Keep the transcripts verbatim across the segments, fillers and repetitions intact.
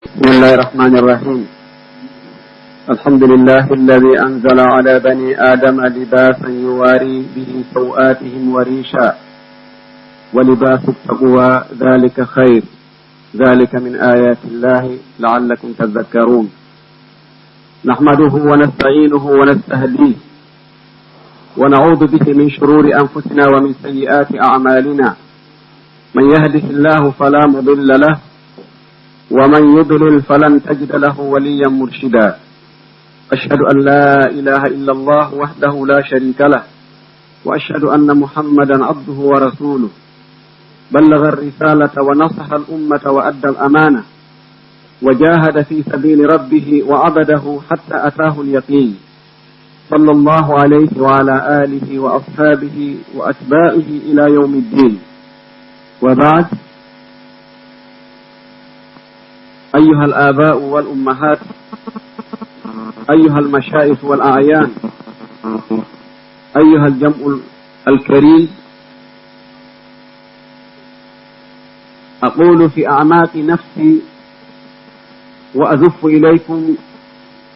بسم الله الرحمن الرحيم. الحمد لله الذي أنزل على بني آدم لباسا يواري به سوآتهم وريشا، ولباس التقوى ذلك خير، ذلك من آيات الله لعلكم تذكرون. نحمده ونستعينه ونستهديه، ونعوذ به من شرور أنفسنا ومن سيئات أعمالنا. من يهده الله فلا مضل له، ومن يضلل فلن تجد له وليا مرشدا. أشهد أن لا إله إلا الله وحده لا شريك له، وأشهد أن محمدا عبده ورسوله، بلغ الرسالة ونصح الأمة وأدى الأمانة، وجاهد في سبيل ربه وعبده حتى أتاه اليقين، صلى الله عليه وعلى آله وأصحابه وأتباعه إلى يوم الدين. وبعد، أيها الآباء والأمهات، أيها المشايخ والأعيان، أيها الجمع الكريم، أقول في أعماق نفسي وأزف إليكم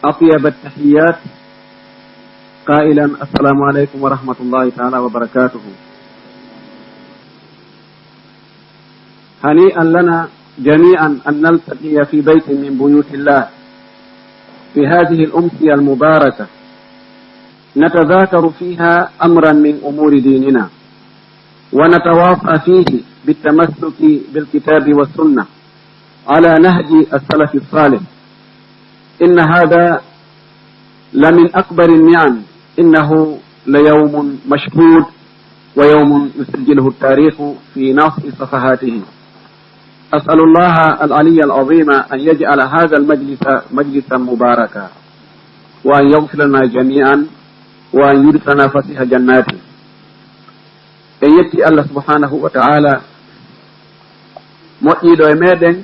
أطيب التحيات، قائلا: السلام عليكم ورحمة الله تعالى وبركاته. هنيئا لنا جميعا أن نلتقي في بيت من بيوت الله في هذه الأمسية المباركة، نتذاكر فيها أمرا من أمور ديننا، ونتواصى فيه بالتمسك بالكتاب والسنة على نهج السلف الصالح. إن هذا لمن أكبر النعم، إنه ليوم مشهود، ويوم يسجله التاريخ في ناصع صفحاته. أسأل الله العلي العظيم أن يجعل هذا المجلس مجلسا مباركا، وأن يغفر لنا جميعا، وأن يدخلنا فسيح جناته. En yetti Allah subhanahu wa ta'ala, moƴƴiiɗo e meɗen,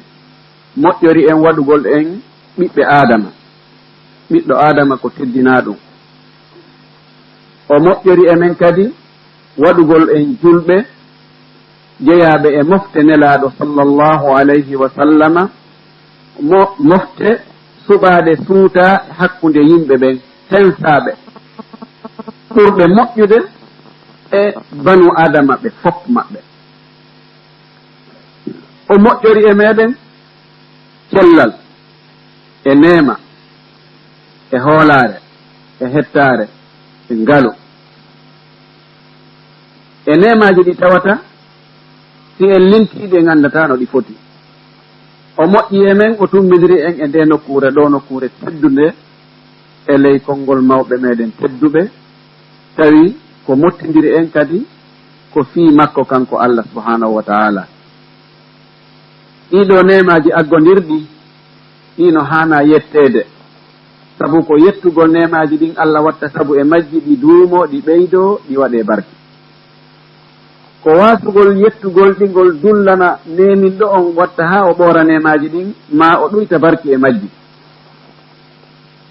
moƴƴori en waɗugol en ɓiɓɓe Aadama. Ɓiɗɗo Aadama ko teddinaaɗum. O moƴƴori e men kadi waɗugol en julɓe jeyaaɓe e mofte Nelaaɗo sallallahu alayhi wa sallama, mo-, mofte suɓaaɗe suutaa hakkunde yimɓe ɓen, tensaaɓe, ɓurɓe moƴƴude e banu Aadama ɓe fof maɓɓe. O moƴƴori e meɗen cellal, e neema, e hoolaare, e hettaare, e ngalu. E neemaaji ɗi tawata, si en lintii ɗi, en anndataa no ɗi foti. O moƴƴi e men, o tummbindiri en e ndee nokkuure, ɗoo nokkuure teddunde, e ley konngol mawɓe meɗen tedduɓe, tawi ko mottindiri en kadi ko fii makko kanko Allah subhanahu wa ta'ala. Ɗii ɗoo neemaaji aggondirɗi, ɗii no haanaa yetteede, sabu ko yettugol neemaaji ɗin Allah watta sabu e majji ɗi duumoo, ɗi ɓeydoo, ɗi waɗee barke. Ko waasugol yettugol ɗi ngol dullana neeminɗo on watta haa o ɓoora neemaaji ɗin, maa o ɗuyta barki e majji.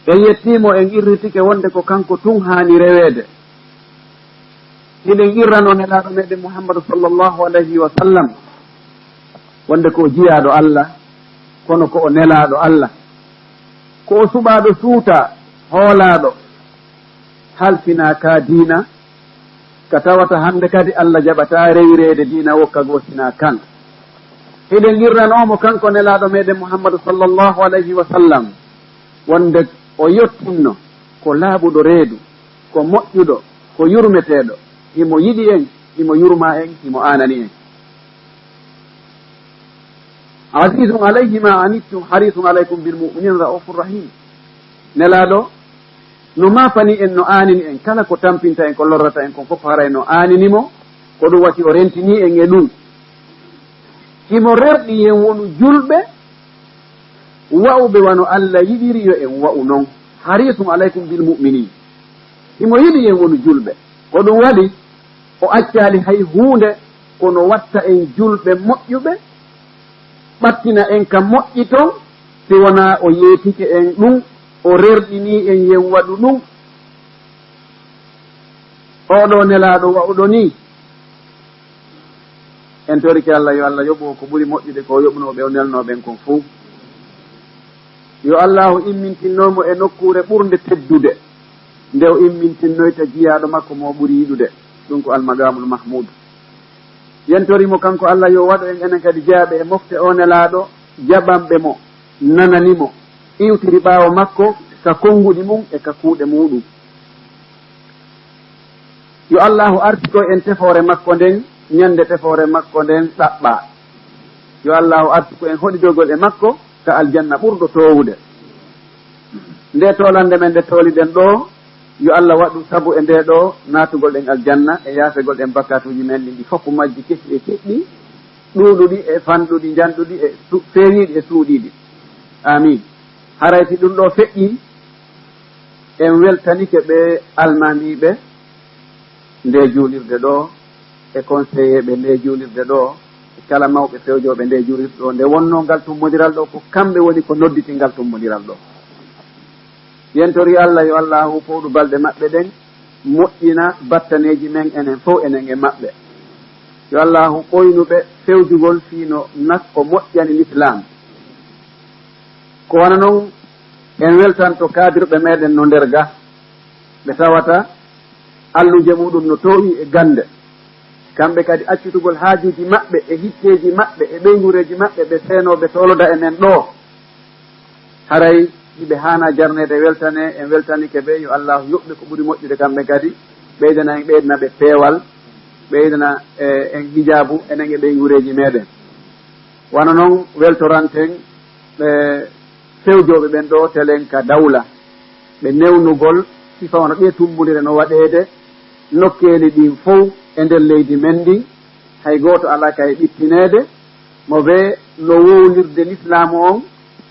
En yettii mo, en qirritike wonde ko kanko tun haani reweede. Hiɗen qirranoo Nelaaɗo meɗen Muhammadu sallallahu alayhi wa sallam wonde ko o jiyaaɗo Allah, kono ko o Nelaaɗo Allah, ko o suɓaaɗo suutaa, hoolaaɗo, halfinaa ka diina, ka tawata hannde kadi Allah jaɓataa rewreede diina wokka goo sinaa kan. Hiɗen qirranoo mo kanko Nelaaɗo meɗen Muhammadu sallallahu alayhi wa sallam wonde o yottinno ko laaɓuɗo reedu, ko moƴƴuɗo, ko yurmeteeɗo, himo yiɗi en, himo yurmaa en, himo aanani en. Azizun alayhi ma anittum, harisun alaykum bil mu'minina ra'ufur rahim. Nelaaɗo no maapani en, no aanini en, kala ko tampinta en, ko lorrata en kon fof, haray no aanini mo, ko ɗum waɗi o rentini en e ɗum. Himo rerɗi en wonu julɓe, wa'uɓe wano Allah yiɗiri yo en wa'u non. Harisun alaykum bil mu'minin. Himo yiɗi en wonu julɓe. Ko ɗum waɗi o accaali hay huunde, kono watta en julɓe moƴƴuɓe, ɓattina en ka moƴƴi ton, si wonaa o yeetike en ɗum, o rerɗini en yen waɗu ɗum. Oo ɗoo Nelaaɗo wa'uɗo nii, en torike Allah yo Allah yoɓu o ko ɓuri moƴƴude ko o yoɓunoo ɓe o nelnoo ɓen kon fuu. Yo Allaahu immintinno mo e nokkuure ɓurnde teddude, nde o immintinnoyta jiyaaɗo makko mo o ɓuri yiɗude, ɗum ko Almaqaamul Mahmuud. Yentori mo kanko Allah, yo waɗu en enen kadi jeyaaɓe e mofte o Nelaaɗo, jaɓanɓe mo, nanani mo, iwtiri ɓaawo makko ka konnguɗi mum e ka kuuɗe muuɗum. Yo Allaahu artiko en tefoore makko nden, ñande tefoore makko nden ɗaɓɓaa. Yo Allaahu artiko en hoɗidogol e makko ka aljanna ɓurɗo toowude. Nde toolannde men nde tooliɗen ɗoo, yo Allah waɗu sabu e ndee ɗoo naatugol ɗen aljanna e yaafegol ɗen bakkaatuuji men ɗin, ɗi fof majji kesi e keɓɗi, ɗuuɗuɗi e fanɗuɗi, njanɗuɗi e su-, feewiiɗi e suuɗiiɗi. Aamiin. Haray si ɗum ɗoo feƴƴii, en weltanike ɓe almaamiiɓe ndee juulirde ɗoo, e conseiller ɓe ndee juulirde ɗoo, e kala mawɓe fewjooɓe ndee juulirde ɗoo, nde wonnoo ngal tummbondiral ɗoo, ko kamɓe woni ko nodditi ngal tummbondiral ɗoo. Yentori Allah, yo Allaahu fowɗu balɗe maɓɓe ɗen, moƴƴina battaneeji men enen fof enen e maɓɓe. Yo Allaahu ɓoynu ɓe fewjugol fii no nakko moƴƴani Lislaam. Ko wano non, en weltanto kaadirɓe meɗen no nder ga, ɓe tawata alluje muɗum no toowi e gannde. Kamɓe kadi accutugol haajuuji maɓɓe e hitteeji maɓɓe e ɓeynguureeji maɓɓe, ɓe seenoo, ɓe tooloda e men ɗoo. Haray hiɓe haanaa jarneede, weltanee, en weltanike ɓe, yo Allaahu yoɓ ɓe ko ɓuri moƴƴude kamɓe kadi, ɓeydana en, ɓeydana ɓe peewal, ɓeydana, eh, en hijaabu, enen e ɓeynguureeji meɗen. Wano non weltoranten ɓe fewjooɓe ɓen ɗoo telen ka dawla, ɓe newnugol sifa wano ɗee tummbondire no waɗeede nokkeeli ɗin fow e nder leydi men ndin, hay gooto alaa ka e ɓittineede, mo bee no wowlirde Lislaamu on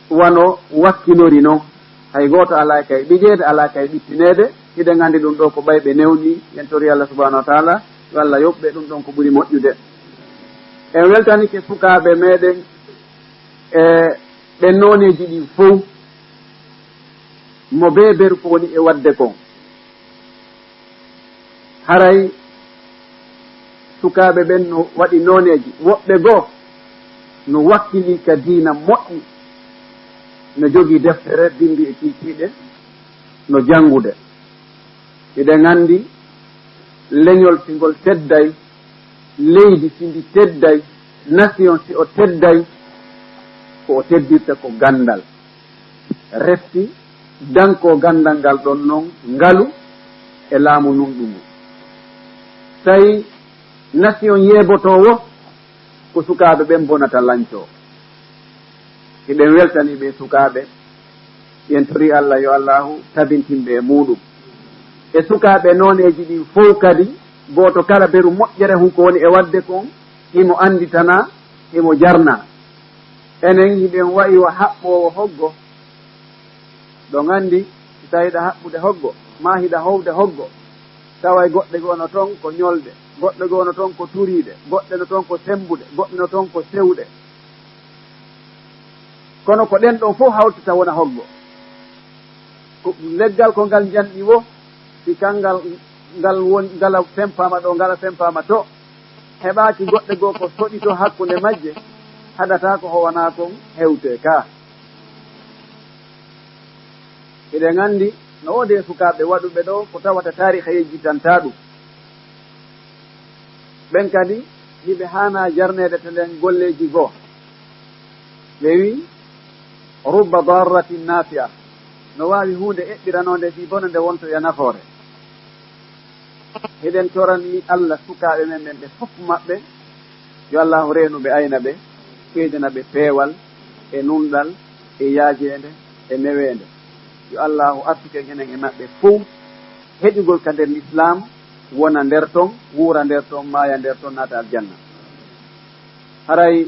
wano wakkinori non. Hay gooto alaa ka e ɓijeede, alaa ka e ɓittineede. Hiɗen anndi ɗum ɗoo ko ɓay ɓe newni, en tori Allah subhaanahu wa taala, yo Allah yoɓ ɓe ɗum ɗon ko ɓuri moƴƴude. En weltanike sukaaɓe meɗen e ɓen nooneeji ɗin fow, mo bee beru ko woni e waɗde kon. Haray sukaaɓe ɓen no waɗi nooneeji, woɓɓe goo no wakkilii ka diina moƴƴi, no jogii deftere, binndi e kiikiiɗe, no janngude. Hiɗen anndi leñol si ngol tedday, leydi si ndi tedday, nation si o tedday, ko o teddirta ko ganndal. Refti dankoo ganndal ngal ɗon non ngalu e laamu nunɗungu. Tawi nation yeebotoowo ko sukaaɓe ɓen bonata lancoo. Hiɗen weltanii ɓee sukaaɓe, hiɗen torii Allah yo Allaahu tabintin ɓe e muuɗum. E sukaaɓe nooneeji ɗin fow kadi, gooto kala beru moƴƴere hun ko woni e waɗde kon, himo annditana, himo jarna. Enen hiɗen wa'i wa haɓɓoowo hoggo. Ɗon anndi, si tawii hiɗa haɓɓude hoggo, maa hiɗa howde hoggo, taway goɗɗe goo no ton ko ñolɗe, goɗɗe goo no ton ko turiiɗe, goɗɗe no ton ko semmbuɗe, goɗɗe no ton ko sewɗe. Kono ko ɗen ɗon fow hawtata wona hoggo. Ko leggal ko ngal njanɗi woo, si kanngal ngal won, ngala fempaama ɗoo, ngala fempaama too, heɓaaki goɗɗe goo ko soɗitoo hakkunde majje, haɗataa ko ho wanaa kon hewtee ka. Hiɗen anndi no woodi e sukaaɓe waɗuɓe ɗoo ko tawata taariika yejjitantaa ɗum. Ɓen kadi hiɓe haanaa jarneede telen golleeji goo. Ɓe wi'i, "Rubba darratin nafi'a." No waawi huunde eɓɓiranoonde fii bonande wontoya nafoore. Hiɗen torani Allah sukaaɓe men ɓen ɓe fof maɓɓe, yo Allaahu reenu ɓe, ayna ɓe, ɓeydana ɓe peewal e nunɗal e yaajeende e neweende. Yo Allaahu artuken enen e maɓɓe fow heƴugol ka nder Lislaam, wona nder ton, wuura nder ton, maaya nder ton, naata aljanna. Haray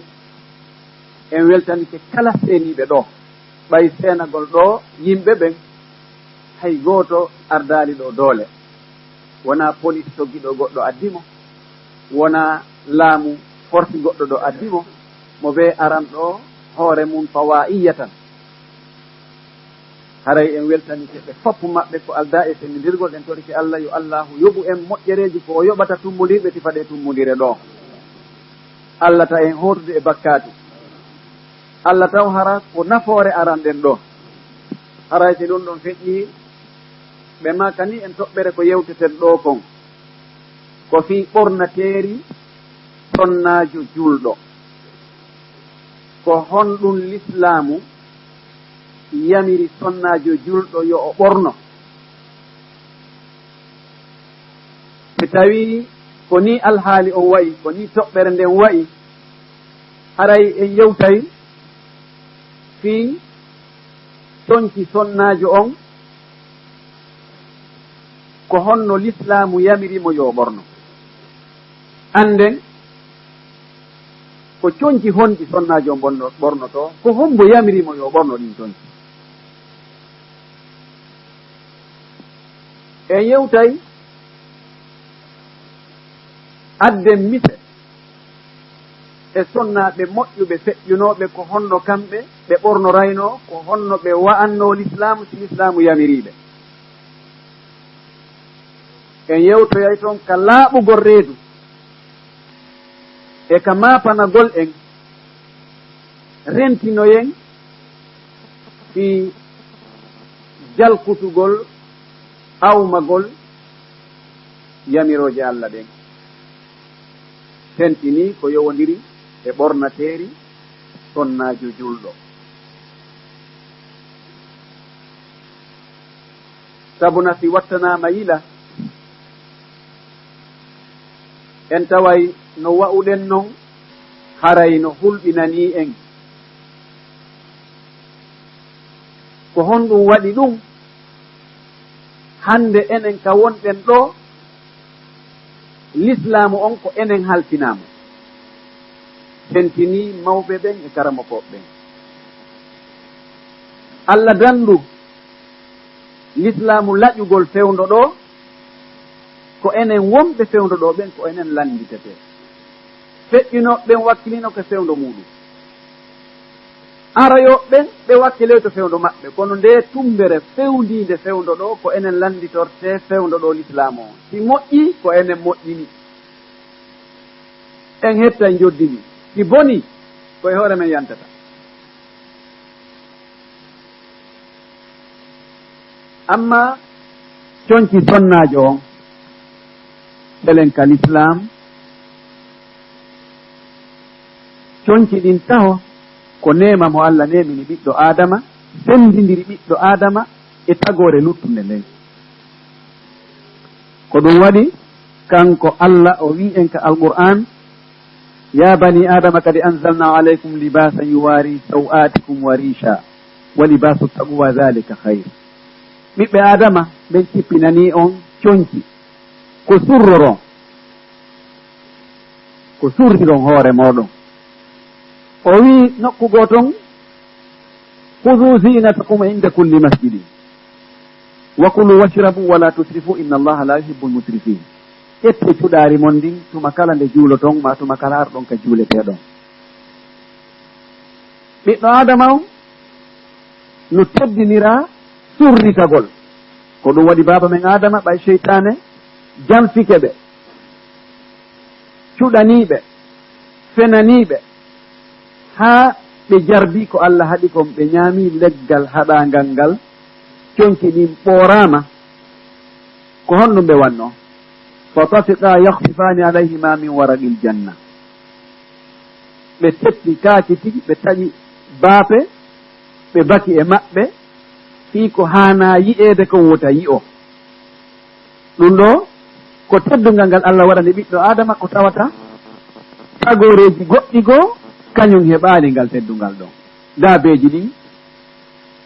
en weltanike kala seeniiɓe ɗoo. Ɓay seenagol ɗoo yimɓe ɓen, hay gooto ardaali ɗoo doole. Wonaa polis toggi ɗoo goɗɗo addi mo, wonaa laamu forsi goɗɗo ɗoo addi mo, mo bee aran ɗoo hoore mum fawaa'iyya tan. Haray en weltanike ɓe fof maɓɓe ko aldaa e senndindirgol, en torike Allah yo Allaahu yoɓu en moƴƴereeji ko o yoɓata tummbondirɓe sifa ɗee tummbondire ɗoo. Allah ta en hootude e bakkaatu. Allah taw hara ko nafoore aranɗen ɗoo. Haray si ɗum ɗon feƴƴii, ɓe maaka ni en toɓɓere ko yewteten ɗoo kon, ko fii ɓornateeri sonnaajo julɗo. Ko honɗum Lislaamu yamiri sonnaajo julɗo yo o ɓorno? Si tawii ko nii alhaali on wa'i, ko nii toɓɓere nden wa'i, haray en yewtay fii conci sonnaajo on, ko honno Lislaamu yamiri mo yo o ɓorno. Annden ko conci honɗi sonnaajo on ɓorno-, ɓornotoo, ko hombo yamiri mo yo o ɓorno ɗin conci. En yewtay adden mise e sonnaaɓe moƴƴuɓe feƴƴunooɓe ko honno kamɓe ɓe ɓornoraynoo, ko honno ɓe wa'annoo Lislaamu, si Lislaamu yamirii ɓe. En yewtoyay ton ka laaɓugol reedu e ka maapanagol en, rentinoyen fii jalkutugol, awmagol yamirooje Alla ɗen. Tentinii ko yowondiri e ɓornateeri sonnaajo julɗo. Sabu na si wattanaama yila, en taway no wa'uɗen non, haray no hulɓinanii en. Ko honɗum waɗi ɗum? Hannde enen ka wonɗen ɗoo, Lislaamu on ko enen halfinaa mo. Tentinii mawɓe ɓen e karamokooɓe ɓen. Alla dandu Lislaamu laƴugol fewndo ɗoo, ko enen wonɓe fewndo ɗoo ɓen, ko enen lannditetee. Feƴƴinooɓe ɓen wakkilino ko fewndo muuɗum. Aroyooɓe ɓen, ɓe wakkiloyto fewndo maɓɓe. Kono ndee tummbere fewndiinde fewndo ɗoo, ko enen lannditortee fewndo ɗoo Lislaamu on. Si moƴƴii, ko enen moƴƴini. En hettay njoddini. Si bonii, ko e hoore men yantata. Amma conci sonnaajo on, selen ka Lislaam, conci ɗin taho ko neema mo Alla neemini ɓiɗɗo Aadama, senndindiri ɓiɗɗo Aadama e tagoore luttunde nden. Ko ɗum waɗi, kanko Alla o wi'i en ka Alqur'aan, "يا بني آدم قد أنزلنا عليكم لباسا يواري سوآتكم وريشا ولباس التقوى ذلك خير." Ɓiɓɓe Aadama, ɓen cippinanii on conci, ko surroron, ko surriron hoore mooɗon. O wi'i nokku goo ton, "خذوا زينتكم عند كل مسجد وكلوا واشربوا ولا تسرفوا إن الله لا يحب المسرفين." Ƴettee cuɗaari mon ndin tuma kala nde juuloton, maa tuma kala arɗon ka juuletee ɗon. Ɓiɗɗo Aadama on no teddiniraa surritagol. Ko ɗum waɗi baaba men Aadama, ɓay seytaane janfike ɓe, cuɗanii ɓe, fenanii ɓe, haa ɓe jarbii ko Alla haɗi kon, ɓe ñaamii leggal haɗaangal ngal, conci ɗin ɓooraama. Ko honɗum ɓe wannoo? "فطفقا يخصفان عليهما من ورق الجنة." Ɓe teppi kaakiti, ɓe taƴi baafe, ɓe baki e maɓɓe, fii ko haanaa yi'eede kon wota yi'o. Ɗum ɗoo ko teddungal ngal Alla waɗani ɓiɗɗo Aadama, ko tawata tagooreeji goɗɗi goo, kañum heɓaali ngal teddungal ɗon. Daabeeji ɗin,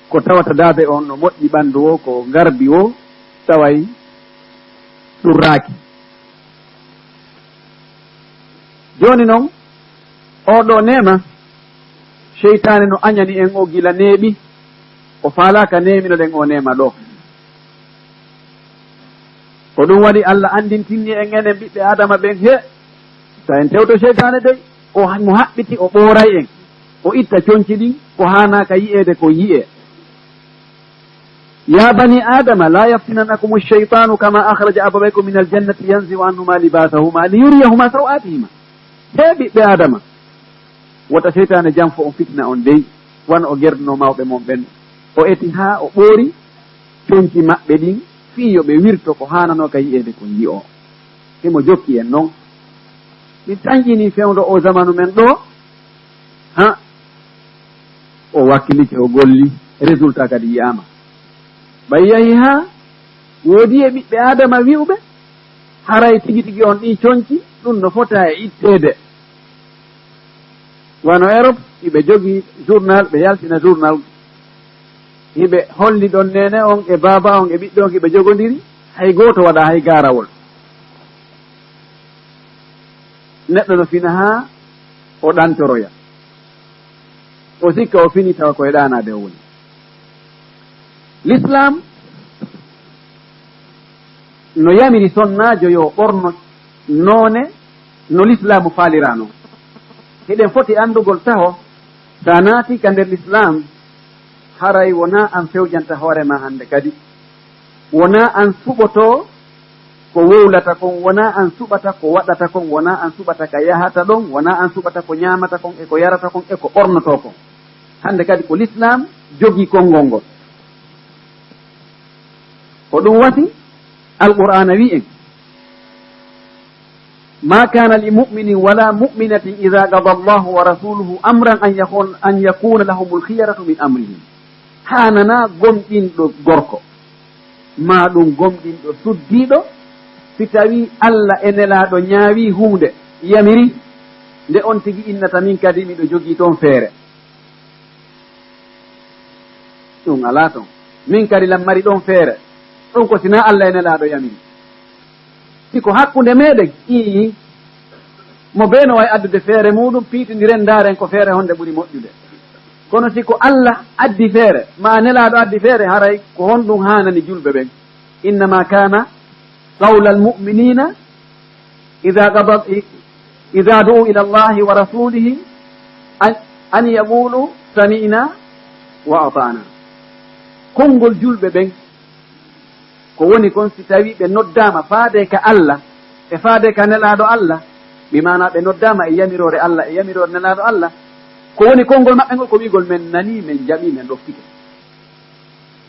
ko tawata daabe on no moƴƴi ɓanndu woo, ko ngarbi woo, taway ɗum raaki. Jooni non, oo ɗoo neema, seytaane no añani en o gila neeɓi, o faalaaka neeminoɗen oo neema ɗoo. Ko ɗum waɗi Alla anndintinni en enen ɓiɓɓe Aadama ɓen, he, ta en tewto seytaane dey, o ha-, mo haɓɓiti, o ɓooray en, o itta conci ɗin, ko haanaaka yi'eede ko yi'ee. "يا بني آدم لا يفتننكم الشيطان كما أخرج أبويكم من الجنة ينزع عنهما لباسهما ليريهما سوآتهما." He ɓiɓɓe Aadama, wota seytaane janfo on, fitina on dey, wano o gerdunoo mawɓe mon ɓen. O eti haa o ɓoori conci maɓɓe ɗin, fii yo ɓe wirto ko haananoo ka yi'eede kon yi'oo. Himo jokki en non. Min tanƴinii fewndo oo zamanu men ɗoo, ha? O wakkilike, o golli, résultat kadi yi'aama. Ɓay yahi haa woodi e ɓiɓɓe Aadama wi'uɓe, haray tigi tigi on ɗii conci, ɗun no fota e itteede. Wano Europe, hiɓe jogii journal, ɓe yaltina journal. Hiɓe holli ɗon neene on e baaba on e ɓiɗɗo on hiɓe jogondiri, hay gooto waɗaa hay gaarawol. Neɗɗo no fina haa o ɗantoroya. O sikka o fini tawa ko e ɗaanaade o woni. L'islam no yamiri sonnaajo yo ɓorno noone no lislaamu faaliraa non. Hiɗen foti anndugol taho, si a naati ka nder lislaam, haray wonaa an fewjanta hoore maa hannde kadi. Wonaa an suɓotoo ko wowlata kon, wonaa an suɓata ko waɗata kon, wonaa an suɓata ka yahata ɗon, wonaa an suɓata ko ñaamata kon e ko yarata kon e ko ɓornotoo kon. Hannde kadi ko lislaam jogii konngol ngol. Ko ɗum wasi Alqur'aana wi'en, "ما كان لمؤمن ولا مؤمنة إذا قضى الله ورسوله أمرا أن يكون، أن يكون لهم الخيرة من أمرهم." Haananaa gomɗinɗo gorko, maa ɗum gomɗinɗo suddiiɗo, si tawii Alla e Nelaaɗo ñaawii huunde, yamiri, nde on tigi innata, "Min kadi miɗo jogii toon feere." Ɗum alaa toon. Min kadi lan mari ɗon feere. Ɗum ko si naa Alla e Nelaaɗo yamiri. Si ko hakkunde meɗen, ii, mo bee no wawi addude feere muuɗum, piitindiren, ndaaren ko feere honde ɓuri moƴƴude. Kono si ko Alla addi feere, maa Nelaaɗo addi feere, haray ko honɗum haanani julɓe ɓen? "إنما كان قول المؤمنين إذا قضى، إذا دعوا إلى الله ورسوله أن، أن يقولوا سمعنا وأطعنا." Konngol julɓe ɓen ko woni kon, si tawii ɓe noddaama faade ka Alla e faade ka Nelaaɗo Alla, bi maanaa ɓe noddaama e yamiroore Alla e yamiroore Nelaaɗo Alla, ko woni konngol maɓɓe ngol? Ko wi'ugol, "Men nanii, men jaɓii, men ɗoftike."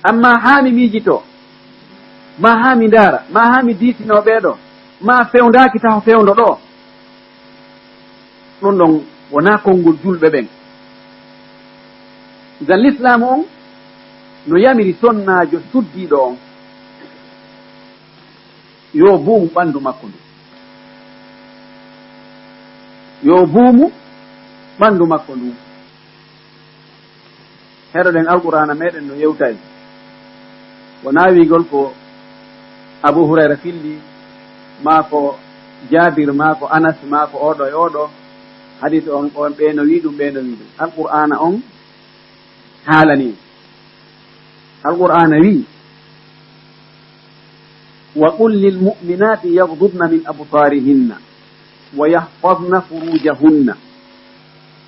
Amma haa mi miijitoo, maa haa mi ndaara, maa haa mi diisinoo ɓee ɗoo, maa fewndaaki taho fewndo ɗoo, ɗum ɗon wonaa konngol julɓe ɓen. Ngam Lislaamu on no yamiri sonnaajo suddiiɗo on, yo buumu ɓanndu makko ndun. Yo buumu ɓanndu makko ndun. Heɗoɗen Alqur'aana meɗen no yewta en. Wonaa wi'ugol ko Abu Hurayra filli, maa ko Jaabir, maa ko Anas, maa ko oɗo e oɗo. Hadiis on, on ɓee no wi'i ɗum, ɓee no wi'i ɗum. Alqur'aana on haalani en. Alqur'aana wi'i, "وقل للمؤمنات يغضضن من أبصارهن ويحفظن فروجهن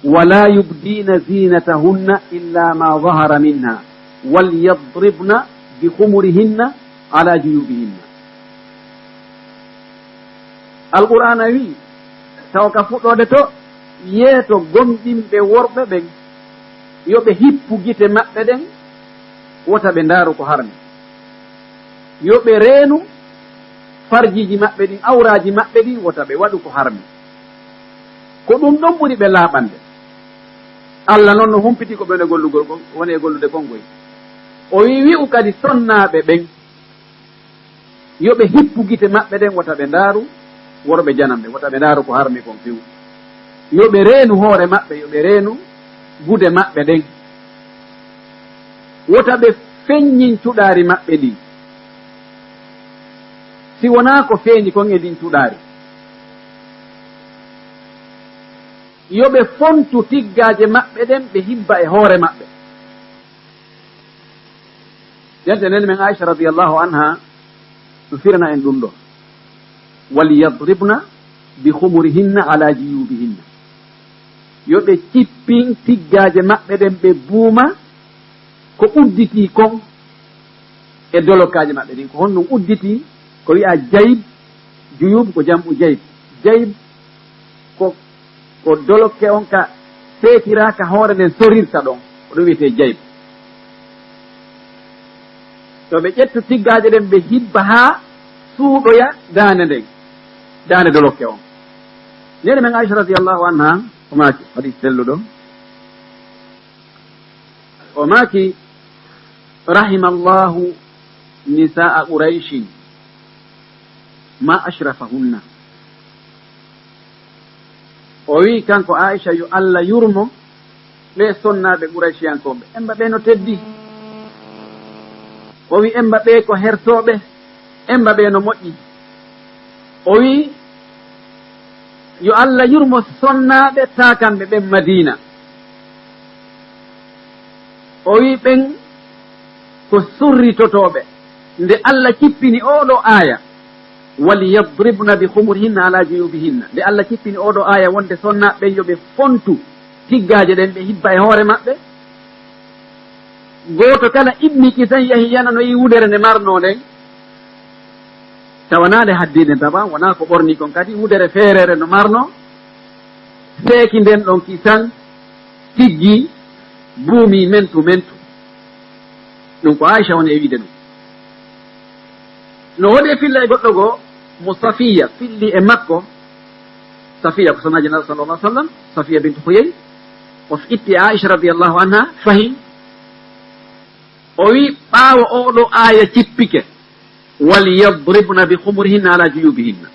ولا يبدين زينتهن إلا ما ظهر منها وليضربن بخمرهن على جيوبهن." Alqur'aana wi'i, tawa ka fuɗɗoode to, yeeto gomɗinɓe worɓe ɓen, yo ɓe hippu gite maɓɓe ɗen, wota ɓe ndaaru ko harmi. Yo ɓe reenu farjiiji maɓɓe ɗin, awraaji maɓɓe ɗin, wota ɓe waɗu ko harmi. Ko ɗum ɗon ɓuri ɓe laaɓande. Alla non no humpiti ko ɓe woni e gollugol kon, woni e gollude kon koy. O wi'i, wi'u kadi sonnaaɓe ɓen, yo ɓe hippu gite maɓɓe ɗen, wota ɓe ndaaru worɓe jananɓe, wota ɓe ndaaru ko harmi kon few. Yo ɓe reenu hoore maɓɓe, yo ɓe reenu gude maɓɓe ɗen. Wota ɓe feññin cuɗaari maɓɓe ndin, si wonaa ko feeñi kon e ndin cuɗaari. Yo ɓe fontu tiggaaje maɓɓe ɗen, ɓe hibba e hoore maɓɓe. Yonte neene men Aisha radiyallahu anha no firana en ɗum ɗo, "وليضربن بخمرهن على جيوبهن." Yo ɓe cippin tiggaaje maɓɓe ɗen, ɓe buuma ko udditii kon e dolokkaaje maɓɓe ɗin. Ko honɗum udditii? Ko wi'aa jayb, juyub ko jam'u jayb. Jayb ko, ko dolokke on ka seekiraaka hoore nden sorirta ɗon. Ko ɗum wi'etee jayb. Yo ɓe ƴettu tiggaaje ɗen, ɓe hibba haa suuɗoya daande nden, daande dolokke on. Neene men Aisha radiyallahu anha, o maaki, hadis selluɗo, o maaki, "Rahimallahu nisaa Qurayshin, ma ashrafahunna." O wi'i kanko Aisha, yo Allah yurmo ɓee sonnaaɓe Qurayshiyankooɓe, emba ɓee no teddi. O wi'i emba ɓee ko hertooɓe, emba ɓee no moƴƴi. O wi'i yo Allah yurmo sonnaaɓe taakanɓe ɓen Madiina. O wi'i ɓen ko surritotooɓe. Nde Allah cippini oo ɗoo aaya, "Waliyadribna bi khumurihinna ala juyubihinna." Nde Allah cippini oo ɗoo aaya wonde sonnaaɓe ɓen yo ɓe fontu tiggaaje ɗen, ɓe hibba e hoore maɓɓe. Gooto kala immi kisan yahi yananoyi wudere nde marnoo nden. Tawa naa nde haddii nden, tawa wonaa ko ɓornii kon kadi, wudere feereere no marnoo. Seeki nden ɗon kisan tiggi buumi mentu mentu. Ɗum ko Aisha woni e wiide ɗum. No woodi e filla e goɗɗo goo mo Safiya filli e makko. Safiya ko sohnaaji Nulaaɗo sallallahu alaihi wasallam, Safiya bintu Huyay. O itti e Aisha radiyallahu anha, fahi. O wi, ɓaawo oo ɗoo aaya cippike, "Waliyadribna bi khumurihinna ala juyubihinna."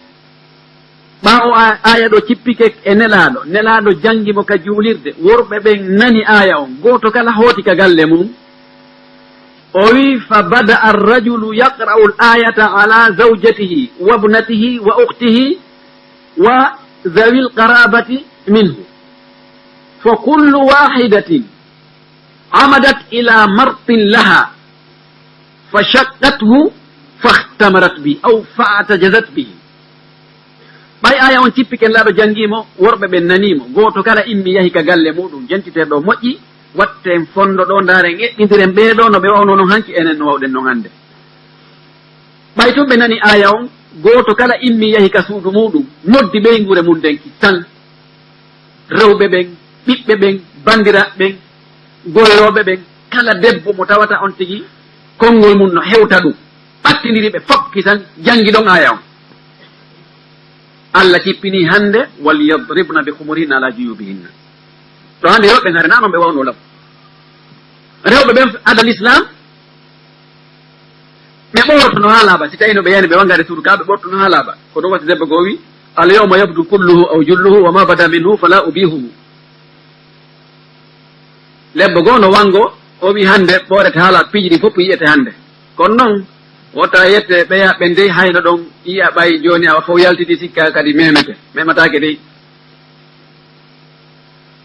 Ɓaawo a-, aaya ɗoo cippike e Nelaaɗo, Nelaaɗo janngi mo ka juulirde, worɓe ɓen nani aaya on, gooto kala hooti ka galle mum. O wi, "Fa bada ar-rajulu yaqra'u al-ayata ala zawjatihi wa ibnatihi wa ukhtihi wa zawil qarabati minhu. Fa kullu wahidatin amadat ila martin laha, fa shaqqathu, fahtamarat bi, aw fa'tajazat bihi." Ɓay aaya on cippike, Nelaaɗo janngii mo, worɓe ɓen nanii mo. Gooto kala immi yahi ka galle muuɗum, jentiteeɗo moƴƴi, watten fondo ɗoo, ndaaren, eɓɓindiren ɓee ɗoo no ɓe waawno non hanki, enen no waawɗen non hannde. Ɓay tun ɓe nani aaya on, gooto kala immi yahi ka suudu muuɗum, noddi ɓeynguure mum nden ki tan. Rewɓe ɓen, ɓiɓɓe ɓen, banndiraaɓe ɓen, gollooɓe ɓen, kala debbo mo tawata on tigi konngol mum no hewta ɗum, ɓattindiri ɓe fof kisan janngi ɗon aaya on. Allah tippini hannde, "Wal yadribna bi khumurihinna ala juyubihinna." Ɗo hannde rewɓe ngare naa non ɓe wawno lam. Rewɓe ɓen ada l'islam, ɓe ɓoroto no haa laaɓa. Si tawi no ɓe yani ɓe wangare suudu ka, ɓe ɓoroto no haa laaɓa. Ko ɗum waɗi debbo goo wi, "Al yawma yabdu kulluhu aw julluhu wa ma bada minhu fala ubihuhu." Debbo goo no wango, o wi, "Hannde ɓoorete haa laaɓa, piiji ɗi fof yi'ete hannde." Kono non, wota yette ɓeya ɓen dey, hayno ɗon yi'a ɓay jooni awa fof yaltiti, sikka kadi memete, memataake dey.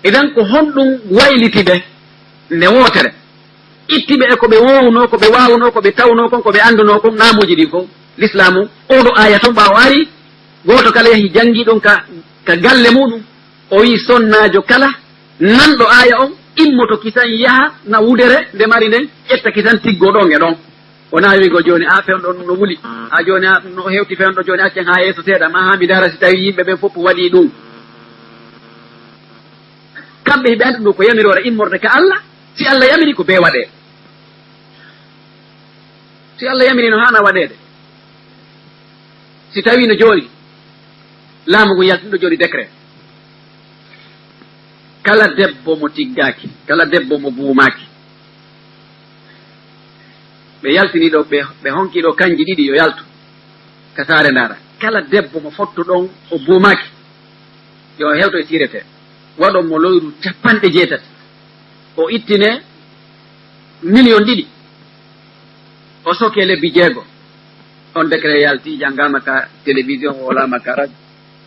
Idan ko honɗum wayliti ɓe nde wootere? Itti ɓe e ko ɓe woowunoo, ko ɓe waawunoo, ko ɓe tawnoo kon, ko ɓe anndunoo kon, naamuuji ɗin fof. Lislaamu, oo ɗoo aaya ton ɓaawo ari, gooto kala yahi janngi ɗum ka, ka galle muuɗum. O wi'i sonnaajo kala nanɗo aaya on, immoto kisan yaha na wudere nde mari nden, ƴetta kisan tiggoo ɗon e ɗon. Wonaa wi'go jooni, "A fewndo on no wuli. A jooni, a no hewti fewndo jooni, accen haa yeeso seeɗa, ma haa mi ndaara si tawi yimɓe ɓen fof waɗii ɗum." Kamɓe hiɓe anndi ɗum ko yamiroore immorde ka Allah, si Allah yamiri ko bee waɗee. Si Allah yamiri no haana waɗeede. Si tawi no jooni, laamu ngu yaltinɗo jooni décret. Kala debbo mo tiggaaki, kala debbo mo buumaaki, ɓe yaltini ɗo, ɓe, ɓe honki ɗo kanji ɗiɗi yo yaltu ka saare ndaara. Kala debbo mo fottu ɗon o buumaaki, yo hewto e siirete. Waɗon mo loyru capanɗe jeetati. O ittine miliyon ɗiɗi. O soke lebbi jeego. On décret yalti, janngaama ka télévision, wolaama ka radio.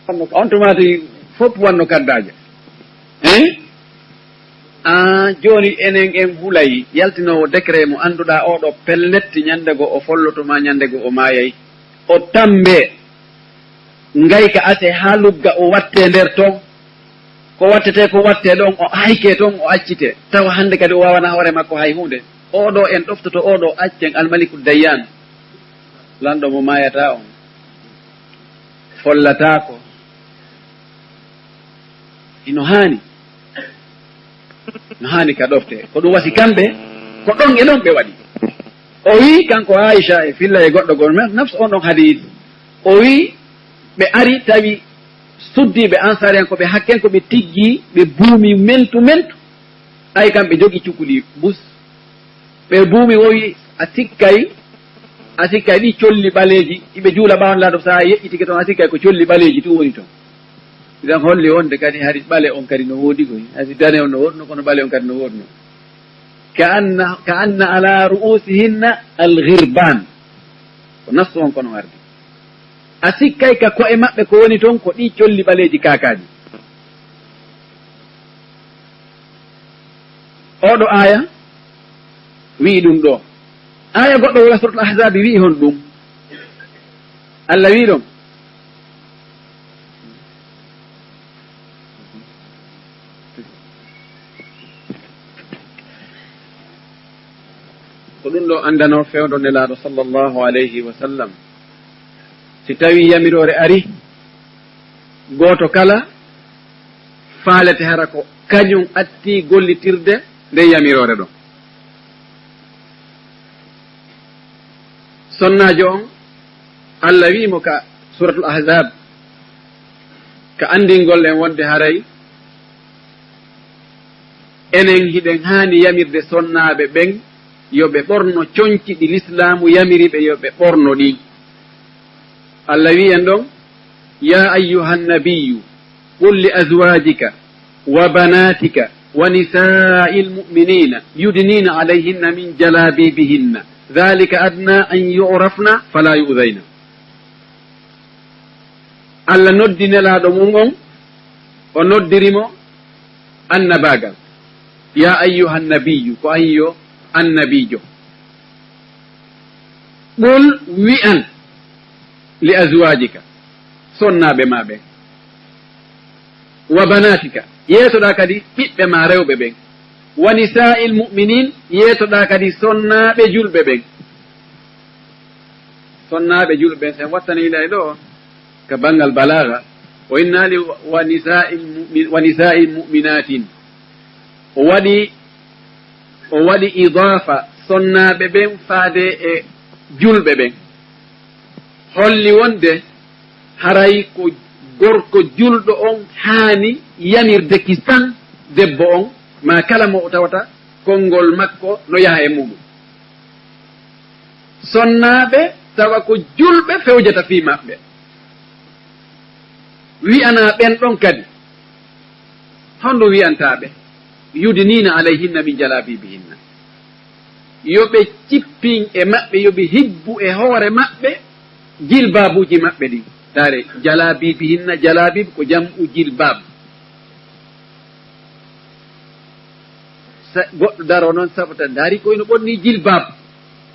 On tuma tigi fof wanno kaddaaje. Hein? Ah, jooni enen en hulay yaltinoowo décret mo annduɗaa oo ɗoo pellet, ñannde goo o folloto ma, ñannde goo o maayay. O tammbee, ngayka ase haa lugga, o wattee nder ton. Ko wattetee ko wattee ɗon, o haykee ton, o accitee. Tawa hannde kadi o waawanaa hoore makko hay huunde. Oo ɗoo en ɗoftoto, oo ɗoo accen Almaliku Dayyaan, lanɗo mo maayataa on, follataako. Hino haani. No haani ka ɗoftee. Ko ɗum wasi kamɓe, ko ɗon e ɗon ɓe waɗi. O wi'i, kanko Aisha e filla e goɗɗo goo, nafsu on ɗon hadis, o wi'i, ɓe ari tawi suddiiɓe Ansaariyankooɓe hakken ko ɓe tiggi, ɓe buumi mentu mentu, ɓay kam ɓe jogi cukuli bus, ɓe buumi, o wi'i, a sikkay, a sikkay ɗi colli ɓaleeji, iɓe juula ɓaawo Nelaaɗo, so a yeƴƴitike ton, a sikkay ko colli ɓaleeji tun woni ton. Idan holli wonde kadi hari ɓale on kadi no woodi koy. Hay si dane on no woodno, kono ɓale on kadi no woodno. Ka anna, ka anna ala ru'usihinna al-ghirban. Ko nafsu on kono wardi. A sikkay ka ko'e maɓɓe ko woni ton ko ɗi colli ɓaleeji kaakaaji. Oɗo aya wi'i ɗum ɗo. Aya goɗɗo wala Suratul Ahzabi wi'i hon ɗum. Allah wi'i ɗon. Ko ɗum ɗo anndano fewndo Nelaaɗo sallallahu alayhi wa sallam. Si tawi yamiroore ari, gooto kala faalete hara ko kañum atti gollitirde nde yamiroore ɗon. Sonnaajo on, Allah wi'i mo ka Suratul Ahzab, ka anndingol en wonde haray enen hiɗen haani yamirde sonnaaɓe ɓen yo ɓe ɓorno conci ɗi Lislaamu yamiri ɓe yo ɓe ɓorno ɗin. Allah wi'i en ɗon, يا أيها النبي قل لأزواجك وبناتك ونساء المؤمنين يدنين عليهن من جلابيبهن ذلك أدنى أن يعرفن فلا يؤذين. Allah noddi Nelaaɗo mum on, o noddiri mo annabaagal. يا أيها النبي, ko an yo annabiijo. قل, wi'an, لأزواجك, sonnaaɓe maa ɓen. وبناتك, yeetoɗaa kadi ɓiɓɓe maa rewɓe ɓen. ونساء المؤمنين, yeetoɗaa kadi sonnaaɓe julɓe ɓen. Sonnaaɓe julɓe ɓen, sen wattani ila e ɗo, ka banngal balaaga, o innaali ونساء المؤمن-، ونساء المؤمنات. O waɗi, o waɗi idaafa sonnaaɓe ɓen faade e julɓe ɓen. Holli wonde haray ko gorko julɗo on haani yamirde kisan debbo on, maa kala mo o tawata konngol makko no yaha e muɗum. Sonnaaɓe tawa ko julɓe fewjata fii maɓɓe. Wi'anaa ɓen ɗon kadi, honɗum wi'antaa ɓe? يدنين عليهن من جلابيبهن. Yo ɓe cippin e maɓɓe, yo ɓe hibbu e hoore maɓɓe jilbaabuuji maɓɓe ɗin. Ndaare, jalabibihinna, jalabib ko jam'u jilbab. Sa-, goɗɗo daroo noon, sabu tan ndaari ko ino ɓornii jilbab.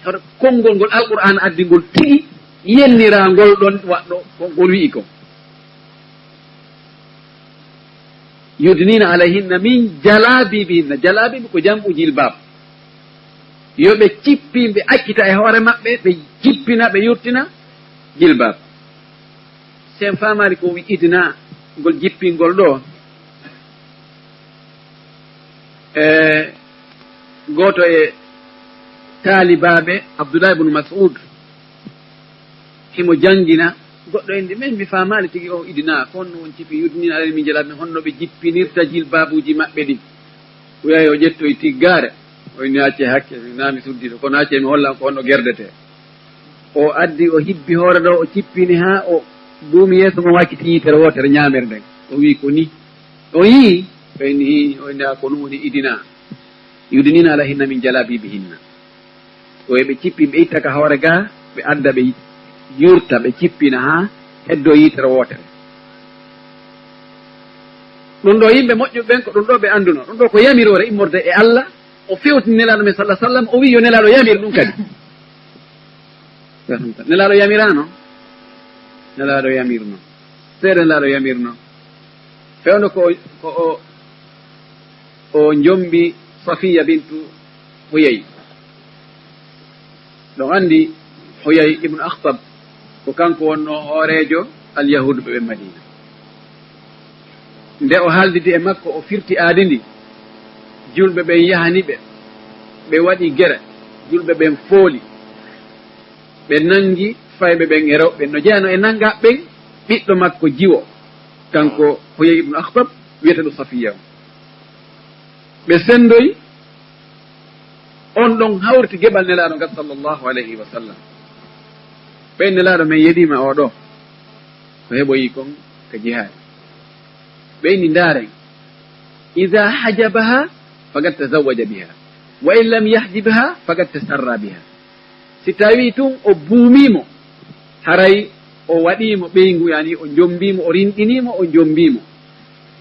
Hoto konngol ngol Alqur'aana addi ngol tigi, yenniraangol ɗon waɗɗo ko ngol wi'i kon. يدنين عليهن من جلابيبهن. Jalabib ko jam'u jilbab. Yo ɓe cippin, ɓe accita e hoore maɓɓe, ɓe jippina, ɓe yurtina jilbab. Sen faamaali ko wi'i idna, ngol jippingol ɗo. E gooto e taalibaaɓe Abdullah ibn Mas'ud, himo janngina goɗɗo indi, men mi faamaali tigi o idna, ko honno woni cipi yudnina alayhinna min jalabibihinna, honno ɓe jippinirta jilbaabuuji maɓɓe ɗin. O yahi o ƴettoyi tiggaare, o inni, "Acce hakke, mi naa mi suddiiɗo, kono acce mi hollan ko honno gerdetee." O addi, o hibbi hoore ɗo, o cippini haa o duumi yeeso ngon wakkiti yitere wootere ñaamere nden. O wi'i, "Ko ni?" O yi'i, o inni, "Hii," o inni, "A, ko ɗum woni idina. Yudnina alayhinna min jalabibihinna." O e ɓe cippin, ɓe itta ka hoore ga, ɓe adda, ɓe yurta, ɓe cippina haa heddo yitere wootere. Ɗum ɗo yimɓe moƴƴuɓe ɓen, ko ɗum ɗo ɓe annduno. Ɗum ɗo ko yamiroore immorde e Allah, o fewtini Nelaaɗo men sallallahu alaihi wasallam, o wi'i yo Nelaaɗo yamir ɗum kadi. Nelaaɗo yamiraano? Nelaaɗo yamirno. Seeɗa Nelaaɗo yamirno. Fewndo ko, ko o, o jombi Safiya bintu Huyay. Ɗon anndi Huyay ibn Akhtab, ko kanko wonno hooreejo Alyahuuduɓe ɓe Madina. Nde o haaldidi e makko, o firti aadi ndi, julɓe ɓen yahani ɓe, ɓe waɗi gere, julɓe ɓen fooli, Ɓe nanngi fayɓe ɓen e rewɓe ɓen, no jeyanoo e nanngaa ɓen ɓiɗɗo makko jiwo, kanko Huyay ibnu Akhtab, wiyeteeɗo Safiya on. Ɓe senndoyi, on ɗon hawriti geɓal Nelaaɗo ngal, sallallahu alayhi wa sallam. Ɓe, Nelaaɗo men yeɗiima oo ɗoo, ko heɓoyi kon ka jihaadi. Ɓe inni, ndaaren, iza hajabaha faqad tazawwaja biha, wa in lam yahjibha faqad tasarra biha. Si tawii tun o buumii mo, haray o waɗii mo ɓeyngu, yani o jommbii mo, o rinɗinii mo, o jommbii mo.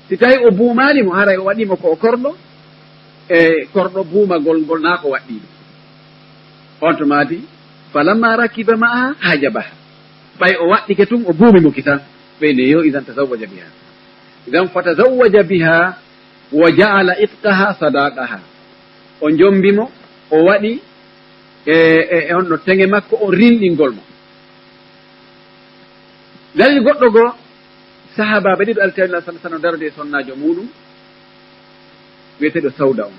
Si tawii o buumaali mo, haray o waɗii mo ko o korɗo, e korɗo buumagol ngol naa ko waɗɗii ɗum. On to maati, falamma rakiba ma'a hajabaha. Ɓay o waɗɗike tun, o buumi mo kisan, ɓe ne yo idan tazawwaja biha. Idan fatazawwaja biha wa ja'ala itqaha sadaqaha. O jommbi mo, o waɗi e, e, e on no teŋe makko, o rinɗingol mo. Dalil goɗɗo goo, sahaabaaɓe ɗiɗo alkawla sallallahu alaihi wasallam darodi e sonnaajo muuɗum, wiyeteeɗo Sawda on.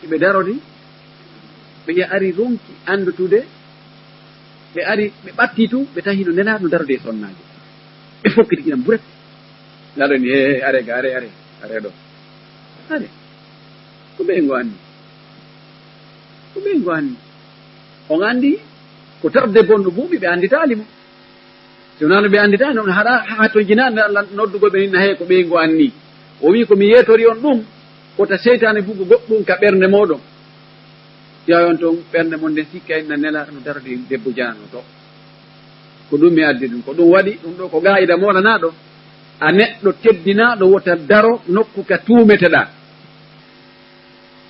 Ɓe darodi, ɓe ya ari ronki anndutude, ɓe ari, ɓe ɓattii tun, ɓe tawi hino Nelaaɗo darodi e sonnaajo. Ɓe fokkiti kinam buret. Nelaaɗo ni, "He, he, are ga, are, are, are ɗoo. Are. Ko ɓeyngu anni? Ko ɓeyngu anni?" On anndi ko tawde bonɗo buumi, ɓe annditaali mo. Si wonaa no ɓe annditaani, on haɗa, haa to jinaa Nelaaɗo noddugol ɓe ni, "He, ko ɓeyngu anni?" O wi'i, "Ko mi yeetori on ɗum, ko ta seytaane bugo goɗɗum ka ɓernde mooɗon. Yaa on ton ɓernde mon nden sikka inna Nelaaɗo no darodi debbo janano to. Ko ɗum mi addi ɗum, ko ɗum waɗi, ɗum ɗoo ko qaa'ida moolanaaɗo, a neɗɗo teddinaaɗo wota daro nokku ka tuumeteɗaa."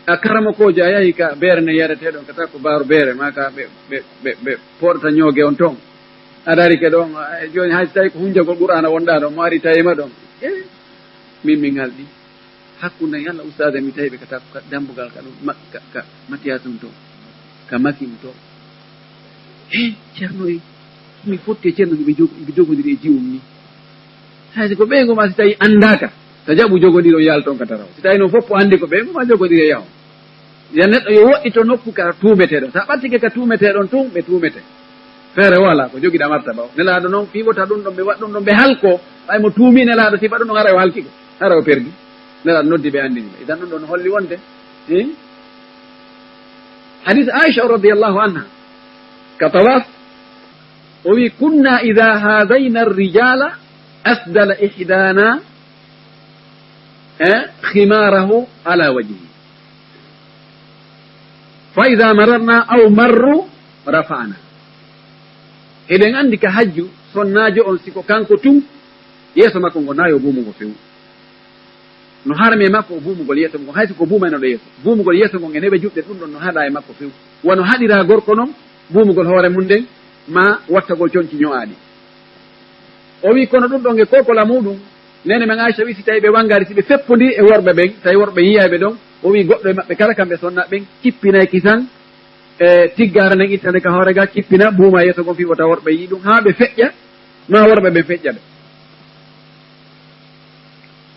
A karamokoojo, a yahi ka beere nden yareteeɗo on, ka takko baaru beere, maa ka ɓe, ɓe, ɓe, ɓe pooɗata ñooge on ton. A darike ɗon, a, jooni hay so tawi ko hunjagol Qur'aana wonɗaa ɗon, mo ari tawi ma ɗon. E, min, min alɗi. Hakkunde yalla ustaade mi tawi ɓe ka takko, ka dambugal ka ɗum, ma-, ka, ka Matiyas on to, ka Maki on to. He, Ceerno e, mi fotti e Ceerno, mi jog-, mi jogodiri e jiwum ni. Hay si ko ɓeyngu ma, si tawi anndaaka, ta jaɓu jogodiro yalton ka taraw. Si tawi non fof o anndi ko ɓeyngu ma, jogodiri e yaw. Ya neɗɗo yo woɗɗito nokku ka tuumeteeɗo. Sa ɓattike ka tuumeteeɗon tun, ɓe tuumete. Feere wala ko jogiɗa martaba o. Nelaaɗo non, fii wota ɗum ɗon ɓe waɗ-, ɗum ɗon ɓe halko. Ɓay mo tuumi Nelaaɗo, sifa ɗum ɗon, haray o halki ko. Haray o perdi. Nelaaɗo noddi ɓe, anndini ɓe. Idan ɗum ɗon holli wonde, eh? Hadis Aisha radiyallahu anha, ka tawaf, o wi, "Kunna idha hadhayna ar-rijala asdala ihdana, eh, khimarahu ala wajhihi. Fa idha mararna aw marru rafa'na." Eɗen anndi ka hajju, sonnaajo on, si ko kanko tun, yeeso makko ngo nayo buumu ngo few. No harmi e makko o buumugol yeeso ngon, hay si ko buumaynoɗo yeeso. Buumugol yeeso ngon e newe juɗɗe, ɗum ɗon no haɗa e makko few. Wano haɗira gorko non, buumugol hoore mum nden, ma wattagol conci ño'aaɗi. O wi, kono ɗum ɗon e kokola muɗum, neene men Aisha wi, si tawi ɓe wangari, si ɓe feppondiri e worɓe ɓen, tawi worɓe yiyayɓe ɗon, o wi, goɗɗo e maɓɓe kala kamɓe sonna ɓen, kippinay kisan, e tiggaare nden ittande ka hoore ga, kippina, buuma yeeso ngon fii wota worɓe yii ɗum, haa ɓe feƴƴa, ma worɓe ɓen feƴƴa ɓe.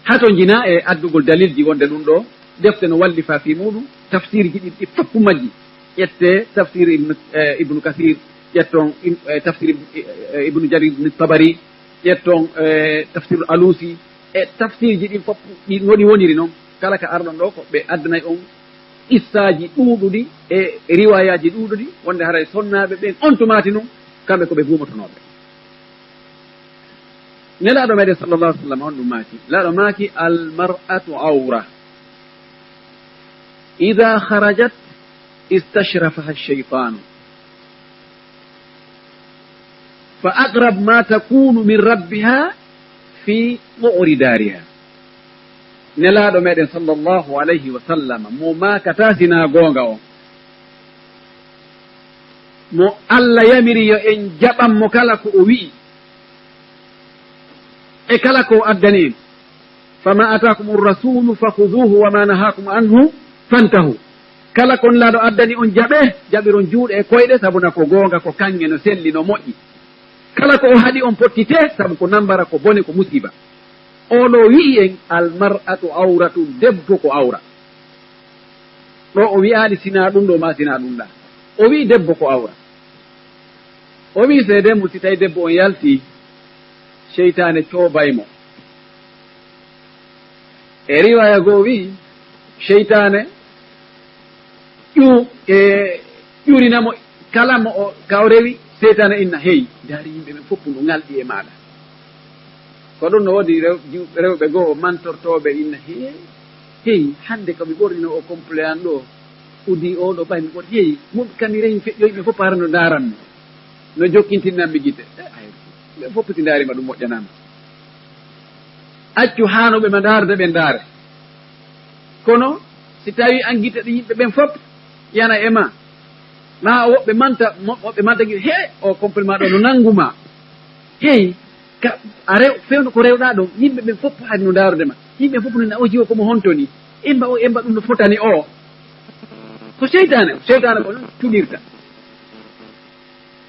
Hato njina e addugol dalilji wonde ɗum ɗo, defte no wallifa fii muɗum, tafsirji ɗin ɗi foppu majji. Ƴette tafsir Ibnu, eh, Ibnu Kasir, ƴetton im-, eh, tafsir Ib-, eh, Ibnu Jarir Ibnu Tabari, ƴetton, eh, tafsir Alusi, e tafsirji ɗin foppu ɗi no ɗi woniri non. Kala ka arɗon ɗo ko ɓe addanay on qissaaji ɗuuɗuɗi e riwayaaji ɗuuɗuɗi, wonde haray sonnaaɓe ɓen on tumaati nun, kamɓe ko ɓe guumotonooɓe. Nelaaɗo meɗen sallallahu alaihi wasallam on ɗum maaki. Nelaaɗo maaki, "Al mar'atu awra. Idha kharajat istashrafaha ash-shaytanu. Fa aqrab ma takunu min rabbiha fi qu'ri dariha." Nelaaɗo meɗen sallallahu alaihi wasallam mo maakata sina goonga on. Mo Allah yamiri yo en jaɓan mo kala ko o wi'i, e kala ko o addani en. "Fama atakum ar-rasulu fakhuduhu wa ma nahakum anhu fantahu." Kala ko Nelaaɗo addani on jaɓe, jaɓiron juuɗe e koyɗe, sabuna ko goonga, ko kaŋŋe, no selli, no moƴƴi. Kala ko o haɗi on pottite, sabu ko nambara, ko bone, ko musiba. O ɗo wi'i en, "Al mar'atu awratun", debbo ko awra. Ɗo o wi'aali sina ɗum ɗo ma sina ɗum ɗa. O wi'i debbo ko awra. O wi'i seede mum, si tawi debbo on yaltii, seytaane coobay mo. E riwaaya goo wi'i, seytaane ƴu-, e ƴurina mo kala mo o, ka o rewi, seytaane inna, "Hey, ndaari yimɓe ɓen fof no ŋalɗi e maaɗa." Ko ɗum no woodi rew-, jiw-, rewɓe goo mantortooɓe inna, "Hey, hey, hannde ko mi ɓornino o complet an ɗoo, udi oo ɗoo ɓay mi ɓorni, hey, mun kani rewi feƴƴo yimɓe fof para no ndaaran mi." No jokkintinnammi gite. E, ay, ɓe fof poti ndaarima ɗum moƴƴanaama. Accu haanooɓe ma ndaarde ɓe ndaare. Kono si tawii an gite ɗe yimɓe ɓen fof yana e ma, ma o woɓɓe manta, mo-, woɓɓe manta gite, "He, o complet ma ɗo no nanngu ma. Hey, ka, a rew-, fewndo ko rewɗaa ɗon, yimɓe ɓen fof hari no ndaarude ma. Yimɓe fof no na o jiwo ko mo honto ni. Emba o, emba ɗum no fotani o." Ko seytaane, seytaane ko non cuɗirta.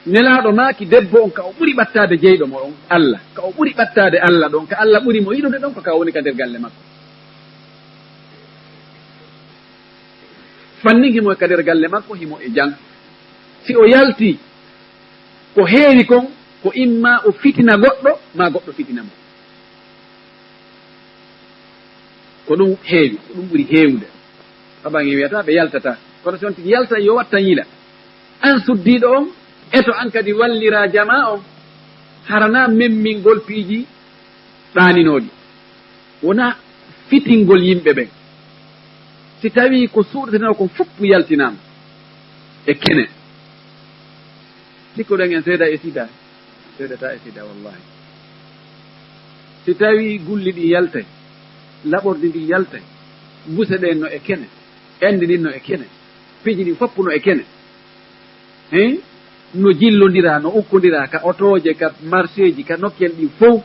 Nelaaɗo maaki debbo on ka o ɓuri ɓattaade jeyɗo mo on, Allah. Ka o ɓuri ɓattaade Allah ɗon, ka Allah ɓuri mo yiɗude ɗon, ko ka o woni ka nder galle makko. Fannin himo e ka nder galle makko, himo e jang. Si o yaltii, ko heewi kon, ko imma o fitina goɗɗo, maa goɗɗo fitina mo. Ko ɗum heewi, ko ɗum ɓuri heewude. Haɓa nge wiyata ɓe yaltata. Kono si on tigi yalta, yo wattan yila. An suddiiɗo on, eto an kadi wallira jamaa on. Harana memmingol piiji ɗaaninooɗi. Wona fitingol yimɓe ɓen. Si tawii ko suuɗetenoo kon fof yaltinaama e kene. Sikkoɗen en seeda e sida. Seedata e sida, wallahi. Si tawii gulli ɗin yaltay, laɓordi ndin yaltay, buse ɗen no e kene, enndi ndin no e kene, piiji ɗin fof no e kene, hein? No jillondiraa, no ukkondiraa ka otooje, ka marseeji, ka nokkel ɗin fof,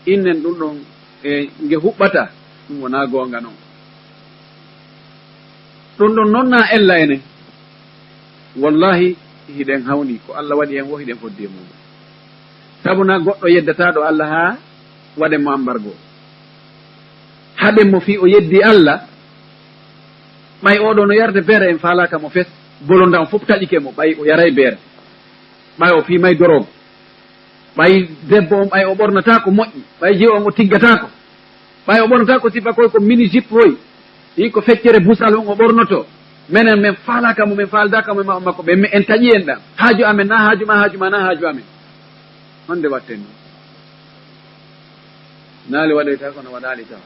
innen ɗum ɗon e nge huɓɓata, ɗum wonaa goonga non. Ɗum ɗon non na ella enen. Wallahi, hiɗen hawni, ko Allah waɗi en wo, hiɗen foddi e mum. Sabu na goɗɗo yeddataa ɗo Allah haa waɗen mo ambargo. Haɗen mo fii o yeddi Allah, ɓay oɗo no yarde beere, en faalaaka mo fes, bolonda on fof taƴike mo, ɓay o yaray beere. Ɓay o fiimay dorog. Ɓay debbo on, ɓay o ɓornataa ko moƴƴi, ɓay jiwo on o tiggataa ko. Ɓay o ɓornataa ko sifa koy, ko mini jupe hoy. Hii ko feccere busal on o ɓornoto. Menen men faalaaka mo, men faaldaaka mo e ma-, makko ɓe, en taƴi en ɗan. Haaju amen na haaju ma, haaju ma na haaju amen. Honde watten ɗum? Naali waɗoyta kono waɗaali taw.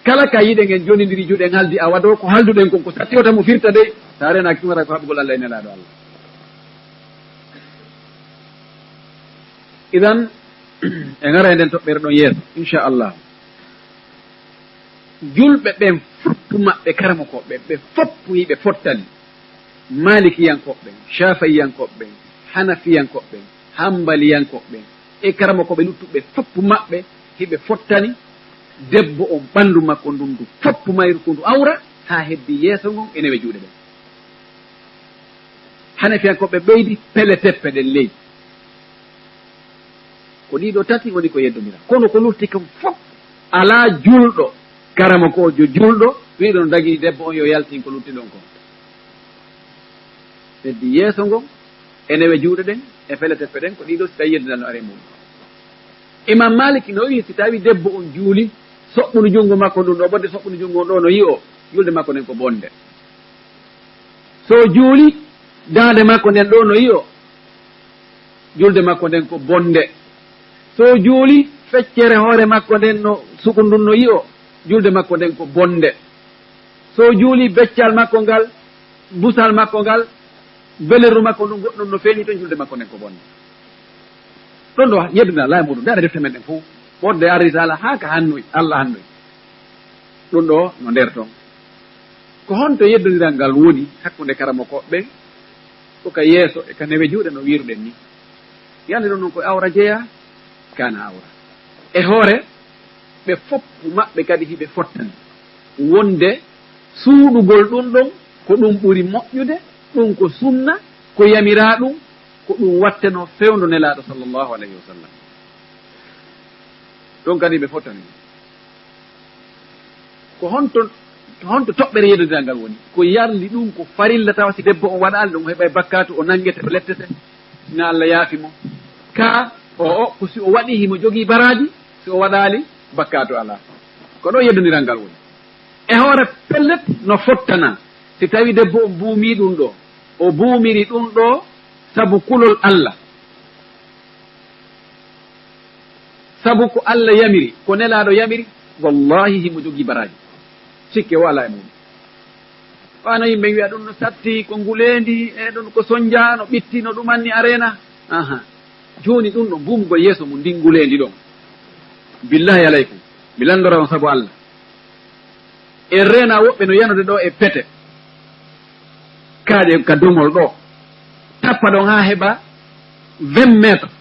Kala ka yiɗen en jonindiri juuɗe en haldi awa ɗo ko halduɗen kon ko satti o tan mo firta dey. Sa renaaki tun ara ko haɓugol Allah e Nelaaɗo Allah. Idan, en ara e nden toɓɓere ɗon yeeso, inchallah. Julɓe ɓen foppu maɓɓe, karamokooɓe ɓe foppu hiɓe fottani. Maalikiyankooɓe ɓen, Caafa'iyankooɓe ɓen, Hanafiyankooɓe ɓen, Hambaliyankooɓe ɓen, e karamokooɓe luttuɓe foppu maɓɓe hiɓe fottani. Debbo on ɓanndu makko ndun ndu foppu mayru ko ndu awra, haa heddi yeeso ngon e newe juuɗe ɗen. Hanafiyankooɓe ɓeydi pele teppe ɗen ley. Ko ɗiɗo tati woni ko yeddondira. Kono ko lutti kam fof, alaa julɗo, karamokoojo julɗo, wi'ɗo no dagii debbo on yo yaltin ko lutti ɗon kon. Heddi yeeso ngon, e newe juuɗe ɗen, e pele teppe ɗen, ko ɗiɗo si tawi yeddinal no ari e mum. Imam Maliki no wi'i si tawi debbo on juuli, soɓɓunu junngo makko ndun ɗo, ɓodde soɓɓunu junngo on ɗo no yi'o, julde makko nden ko bonde. So juuli, daande makko nden ɗo no yi'o, julde makko nden ko bonde. So juuli, feccere hoore makko nden no suku ndun no yi'o, julde makko nden ko bonde. So juuli, beccal makko ngal, busal makko ngal, belerru makko ndun goɗɗun no feeñi ton, julde makko nden ko bonde. Ɗon ɗo yeddundiral e muɗum, ndaara defte men ɗen fof. Ɓodde a risaala haa ka hannoy, Allah hannoy. Ɗum ɗo no nder ton. Ko honto yeddondiral ngal woni hakkunde karamokooɓe ɓen? Ko ka yeeso e ka newe juuɗe no wiiruɗen ni. Yande ɗum ɗon ko awra jeyaa? Kana awra. E hoore, ɓe foppu maɓɓe kadi hiɓe fottani wonde suuɗugol ɗum ɗon ko ɗum ɓuri moƴƴude, ɗum ko sunna, ko yamiraa ɗum, ko ɗum watteno fewndo Nelaaɗo sallallahu alayhi wa sallam. Ɗon kadi ɓe fottani ɗum. Ko honto, honto toɓɓere yeddondiral ngal woni? Ko yarli ɗum ko farilla tawa si debbo on waɗaali ɗum, o heɓay bakkaatu, o nanngete, o lettete. Ina Allah yaafi mo. Ka o, o, ko si o waɗi himo jogii baraaji, si o waɗaali, bakkaatu alaa. Ko ɗo yeddondiral ngal woni. E hoore pellet no fottana, si tawi debbo on buumii ɗum ɗo, o buumiri ɗum ɗo sabu kulol Allah. Sabu ko Allah yamiri, ko Nelaaɗo yamiri, wallahi himo jogii baraaji. Sikke o alaa e muɗum. Wano yimɓe wi'a ɗum no satti, ko nguleendi, e ɗum ko sonja, no ɓitti, no ɗum anni a reena. Aha. Jooni ɗum ɗon buumugol yeeso mum ndin nguleendi ɗon. Billahi alaykum. Mi lanndora on sabu Allah. En reena woɓɓe no yanude ɗo e pete. Kaaƴe ka domol ɗo. Tappa ɗon haa heɓa vingt mètres.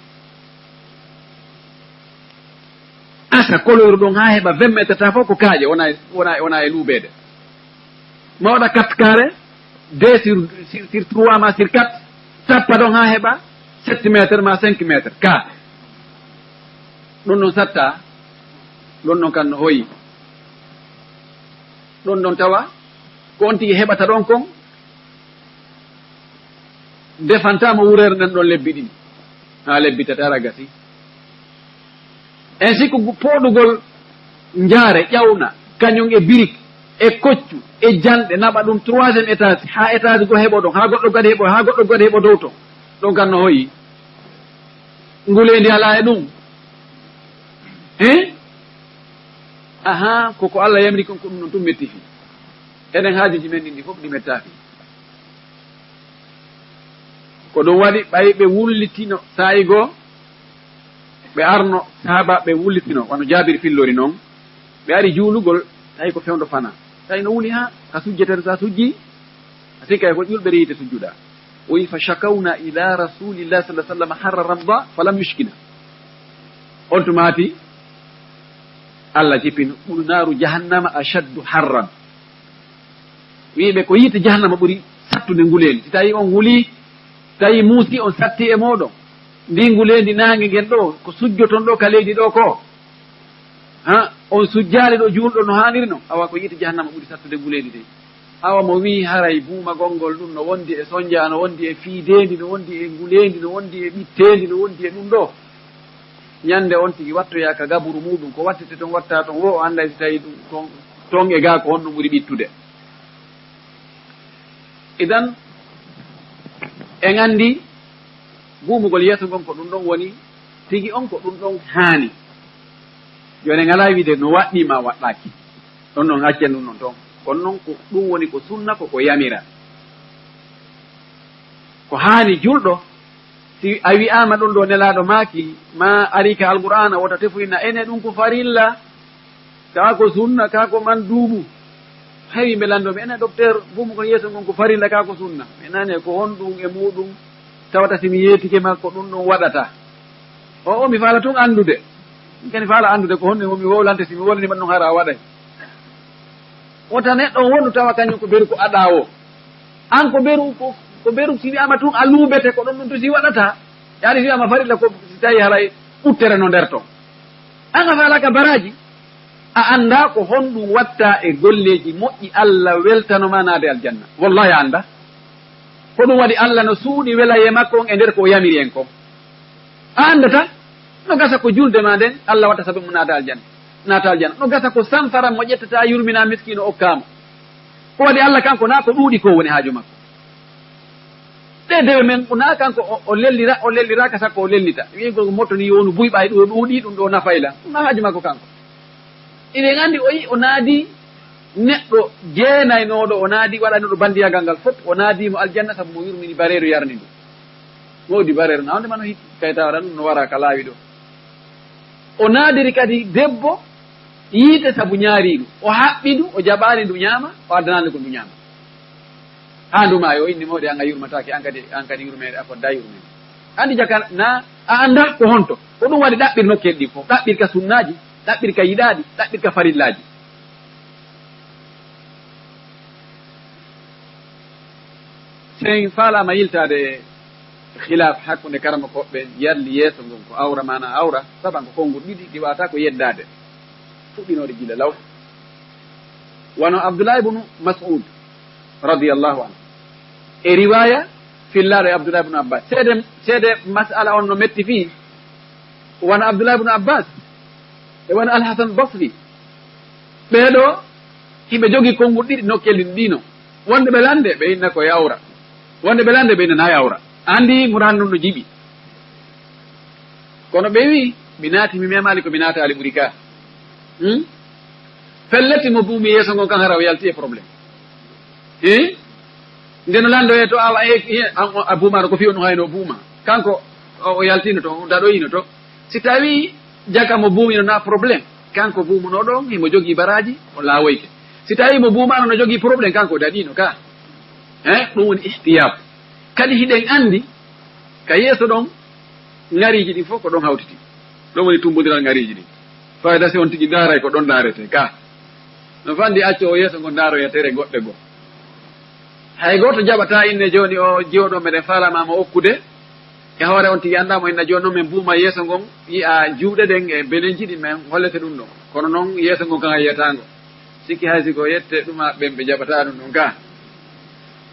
Asa koloyru ɗon haa heɓa vingt mètres ta fof ko kaaƴe, wona e, wona, wona e luubeede. Ma waɗa quatre carré, deux sur, sur, sur trois ma sur quatre, tappa ɗon haa heɓa sept mètres ma cinq mètres. Ka. Ɗum ɗon satta, ɗum ɗon kan no hoyi. Ɗum ɗon tawa, ko on tigi heɓata ɗon kon, defantaama wureere nden ɗon lebbi ɗiɗi. Haa lebbi tati ara gasi. En sikku gu-, pooɗugol njaare, ƴawna, kañum e birik, e koccu, e janɗe, naɓa ɗum troisième étage, haa étage goo heɓo ɗon, haa goɗɗo gadi heɓo, haa goɗɗo gadi heɓo dow ton. Ɗon kan no hoyi. Nguleendi alaa e ɗum. Hein? Ahaa, ko ko Allah yamiri kon, ko ɗum ɗon tun metti fii. Enen haajuuji men ɗin ɗi fof ɗi mettaa fii. Ko ɗum waɗi ɓay ɓe wullitino saa'i goo, ɓe arno sahaabaaɓe wullitino, wano Jaabir fillori non, ɓe ari juulugol, tawi ko fewndo fana. Tawi no wuli haa ka sujjete, sa sujji, a sikka ko ƴulɓe yiite sujjuɗa. O wi, "Fa shakawna ila Rasulillahi sallallahu alaihi wasallam harra Ramda, falam yushkina." On tumaati, Allah jippino, "Qul naru jahannama ashaddu harran." Wi'iɓe ko yiite jahannama ɓuri sattude nguleendi. Si tawi on wuli, tawi muusi on satti e mooɗon, ndi nguleendi naange ngen ɗo, ko sujjoton ɗo ka leydi ɗo ko, ha, on sujjaali ɗo juulɗo no haaniri non, awa ko yiite jahannama ɓuri sattude nguleendi de. Awa mo wi'i haray buumagol ngol ɗum no wondi e sonja, no wondi e fiideendi, no wondi e nguleendi, no wondi e ɓitteendi, no wondi e ɗum ɗo. Ñande on tigi wattoya ka gaburu muɗum, ko wattete ton watta ton, wo o annday si tawi ɗum ton, ton e gaa ko honɗum ɓuri ɓittude. Idan, en anndi buumugol yeeso ngon ko ɗum ɗon woni tigi on, ko ɗum ɗon haani. Jooni en alaa wiide no waɗɗii ma waɗɗaaki. Ɗon non accen ɗum non ton. Kono non ko ɗum woni ko sunna, ko ko yamira. Ko haani julɗo, si a wi'aama ɗum ɗo Nelaaɗo maaki, ma ari ka Alqur'aana, wota tefoyna ene ɗum ko farilla, kaa ko sunna, kaa ko manduubu. Hay yimɓe lanndoo mi, ene docteur, buumugol yeeso ngon ko farilla, kaa ko sunna. Mi nane ko honɗum e muɗum tawata si mi yeetike ma ko ɗum ɗum waɗata. O, o, mi faala tun anndude. Mi kadi faala anndude ko honɗum mi wowlante, si mi wowlani ma ɗum hara a waɗay. Wota neɗɗo wonu tawa kañum ko beru ko aɗa o. An ko beru, ko, ko beru si wi'aama tun a luubete ko ɗon ɗum to si waɗata. Yaani si wi'aama farilla ko si tawi haray ɓuttere no nder ton. An a faalaaka baraaji, a anndaa ko honɗum watta e golleeji moƴƴi Allah weltano ma naade aljanna. Wallahi a anndaa. Ko ɗum waɗi Allah no suuɗi welayee makko on e nder ko o yamiri en kon. A anndata, no gasa ko julde ma nden, Allah watta sabu mo naata aljanna. Naata aljanna. No gasa ko sanfaran mo ƴettata yurmina miskiino okkaama. Ko waɗi Allah kanko na ko ɗuuɗi ko woni haaju makko. Ɗe dewe men, na kanko o, o lellira, o lelliraka sakko o lellita. Wi'gol ko moto ni yownu buy ɓay ɗo ɗuuɗi, ɗum ɗo nafayla. Ɗum na haaju makko kanko. Iɗen anndi o yi-, o naadi neɗɗo jeenaynooɗo, o naadi waɗanooɗo bandiyagal ngal fof, o naadi mo aljanna sabu mo yurmini bareeru yarni ndu. Mawdi bareeru na wonde mano hikki, kay tawata ɗum no wara ka laawi ɗo. O naadiri kadi debbo yiite sabu ñaari ndu. O haɓɓi ndu, o jaɓaani ndu ñaama, o addanaani ko ndu ñaama. Haa ndu maayi, o inni mawɗi, an a yurmataake, an kadi, an kadi yurmeede, a fodda yurmeede. Anndi jaka na, a annda ko honto. Ko ɗum waɗi ɗaɓɓir nokkeeli ɗi fof. Ɗaɓɓir ka sunnaaji, ɗaɓɓir ka yiɗaaɗi, ɗaɓɓir ka farillaaji. Sen faalaama yiltaade khilaaf hakkunde karamokooɓe, yarli yeeso ngon ko awra maana awra, saban ko konngol ɗiɗi, ɗi waata ko yeddaade. Fuɗɗinoode gila law. Wano Abdullah ibn Mas'ud, radiyallahu anhu. E riwaaya, fillaaɗo e Abdullah ibn Abbas. Seede, seede masala on no metti fii, wano Abdullah ibn Abbas e wano Al-Hasan Basri. Ɓee ɗoo, hiɓe jogii konngol ɗiɗi nokkeeli ɗiino. Wonde ɓe lande, ɓe inna ko yawra. Wonde ɓe lande, ɓe inna na yawra. Anndi Qur'aana ndun no jiɓi. Kono ɓe wi'i, mi naati, mi memaali ko mi naataali ɓuri ka. Hmm? Pellet mo buumi yeeso ngon kan hara o yalti e problème. Eh? Nde no lando e to awa, e, e, a, a buumaano ko fii on hayno buuma. Kanko o, o yaltino to, o daɗoyino to. Si tawi jaka mo buumino na problème. Kanko buumuno ɗon, himo jogii baraaji, o laawoyke. Si tawi mo buumaano no jogii problème, kanko o daɗino ka. Eh? Ɗum woni ihtiyat. Kadi hiɗen anndi, ka yeeso ɗon, ŋariiji ɗin fof ko ɗon hawtiti. Ɗum woni tumbondiral ŋariiji ɗin. Fayda si on tigi ndaaray ko ɗon ndaarete ka. No fandi acco o yeeso ngo ndaaroya tere goɗɗe goo. Hay gooto jaɓataa inne jooni o jiwo ɗo meɗen faalama mo okkude. E hoore on tigi anndaa mo inna jooni noon men buuma yeeso ngon, yi'a juuɗe ɗen e belenji ɗin men hollete ɗum ɗon. Kono noon yeeso ngon kan a yi'ataa ngo. Sikki hay si ko yette ɗuma ɓen ɓe jaɓataa ɗum ɗon ka.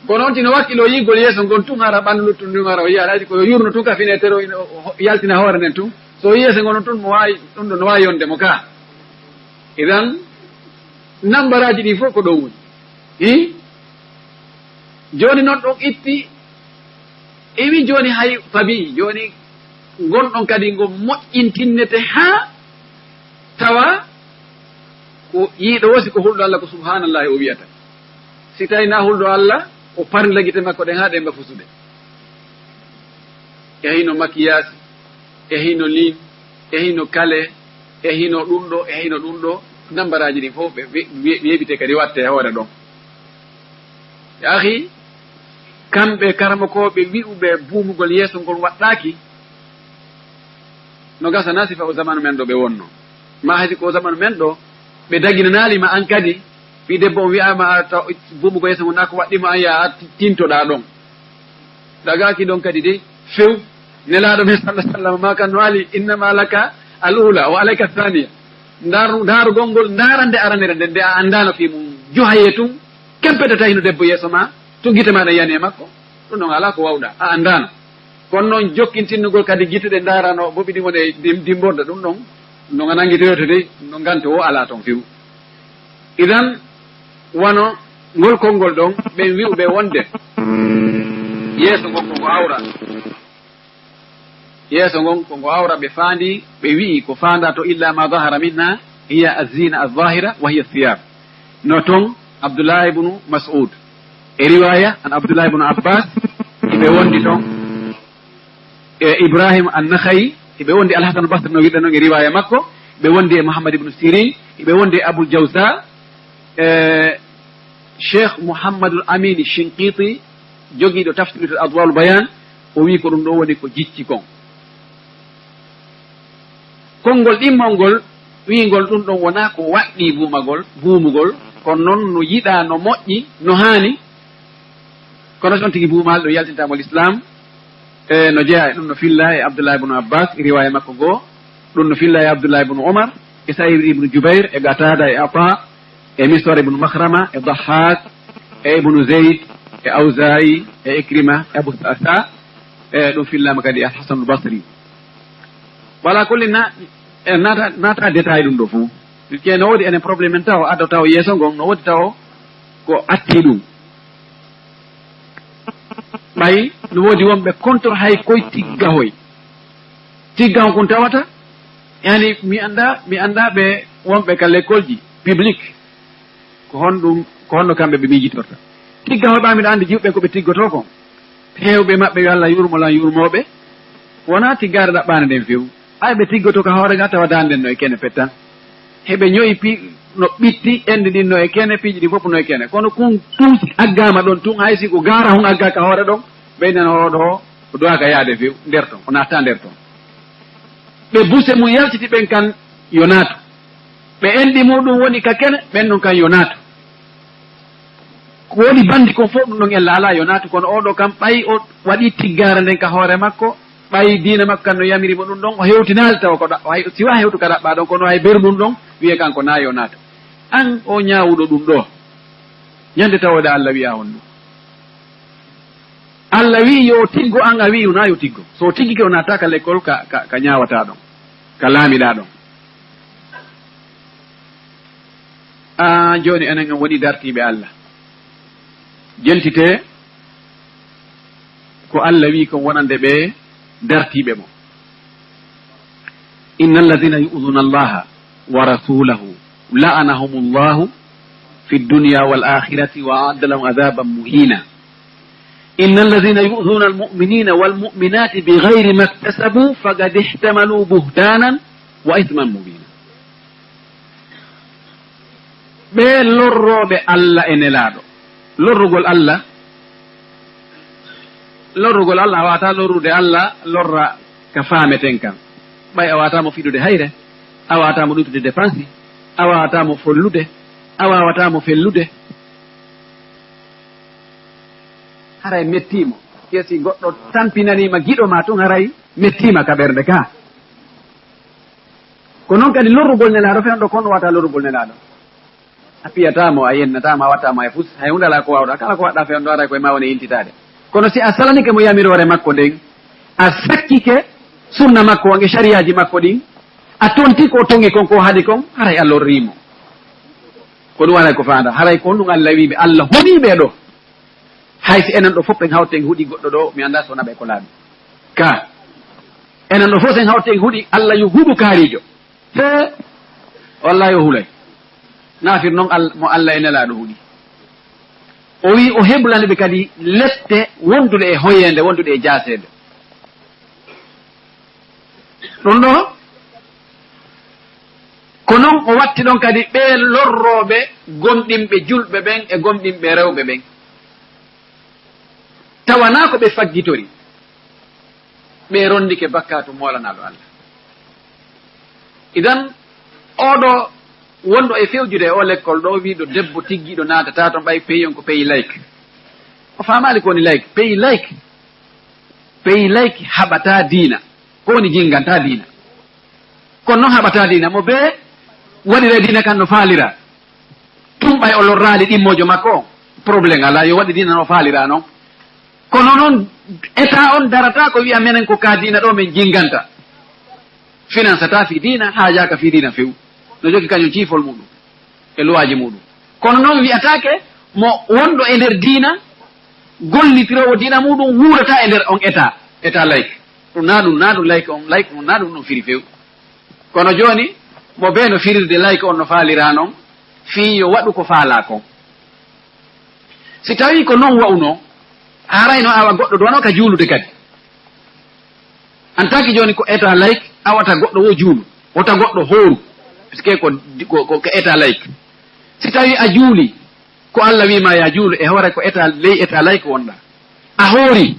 Kono on tino wakkiloo yi'gol yeeso ngon tun hara ɓanndu luttun ndun hara o yi'a hay si ko yurno tun ka fine tere o ina o, o, yaltina hoore nden tun. So o yeeso ngon tun mo waawi, ɗum ɗon no waawi yonde mo ka. Idan, nambaraaji ɗi fof ko ɗon woni. Hi? Jooni noon ɗon itti, iwi jooni hay fabi, jooni ngon ɗon kadi ngo moƴƴintinnete haa tawa ko yiiɗo wasi ko hulɗo Allah ko subhanallahi o wi'ata. Si tawi na hulɗo Allah, o parnila gite makko ɗen haa ɗen mba fusude. E hino makiyaasi, e hino lin, e hino kale, e hino ɗum ɗo, e hino ɗum ɗo, nambaraaji ɗin fof ɓe we-, we-, weeɓite kadi watte e hoore ɗon. Ya akhi, kamɓe karamokooɓe wi'uɓe buumugol yeeso ngol waɗɗaaki, no gasa na sifa o zamanu men ɗo ɓe wonno. Ma haysi ko o zamanu men ɗo, ɓe daginanaali ma an kadi, ɓii debbo on wi'aama a taw buumugol yeeso ngol na ko waɗɗi mo an yaa a ti-, tintoɗaa ɗon. Dagaaki ɗon kadi de, few. Nelaaɗo men sallallahu alaihi wasallam ma kan no ali, innama laka al ula wa alayka thaniya. Ndaaru-, ndaarugol ngol, ndaarande aranere nden, nde a anndaano fii mum, johaye tun, kempetata hino debbo yeeso ma, tun gite ma ɗen yani e makko. Ɗum ɗon alaa ko wawɗaa, a anndaano. Kono noon jokkintinnugol kadi gite ɗe ndaarano, boɓi ɗin woni e dim-, dimborde, ɗum ɗon, no nga nanngitoyoto de, no nganto o alaa toon few. Idan, wano ngol konngol ɗon, ɓen wi'uɓe wonde yeeso ngon ko ngo awra. Yeeso ngon ko ngo awra, ɓe faandi, ɓe wi'i ko faandaa to illa ma zahara minha hiya az-zina az-zahira wa hiya thiyab. No ton Abdullah ibn Mas'ud. E riwaya an Abdullah ibn Abbas, hiɓe wondi ton. E Ibrahim an-Nakha'i, hiɓe wondi Al-Hasan Basri no wiɗa non e riwaya makko, ɓe wondi e Muhammad ibn Sirin, hiɓe wondi e Abul Jawza, e Cheikh Muhammadul Amin Shinqiti, jogiiɗo tafsir Adwa'ul Bayan, o wi'i ko ɗum ɗo woni ko jicci kon. Konngol ɗimmol ngol, wi'ngol ɗum ɗon wonaa ko waɗɗii buumagol, buumugol, kono noon no yiɗaa, no moƴƴi, no haani, kono so on tigi buumaali ɗum yaltintaamo Lislaam, e no jeyaa e ɗum no fillaa e Abdullah ibn Abbas, e riwaaya makko goo, ɗum no fillaa e Abdullah ibn Umar, e Sa'id ibn Jubayr, e Qatada, e Ata, e Miswar ibn Makhrama, e Dahhak, e Ibn Zayd, e Awza'i, e Ikrima, e Abu Sa'sa, e ɗum fillaama kadi e Al-Hasan Al-Basri. Wala kulli na, e naata, naata détail ɗum ɗo fof. Ke no woodi enen problème en taw, addo taw yeeso ngon, no woodi taw ko atti ɗum. Ɓay no woodi wonɓe contre hay koye tiggahoy. Tiggaho kun tawata, yani mi annda, mi annda ɓe wonɓe ka l'école ji public. Ko honɗum, ko honno kamɓe ɓe miijitorta? Tiggahoy ɓa miɗo anndi jiwɓe ko ɓe tiggotoo kon. Heewɓe maɓɓe yo Allah yurmo lan yurmooɓe. Wonaa tiggaare ɗaɓɓaande nden few. Ay ɓe tiggoto ka hoore ga tawa daande nden no e kene pettan. Heɓe ño'i pi-, no ɓitti, enɗi ɗin no e kene, piiji ɗin fof no e kene. Kono kun tun aggaama ɗon tun, hay si ko gaara hun aggaaka hoore ɗon, ɓe nan hoore ɗo, o do'aaka yaade few, nder ton, o natta nder ton. Ɓe buse mun yaltiti ɓen kan yo naatu. Ɓe enɗi muɗum woni ka kene, ɓen non kan yo naatu. Ko woni bandi kon fof ɗum ɗon ella alaa yo naatu, kono oo ɗoo kam ɓay o waɗii tiggaare nden ka hoore makko, ɓay diina makko kan no yamiri mo ɗum ɗon, o hewtinaali tawa ko ɗa-, o hay, si wa hewtu ka ɗaɓɓaa ɗon, kono hay beru ɗum ɗon, wi'e kanko naa yo naatu. An o ñaawuɗo ɗum ɗoo, ñande tawoɗaa Allah wi'aa on ɗum. Allah wi'i yo tiggo, an a wi'i wonaa yo tiggo. So o tiggike o naataaka lekkol ka, ka, ka ñaawataa ɗon, ka laamiɗaa ɗon. Aan jooni enen en woni dartiiɓe Allah. Jeltitee ko Allah wi'i kon wonande ɓe dartiiɓe mo. إن الذين يؤذون الله ورسوله لعنهم الله في الدنيا والآخرة وأعد لهم عذابا مهينا. إن الذين يؤذون المؤمنين والمؤمنات بغير ما اكتسبوا فقد احتملوا بهتانا وإثما مبينا. Ɓe lorrooɓe Allah e Nelaaɗo. Lorrugol Allah, lorrugol Allah, a waawataa lorrude Allah, lorra ka faameten kan. Ɓay a waawataa mo fiɗude hayre, a waawataa mo ɗuutude dépense, a waawataa mo follude, a waawataa mo fellude. Haray mettii mo. Ke si goɗɗo tampinanii ma giɗo maa tun, haray mettii ma ka ɓernde ka. Ko non kadi lorrugol Nelaaɗo, fewndo kon wata lorrugol Nelaaɗo. A piyataa mo, a yennataa mo, a waɗataa mo hay fus, hay huunde alaa ko waawɗaa. Kala ko waɗɗaa fewndo, aray koye maa woni yiltitaade. Kono si a salanike mo yamiroore makko nden, a sakkike sunna makko on e sariyaaji makko ɗin, a tonti ko o toŋi kon, ko o haɗi kon, haray a lorrii mo. Ko ɗum haray ko faandaa. Haray ko honɗum Allah wi'i ɓe, Allah hunii ɓe ɗoo. Hay si enen ɗoo fof en hawti en huɗi goɗɗo ɗoo, mi anndaa so wonaa ɓe ko laaɓi. Ka. Enen ɗoo fof en hawti en huɗi Allah yo huɗu kaariijo. He, wallahi o hulay. Naafir non Al-, mo Allah e Nelaaɗo huɗi. O wi'i o heblani ɓe kadi lette wonduɗe e hoyeende, wonduɗe e jaaseende. Ɗum ɗoo, ko non o watti ɗon kadi ɓee lorrooɓe gomɗinɓe julɓe ɓen e gomɗinɓe rewɓe ɓen. Tawanaa ko ɓe faggitori, ɓe rondike bakkaatu moolanaaɗo Allah. Idan, oo ɗoo wonɗo e fewjude e oo lekkol ɗoo, wi'uɗo debbo tiggiiɗo naatataa ton, ɓay pays on ko pays laïque. O faamaali ko woni laïque. Pays laïque, pays laïque haɓataa diina. Ko woni jingantaa diina. Kono non haɓataa diina. Mo bee waɗira diina kan no faaliraa. Tun ɓay o lorraali ɗimmoojo makko on, problème alaa, yo waɗi diina no faaliraa non. Kono non, État on darataa ko wi'a menen ko ka diina ɗoo men jinganta. Finansataa fii diina, haajaaka fii diina few. No jogii kañum ciifol muuɗum e luwaaji muuɗum. Kono non wi'ataake mo wonɗo e nder diina, gollitiroowo diina muuɗum, wuurataa e nder on État, État laïque. Ɗum naa ɗum, naa ɗum laïque on, laïque on, naa ɗum ɗum firi few. Kono jooni, mo bee no firirde laïque on no faaliraa non, fii yo waɗu ko faalaa kon. Si tawii ko non wa'unoo, haray no awa goɗɗo duwanoo ka juulude kadi. En tant que jooni ko État laïque, awata goɗɗo wo juulu, wota goɗɗo hooru, puisque ko, ko, ko, ko État laïque. Si tawii a juuli, ko Allah wi'i ma yaa juulu, e hoore ko État, ley État laïque wonɗaa. A hoori,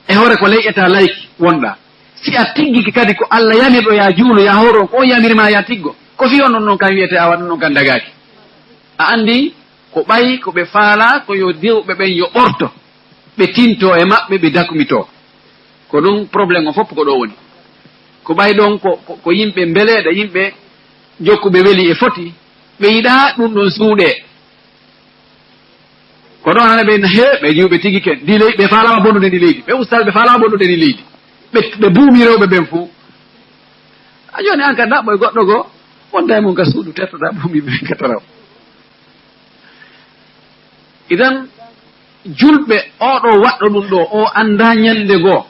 e hoore ko ley État laïque wonɗaa. Si a tiggike kadi ko Allah yamirɗo yaa juulu, yaa hooru on, ko on yamiri ma yaa tiggo. Ko fii on non non kan wi'etee awa ɗum non kan dagaaki. A anndi ko ɓay ko ɓe faalaa ko yo diwɓe ɓen yo ɓorto, ɓe tintoo e maɓɓe, ɓe dakmitoo. Ko ɗum problème on fof ko ɗoo woni. Ko ɓay ɗon ko, ko, ko yimɓe mbeleeɗe, yimɓe jokkuɓe weli e foti, ɓe yiɗaa ɗum ɗon suuɗee. Ko ɗon hannde ɓe, he, ɓe jiwɓe tigi ken. Ndi leydi, ɓe faalaama bonnude ndi leydi. Ɓe ustaaɓe ɓe faalaama bonnude ndi leydi. Ɓe, ɓe buumi rewɓe ɓen fof. A jooni an ka daɓɓo e goɗɗo goo, wonda e mum ka suudu, tettoɗaa buumi ɓe ka taraw. Idan, julɓe, oo ɗoo waɗɗo ɗum ɗoo, o anndaa ñannde goo.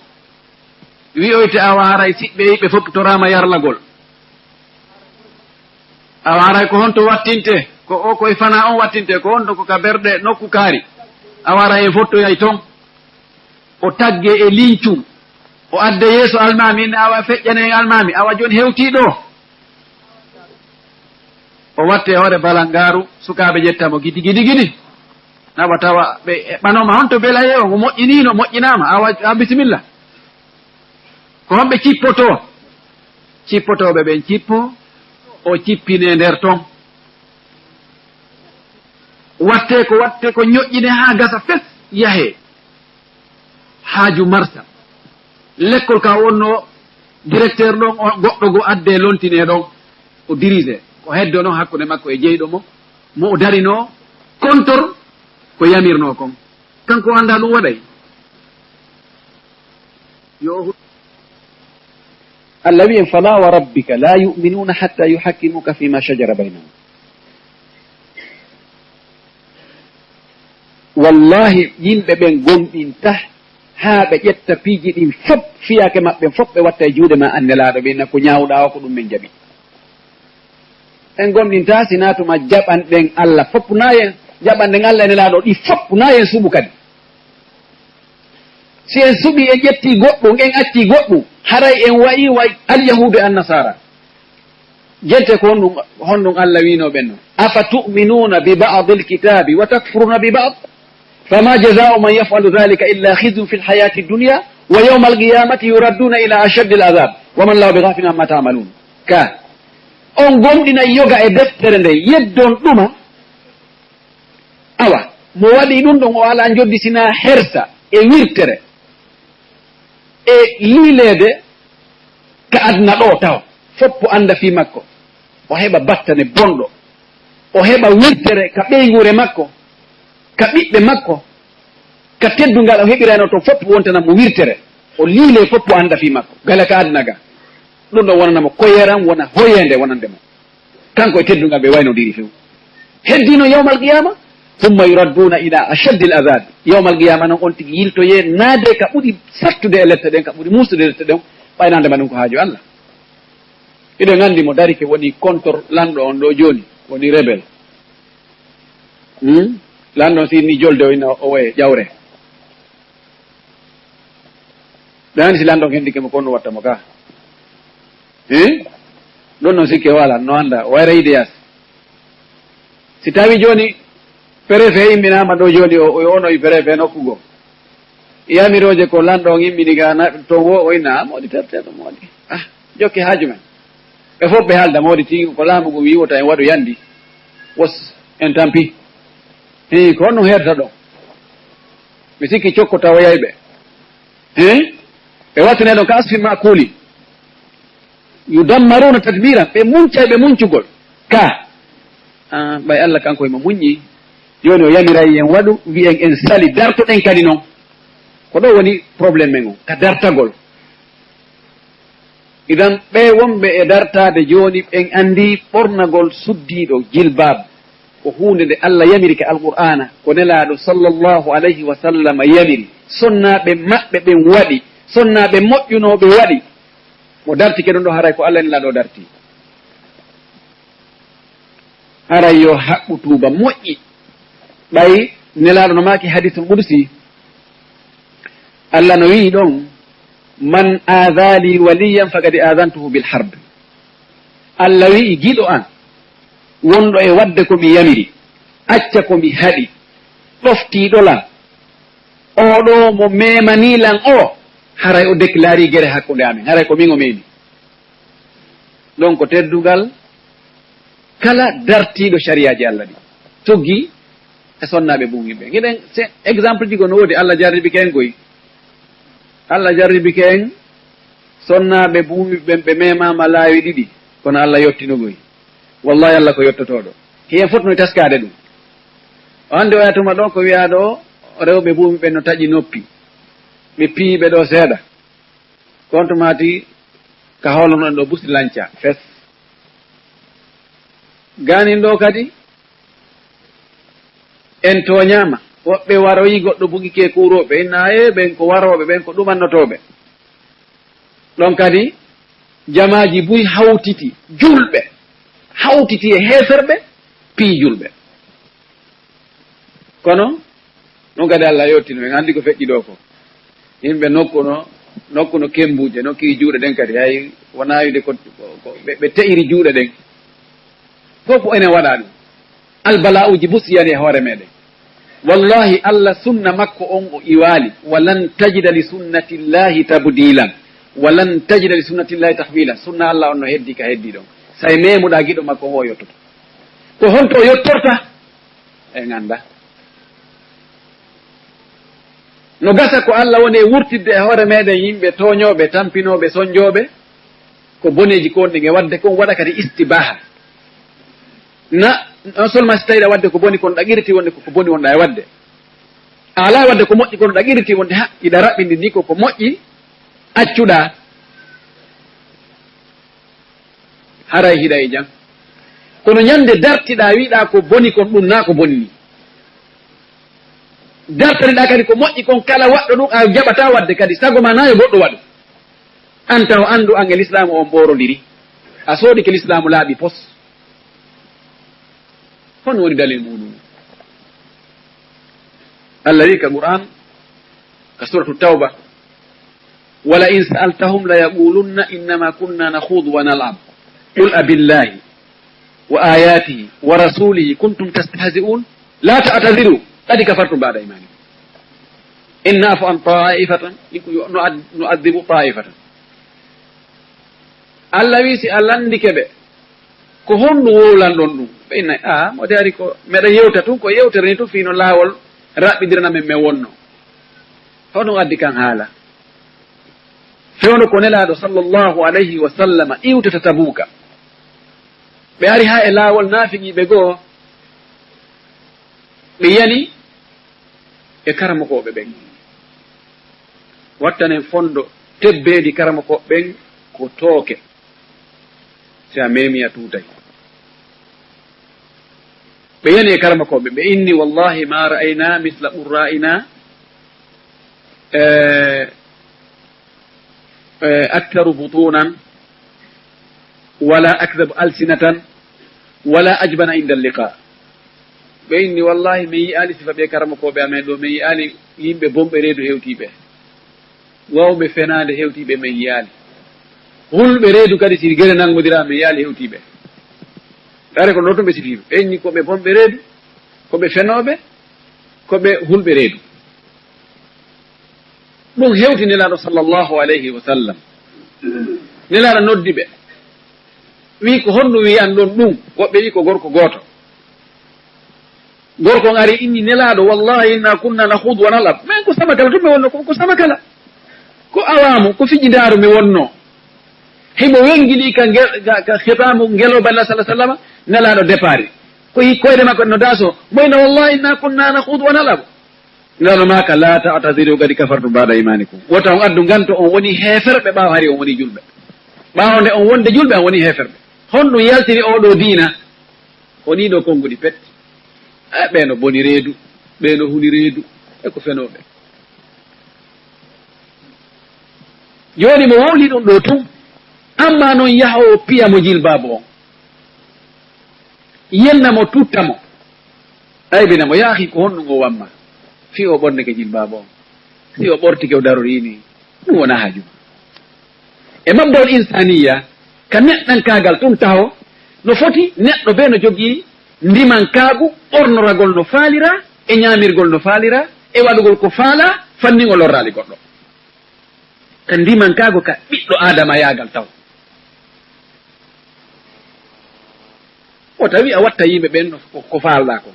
Wi'oyte awa haray siɓɓe yiɓɓe fof toraama yarlagol. Awa haray ko honto wattinte? Ko o koye fanaa on wattinte, ko honto ko ka berɗe nokku kaari. Awa haray en fottoyay ton. O tagge e lincum. O adde yeeso almaami, inne awa feƴƴane en almaami. Awa jooni hewtii ɗoo. O watte hoore balangaaru, sukaaɓe ƴetta mo gidi, gidi, gidi. Nawa tawa ɓe eɓɓanooma honto belayee on, o moƴƴiniino, moƴƴinaama, awa, a bisimilla. Ko honɓe cippotoo? Cippotooɓe ɓen cippo, o cippinee nder ton. Wattee ko wattee ko ñoƴƴinee haa gasa fes, yahee. Haaju marsa. Lekkol ka wonno directeur ɗon, o goɗɗo go adde lontine ɗon. O dirige. Ko heddo non hakkunde makko e jeyɗo mo, mo o darino kontor ko yamirno kon. Kanko o anndaa ɗum waɗay. Allah wi'i en, "Fala wa rabbika la yu'minuna hatta yuhakkimuka fima shajara baynahum." Wallahi, yimɓe ɓen gomɗinta haa ɓe ƴetta piiji ɗin fop, fiyaake maɓɓe fop ɓe watta e juuɗe ma, an Nelaaɗo, ɓe inna ko ñaawɗaa o, ko ɗum men jaɓi. En gomɗinta si naa tuma jaɓanɗen Allah fop naa en, jaɓanɗen Allah e Nelaaɗo ɗi fop naa en suɓu kadi. Si en suɓi, en ƴetti goɗɗum, en acci goɗɗum, haray en wayi way Alyahuudu e Annasaara. Jente ko honɗum, honɗum Allah wi'no ɓen non? "Afa tu'minuna bi ba'dil kitabi wa takfuruna bi ba'd? Fama jaza'u man yaf'alu dhalika illa khizyun fil hayati dunya wa yawmal qiyamati yuradduna ila ashaddil adhab wa man Allahu bighafilin amma ta'malun." Ka. On gomɗinay yoga e deftere nden, yeddon ɗuma? Awa, mo waɗi ɗum ɗon o alaa njoddi sinaa hersa e wirtere e liileede ka aduna ɗoo taw. Foppo annda fii makko, o heɓa battane bonɗo, o heɓa wirtere ka ɓeynguure makko, ka ɓiɓɓe makko, ka teddungal o heɓirayno ton foppo wontana mo wirtere, o liilee foppo annda fii makko, gala ka aduna ga. Ɗum ɗon wonana mo koyeeram, wona hoyeende wonande mo. Kanko e teddungal ɓe waynodiri few. Heddi no yawmal qiyama, thumma yuradduna ila ashaddil adhab. Yawmal qiyama non on tigi yiltoye naade ka ɓuri sattude e lette ɗen, ka ɓuri muusude e lette ɗen, ɓaynande ma ɗum ko haaju Allah. Iɗen anndi mo darike woni contre lanɗo on ɗo jooni, woni rebel. Hmm? Lanɗo on si inni jolde o ina o waye ƴawre. Ɓe anndi si lanɗo on hendike mo ko on watta mo ka. Eh? Ɗon non sikke wala, no annda, o wayra yiide yaasi. Si tawi jooni perefe imminaama ɗo jooni, o, o onoyi perefe nokku goo. Yamirooje ko lanɗo on immini ga, na, to wo, o inna, "Ah, moodi terteeɗo, moodi. Ah, jokke haaju men." Ɓe fof ɓe haalda, moodi tigi ko laamu ngu wi'i wota en waɗu yandi. Wos, en tampi. Hii, ko honno heerta ɗo? Mi sikki cokko tawoyay ɓe. Hii? Ɓe wattinay ɗon ka asfin maakuli. Yudammaruna tadmira, ɓe muncay ɓe muncugol. Ka, ah, ɓay Allah kanko himo muññi, jooni o yamiray en waɗu, wi'en en sali, dartoɗen kadi non. Ko ɗo woni problème men on, ka dartagol. Idan, ɓe wonɓe e dartaade jooni, ɓen anndi ɓornagol suddiiɗo, jilbaab, ko huunde nde Allah yamiri ka Alqur'aana, ko Nelaaɗo sallallahu alayhi wa sallam yamiri. Sonnaaɓe maɓɓe ɓen waɗi, sonnaaɓe moƴƴunooɓe waɗi. Mo dartike ɗum ɗo, haray ko Allah e Nelaaɗo darti. Haray yo haɓɓu tuuba moƴƴi. Ɓay Nelaaɗo no maaki hadiisul qudsi, Allah no wi'i ɗon, "Man aadha li waliyan faqad aadantuhu bil harb." Allah wi'i, "Giɗo an, wonɗo e waɗde ko mi yamiri, acca ko mi haɗi, ɗoftiiɗo lan, oo ɗoo mo memanii lan oo, haray o deklaarii gere hakkunde amen, haray ko min o memi." Ɗon ko teddungal kala dartiiɗo sariyaaji Allah ɗi, tuggi e sonnaaɓe buumi ɓe. Ngiɗen se-, exemple ji ko no woodi, Allah jarribike en koy. Allah jarribike en, sonnaaɓe buumi ɓen ɓe memaama laawi ɗiɗi, kono Allah yottino koy. Wallahi Allah ko yottotooɗo. Hiyen fotno taskaade ɗum. O anndi oya tuma ɗo ko wi'aa ɗo, rewɓe buumi ɓen no taƴi noppi. Ɓe piyi ɓe ɗo seeɗa. Kontumaati ka hoolono ɗo busti lanca, fes. Gaanin ɗo kadi, en tooñaama. Woɓɓe waroyi goɗɗo bugike kuurooɓe, inna, "Ee, ɓen ko warooɓe, ɓen ko ɗumannotooɓe." Ɗon kadi, jamaaji buy hawtiti, julɓe, hawtiti e heeferɓe, piyi julɓe. Kono, ɗum kadi Allah yottino, en anndi ko feƴƴi ɗo ko. Yimɓe nokku no, nokku no kembuuje, nokki juuɗe ɗen kadi, hay wonaa wiide ko, ko, ko ɓe, ɓe te'iri juuɗe ɗen. Fof ko enen waɗa ɗum. Albala'uuji busi yani e hoore meɗen. Wallahi, Allah sunna makko on o iwaali. "Wa lan tajida li sunnatillahi tabdilan. Wa lan tajida li sunnatillahi tahwila." Sunna Allah on no heddi ka heddi ɗon. Say memuɗa giɗo makko on o yottoto. Ko honto o yottorta? En annda. No gasa ko Allah woni e wurtidde e hoore meɗen yimɓe tooñooɓe, tampinooɓe, sonjooɓe, ko boneeji ko wonɗen e waɗde kon, waɗa kadi istibaha. Na, non seulement si tawi ɗa waɗde ko boni, kono ɗa qiriti wonde ko, ko boni wonɗa e waɗde. A alaa e waɗde ko moƴƴi, kono ɗa qiriti wonde ha, iɗa raɓɓindi ni ko, ko moƴƴi, accuɗaa, haray hiɗa e jam. Kono ñande dartiɗaa, wiɗaa ko boni kon, ɗum naa ko bonni. Dartaniɗaa kadi ko moƴƴi kon, kala waɗɗo ɗum a jaɓataa waɗde kadi, sago ma naa yo goɗɗo waɗu. An taw anndu an e lislaamu on ɓoorondiri. A soodike lislaamu laaɓi pos. Honno woni dalil muuɗum? Allah wi'i ka Qur'aan, ka Suuratu Tawba, "Wala in sa'altahum la yaqulunna innama kunna nakhudu wa nal'ab. Qul abillahi wa ayatihi wa rasulihi kuntum tastahzi'un. La ta'tadhiru qad kafartum ba'da imanikum. In na'fu an ta'ifatan, nu'adhibu ta'ifatan." Allah wi'i, si a lanndike ɓe, ko honɗum wowlanɗon ɗum? Ɓe inna, "A, mo de ari ko meɗa yewta tun, ko yewtere ni tun fii no laawol raɓɓidirana men, men wonno." Hoɗum addi kan haala? Fewndo ko Nelaaɗo sallallahu alayhi wa sallama iwtata Tabuuka. Ɓe ari haa e laawol, naafiqiiɓe goo, ɓe yani e karamokooɓe ɓen. Wattanen fondo, tebbeeli karamokooɓe ɓen ko tooke. Si a meemi, a tuutay. Ɓe yani e karamokooɓe, ɓe inni, "Wallahi ma ra'ayna misla qurra'ina, eh, eh, aktharu butunan, wala akdhabu alsinatan, wala ajbana inda liqa." Ɓe inni, "Wallahi, min yi'aali sifa ɓe karamokooɓe amen ɗo, min yi'aali yimɓe bonɓe reedu hewtii ɓe. Waawɓe fenaande hewtii ɓe, min yi'aali. Hulɓe reedu kadi, si gere nanngodira, min yi'aali hewtii ɓe." Ɓayre ko ɗo tun ɓe sifii ɓe. Ɓe inni ko ɓe bonɓe reedu, ko ɓe fenooɓe, ko ɓe hulɓe reedu. Ɗum hewti Nelaaɗo sallallahu alayhi wa sallam. Nelaaɗo noddi ɓe. Wi'i, "Ko honɗum wi'an ɗon ɗum?" Woɓɓe wi'i, "Ko gorko gooto." Gorko on ari, inni, "Nelaaɗo, wallahi inna kunna nakhudu wa nal'ab." Men ko samakala, tun mi wonno ko, ko samakala. Ko awaamu, ko fijindaaru mi wonno. Himo wengili ka nge-, ka, ka khitaamu ngelooba Allah sallallahu alaihi wasallam, Nelaaɗo départ. Ko yi koyɗe makko no daaso, mo inna, "Wallahi inna kunna nakhudu wa nal'ab." Nelaaɗo maaka, "La ta'tadhiru qad kafartum ba'da imanikum." Wota on addu nganto, on woni heeferɓe ɓaawo hari on woni julɓe. Ɓaawo nde on wonde julɓe, on woni heeferɓe. Honɗum yaltini oo ɗoo diina? Ko ɗii ɗoo konnguɗi pet. E ɓee no boni reedu, ɓee no huli reedu, e ko fenooɓe. Jooni mo wowli ɗum ɗoo tun, amma non yahoowo piya mo jilbaabu on, yenna mo, tutta mo, aybina mo, "Yaahi, ko honɗum o wamma?" Fii o ɓornike jilbaabu on. Si o ɓortike, o darorii nii, ɗum wonaa haaju ma. E mabbawol insaniya, ka neɗɗankaagal tun taho, no foti neɗɗo bee no jogii ndimankaagu, ɓornoragol no faaliraa, e ñaamirgol no faaliraa, e waɗugol ko faalaa, fannin o lorraali goɗɗo. Ka ndimankaagu ka ɓiɗɗo aadamayaagal taho. O tawi a watta yimɓe ɓen no ko, ko faalɗaa kon.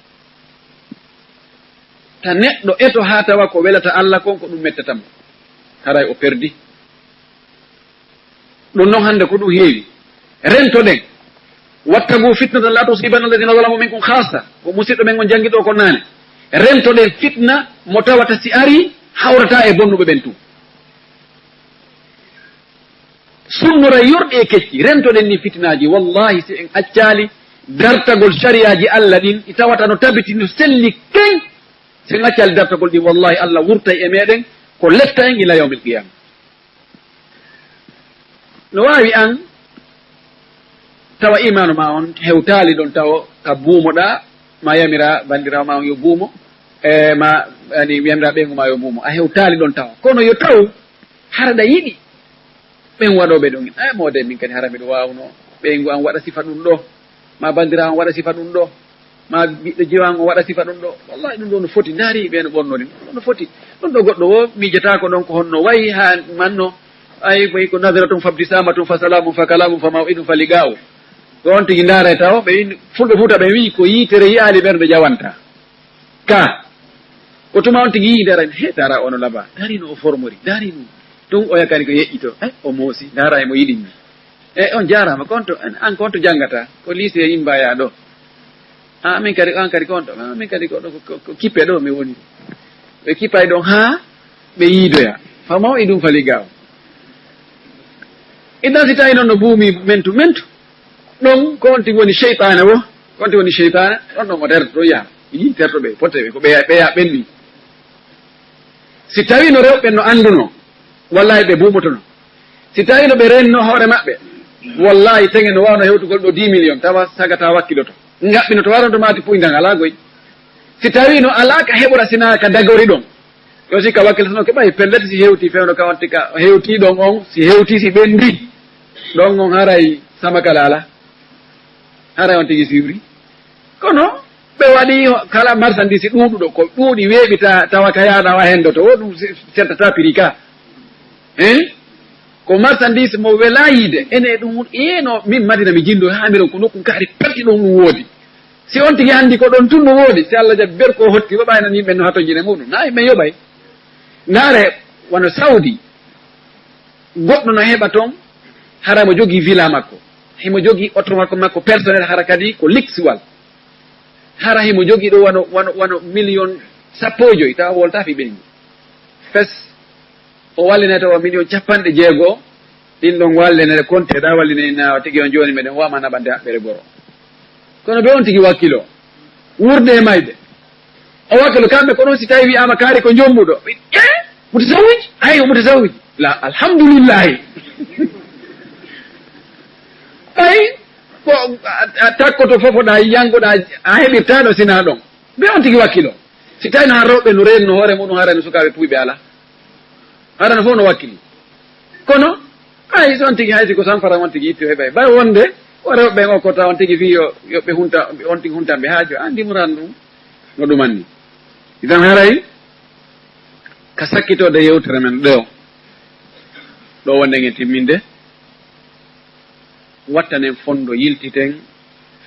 Ta neɗɗo eto haa tawa ko welata Alla kon, ko ɗum mettata mo. Haray o perdi. Ɗum non hannde ko ɗum heewi. Rentoɗen. "Wattaqu fitnatan la tusibanna alladhina zalamu minkum khassa." Ko musiɗɗo men on janngi ɗoo ko naane. Rentoɗen fitna mo tawata si ari hawrata e bonnuɓe ɓen tun. Sunnoray yorɗi e kecci, rentoɗen ni fitinaaji. Wallahi, si en accaali dartagol sariyaaji Alla ɗin, ɗi tawata no tabiti, no selli ken, si en accaali dartagol ɗin, wallahi, Alla wurtay e meɗen ko letta en ila yawmil qiyama. No waawi an tawa imaanu ma on hewtaali ɗon tawo ka buumoɗaa, ma yamira banndiraawo ma on yo buumo, e ma, ani, yamira ɓeyngu ma yo buumo. A hewtaali ɗon tawo. Kono yo taw hara ɗa yiɗi ɓen waɗooɓe ɗum. "Eh, moode, min kadi hara miɗo waawno ɓeyngu an waɗa sifa ɗum ɗo, ma banndiraawo an waɗa sifa ɗum ɗo, ma ɓiɗɗo jiwa an o waɗa sifa ɗum ɗo." Wallahi, ɗum ɗo no foti. Ndaari ɓe no ɓornori. Ɗum ɗo no foti. Ɗum ɗo goɗɗo o miijataako ɗon ko honno wayi haa manno. Ay, wayi ko nadratun fa ibtisamatun fa salamun fa kalamun fa maw'idun fa liqa'u. Ko on tigi ndaara e tawo, ɓe in-, fulɓe Fuuta ɓe wi'i ko yiitere yi'aali ɓernde ƴawanta. Ka. Ko tuma on tigi yi'i, ndaara, he, ndaara ono laba. Ndaari no o formori. Ndaari no. Ɗum oya kadi ko yeƴƴito. Eh, o moosi. Ndaara e mo yiɗi mi. E on jaaraama, ko on to, an, an ko on to janngata? Ko lycée Yimba yaa ɗo. Ah, min kadi, an kadi ko on to? Ah, min kadi ko ɗo, ko, ko, ko kippe ɗo mi woni. Ɓe kippay ɗon haa ɓe yiidoya. Fa maw'idun fa liqa'u. Idan si tawi noon no buumi mentu mentu, ɗon ko on tigi woni seytaane wo, ko on tigi woni seytaane, ɗon ɗon o terto, ɗon yaha. Mi yii terto ɓe, potte ɓe, ko ɓeya, ɓeya ɓenni. Si tawi no rewɓe no annduno, wallahi ɓe buumotono. Si tawi no ɓe renno hoore maɓɓe, wallahi tege no waawno hewtugol ɗo dix millions, tawa sagata wakkiloto. Ngaɓɓino to waɗon to maati puyngal alaa goy. Si tawi no alaa ka heɓora sinaa ka dagori ɗon, yo si ka wakkiltano ke ɓay pellet si hewti fewno ka wonti ka hewti ɗon on, si hewti si ɓendi, ɗon on haray sama kala alaa. Haray on tigi siwri. Kono ɓe waɗi ho-, kala marchandise ɗuuɗuɗo, ko ɗuuɗi weeɓi ta-, tawa ka yaada wa hendoto, wo ɗum se-, sertata prix ka. Hein? Ko marchandise mo wela yiide. Ene ɗum, eeno, min Madina mi jindo haa miron ko nokku kaari patti ɗum ɗum woodi. Si on tigi anndi ko ɗon tun no woodi, si Allah jaɓi ber ko hotti, wo ɓaynan yimɓe no hatojine muɗum. Na yimɓe yoɓay. Ndaare, wano Saudi, goɗɗo no heɓa ton, hara mo jogii villa makko. Himo jogii oto makko, makko personnel, hara kadi ko liksiwal. Hara himo jogii ɗo wano, wano, wano million sappo e joy, tawa wolta fi ɓeyni. Fes, o wallinata o million capanɗe jeego, ɗin ɗon wallinere konte, ɗa wallinay na tigi on jooni meɗen wama naɓande haɓɓere goro. Kono be on tigi wakkilo, wurde e mayde. O wakkilo kamɓe ko ɗon si tawi wi'ama kaari ko jombuɗo. E, mutasawwij? Ay, o mutasawwij. La, alhamdulillahi. Ay, ko a, a takkoto fofoɗa, yangoɗa, a heɓirta ɗo sina ɗon. Be on tigi wakkilo. Si tawi no har rewɓe no reenno hoore muɗum, hara no sukaaɓe puuyɓe ala. Hara no fof no wakkili. Kono, ay, so on tigi hay si ko sanfara on tigi itti o heɓay. Bay wonde, o rewɓe ɓen o kota on tigi fii yo, yo ɓe hunta, on tigi huntan ɓe haajo. An dimuran ɗum, no ɗum anni. Idan haray, ka sakkitode yewtere men ɗo, ɗo wonde ngen timminde, wattanen fondo, yiltiten,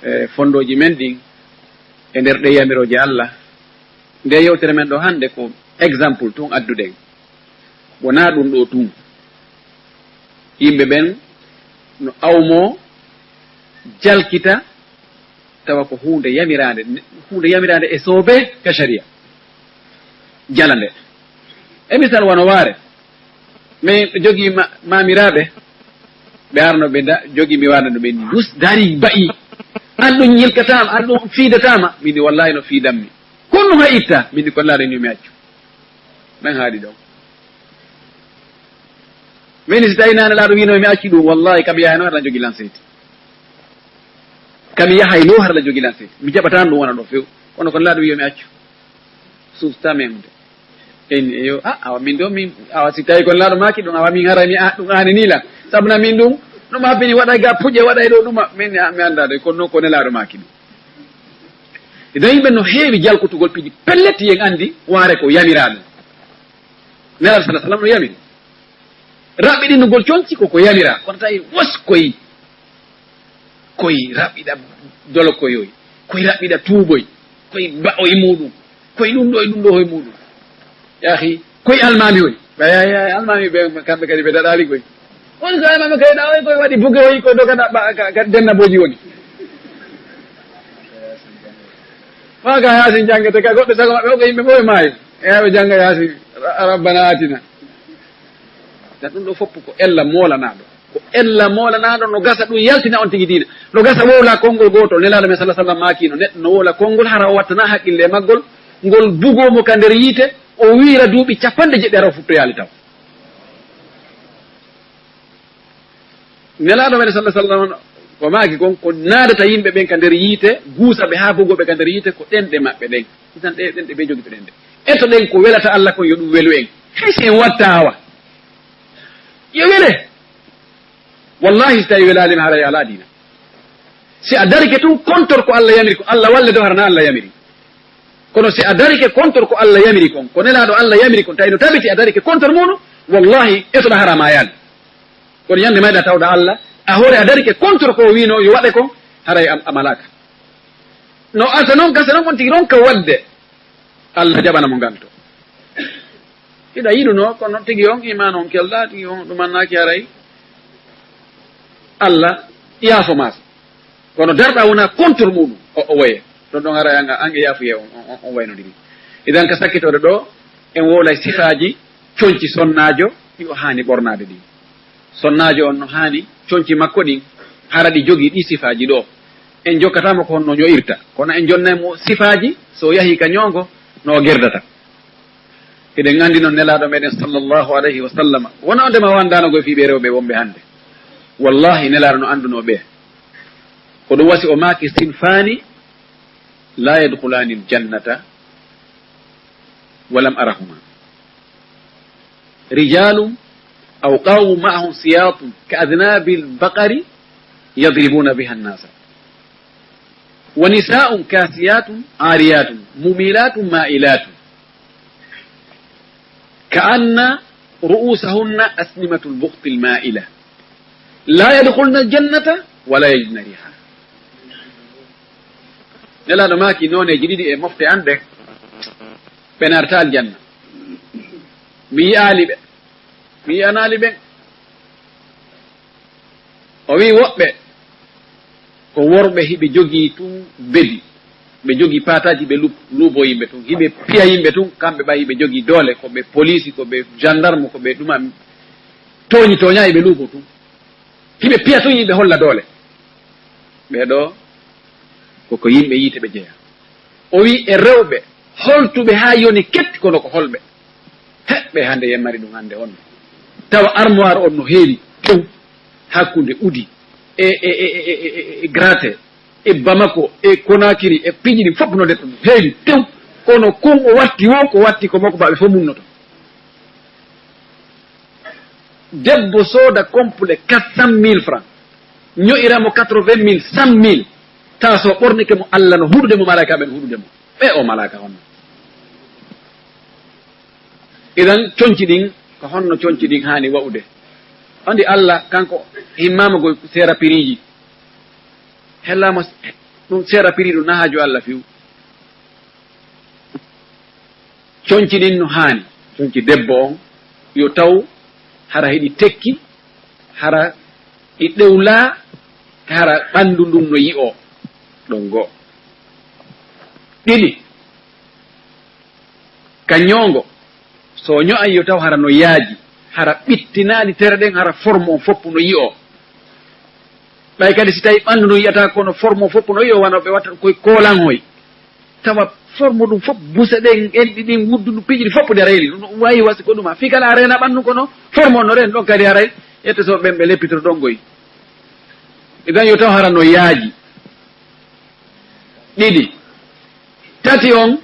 e, fondooji men ɗin e nder ɗe yamirooje Allah. Nde yewtere men ɗo hannde ko exemple tun adduɗen. Wonaa ɗum ɗo tun. Yimɓe ɓen no awmoo, jalkita, tawa ko huunde yamiraande, huunde yamiraande e soobe ka sharia. Jala nde. E misal wano waare. Min jogii ma-, maamiraaɓe, ɓe arno ɓe da-, jogii mi waɗa no ɓe dus dari ba'i. An ɗum ñilkataama, an ɗum fiidataama. Min ni wallahi no fiidanmi. Kono ɗum hay itta, min ni ko Laaɗo ni mi accu. Ɓen haaɗi ɗon. Min ni si tawi naane Laaɗo wino mi accu ɗum, wallahi kam yahayno hara jogi lanseti. Kam yahayno hara jogi lanseti. Mi jaɓataan ɗum wona ɗo few. Kono kon Laaɗo wiyo mi accu. Suusta memde. En, eyo, a, awa min ɗo, min, awa si tawi kon Laaɗo maaki ɗum, awa min haray mi a, ɗum aani ni la. Sabu na min ɗum, no ma bini waɗay ga puƴe waɗay ɗo ɗuma, min, a, mi annda de, kono noon ko Nelaaɗo maaki ɗum. Idan yimɓe no heewi jalkotugol piiji pellet, yen anndi waare ko yamiraa ɗum. Nelaaɗo sallallahu alaihi wasallam no yamiri. Raɓɓiɗinugol conci ko ko yamiraa, kono tawi wos koy koy raɓɓiɗa dolokoyoy, koy raɓɓiɗa tuuboy, koy ba'oy muɗum, koy ɗum ɗo e ɗum ɗo hoy muɗum. Yahi, koy almaami hoy. Ɓaya, ya, almaami ɓe, kamɓe kadi ɓe daɗaali koy. Woni so almaami kay ɗa hoy koy waɗi buge hoy koy dogana ɓa, ka, ka denna boji woni. Maa ka Yaasin janngete ka goɗɗo sago maɓɓe, o ko yimɓe fof e maayi. E yaa ɓe jannga Yaasin, Ra-, Rabbana atina. Tan ɗum ɗo fof ko ella moolanaaɗo. Ko ella moolanaaɗo no gasa ɗum yaltina on tigi diina. No gasa wowla konngol gootol. Nelaaɗo men sallallahu alaihi wasallam maaki no neɗɗo no wowla konngol hara o wattana haqqille e maggol. Ngol bugoo mo ka nder yiite, o wiira duuɓi capanɗe jeɗɗi hara o futtoyaali taw. Nelaaɗo men sallallahu alaihi wasallam ko maaki kon, ko naadata yimɓe ɓen ka nder yiite, guusa ɓe haa bugoo ɓe ka nder yiite, ko ɗenɗe maɓɓe ɗen. Isan ɗe ɗenɗe ɓe jogi ɓe ɗenɗe. Eto ɗen ko welata Allah kon yo ɗum welu en. Hay si en watta awa. Yo wele. Wallahi, si tawi welaali ma, haray alaa diina. Si a darike tun, kontor ko Allah yamiri kon, Allah walle do harana Allah yamiri. Kono si a darike kontor ko Allah yamiri kon, ko Nelaaɗo Allah yamiri kon, tawi no tabiti a darike kontor muɗum, wallahi, etoɗa hara maayaali. Kono ñande mayɗa tawɗa Allah, a hoore a darike kontor ko o wiino yo waɗe kon, haray am-, a malaaka. No asa non, gasa non, on tigi ronka waɗde. Allah jaɓana mo ngal to. Hiɗa yiɗuno, kono tigi on iman on kelɗa, tigi on ɗum annaaki haray. Allah yaafo ma. Kono darɗa wona contre muɗum, o, o woye. Ɗon ɗon haray anga, ange yaafuye on, on, on, on waynodiri. Idan ka sakkitore ɗo, en wowlay sifaaji conci sonnaajo ɗi o haani ɓornaade ɗin. Sonnaajo on no haani conci makko ɗin, hara ɗi jogii ɗii sifaaji ɗoo. En jokkataama ko honno ño'irta, kono en jonnay mo sifaaji, so o yahii ka ñoongo, no o gerdata. Hiɗen anndi non Nelaaɗo meɗen sallallahu alayhi wa sallama, wona on ndema wanndaanogo e fii ɓee rewɓe wonɓe hannde. Wallahi, Nelaaɗo no anndunoo ɓe. Ko ɗum wasi o maaki: "Sinfaani laa yadkhulaani l-jannata wa lam arahuma. Rijaalun aw qawmun ma'ahum siyaatun ka adnaabil baqari yadribuuna biha nnaasa. Wa nisaa'un kaasiyaatun aariyaatun mumiilaatun maa'ilaatun ka anna ru'uusahunna asnimatul buxtil maa'ila. Laa yadkhulna l-jannata wa laa yajidna riihaha." Nelaaɗo maaki nooneeji ɗiɗi e mofte an ɗen, ɓe naatata aljanna. Mi yi'aali ɓe, mi yi'anaali ɓen. O wi'i woɓɓe ko worɓe hiɓe jogii tun bedi, ɓe jogii paataaji, ɓe lu-, luubo yimɓe tun, hiɓe piya yimɓe tun, kamɓe ɓay hiɓe jogii doole, ko ɓe poliisi, ko ɓe gendarme, ko ɓe ɗuma, tooñi tooñaayi ɓe luubo tun. Hiɓe piya tun yimɓe holla doole. Ɓee ɗoo ko ko yimɓe yiite ɓe jeya. O wi'i e rewɓe holtuɓe haa yoni ketti kono ko holɓe? He, ɓe hannde yen mari ɗum hannde on. Tawa armoire on no heewi tew, hakkunde Udi e, e, e Graté e Bamako e Conakry e piiji ɗin fof no nder ɗum heewi tew. Kono kun o watti wo ko watti ko makko, baɓe fof munnoto. Debbo sooda complet quatre cent mille francs, ño'ira mo quatre-vingt mille, cent mille, tawa so ɓornike mo, Allah no huɗude mo, malaa'ikaaɓe no huɗude mo. Ɓe o malaa'ika honno? Idan, conci ɗin, ko honno conci ɗin haani wa'ude? Andi Allah, kanko himmaama ko seera piriiji. Hellaama ɗum seera piri ɗum na haaju Allah fiw. Conci ɗin no haani, conci debbo on, yo taw hara hiɗi tekki, hara ɗi ɗewlaa, hara ɓanndu ndun no yi'oo. Ɗon goo. Ɗiɗi, ka ñoongo, so o ño'ay yo taw hara no yaaji, hara ɓittinaali tere ɗen, hara forme on fof no yi'oo. Ɓay kadi si tawi ɓanndu ndun yi'ataa, kono forme on fof no yi'oo, wano ɓe watta koye koolanhoy. Tawa forme ɗum fof, buse ɗen, enɗi ɗin, wuddu ndu, piiji ɗi fof nde reeni. Ɗum wayi wasi ko ɗum. A fii kala a reena ɓanndu kono forme on no reeni ɗon kadi haray. Ƴette so ɓen ɓe leppitoro ɗon goy. Idan yo taw hara no yaaji. Ɗiɗi. Tati on,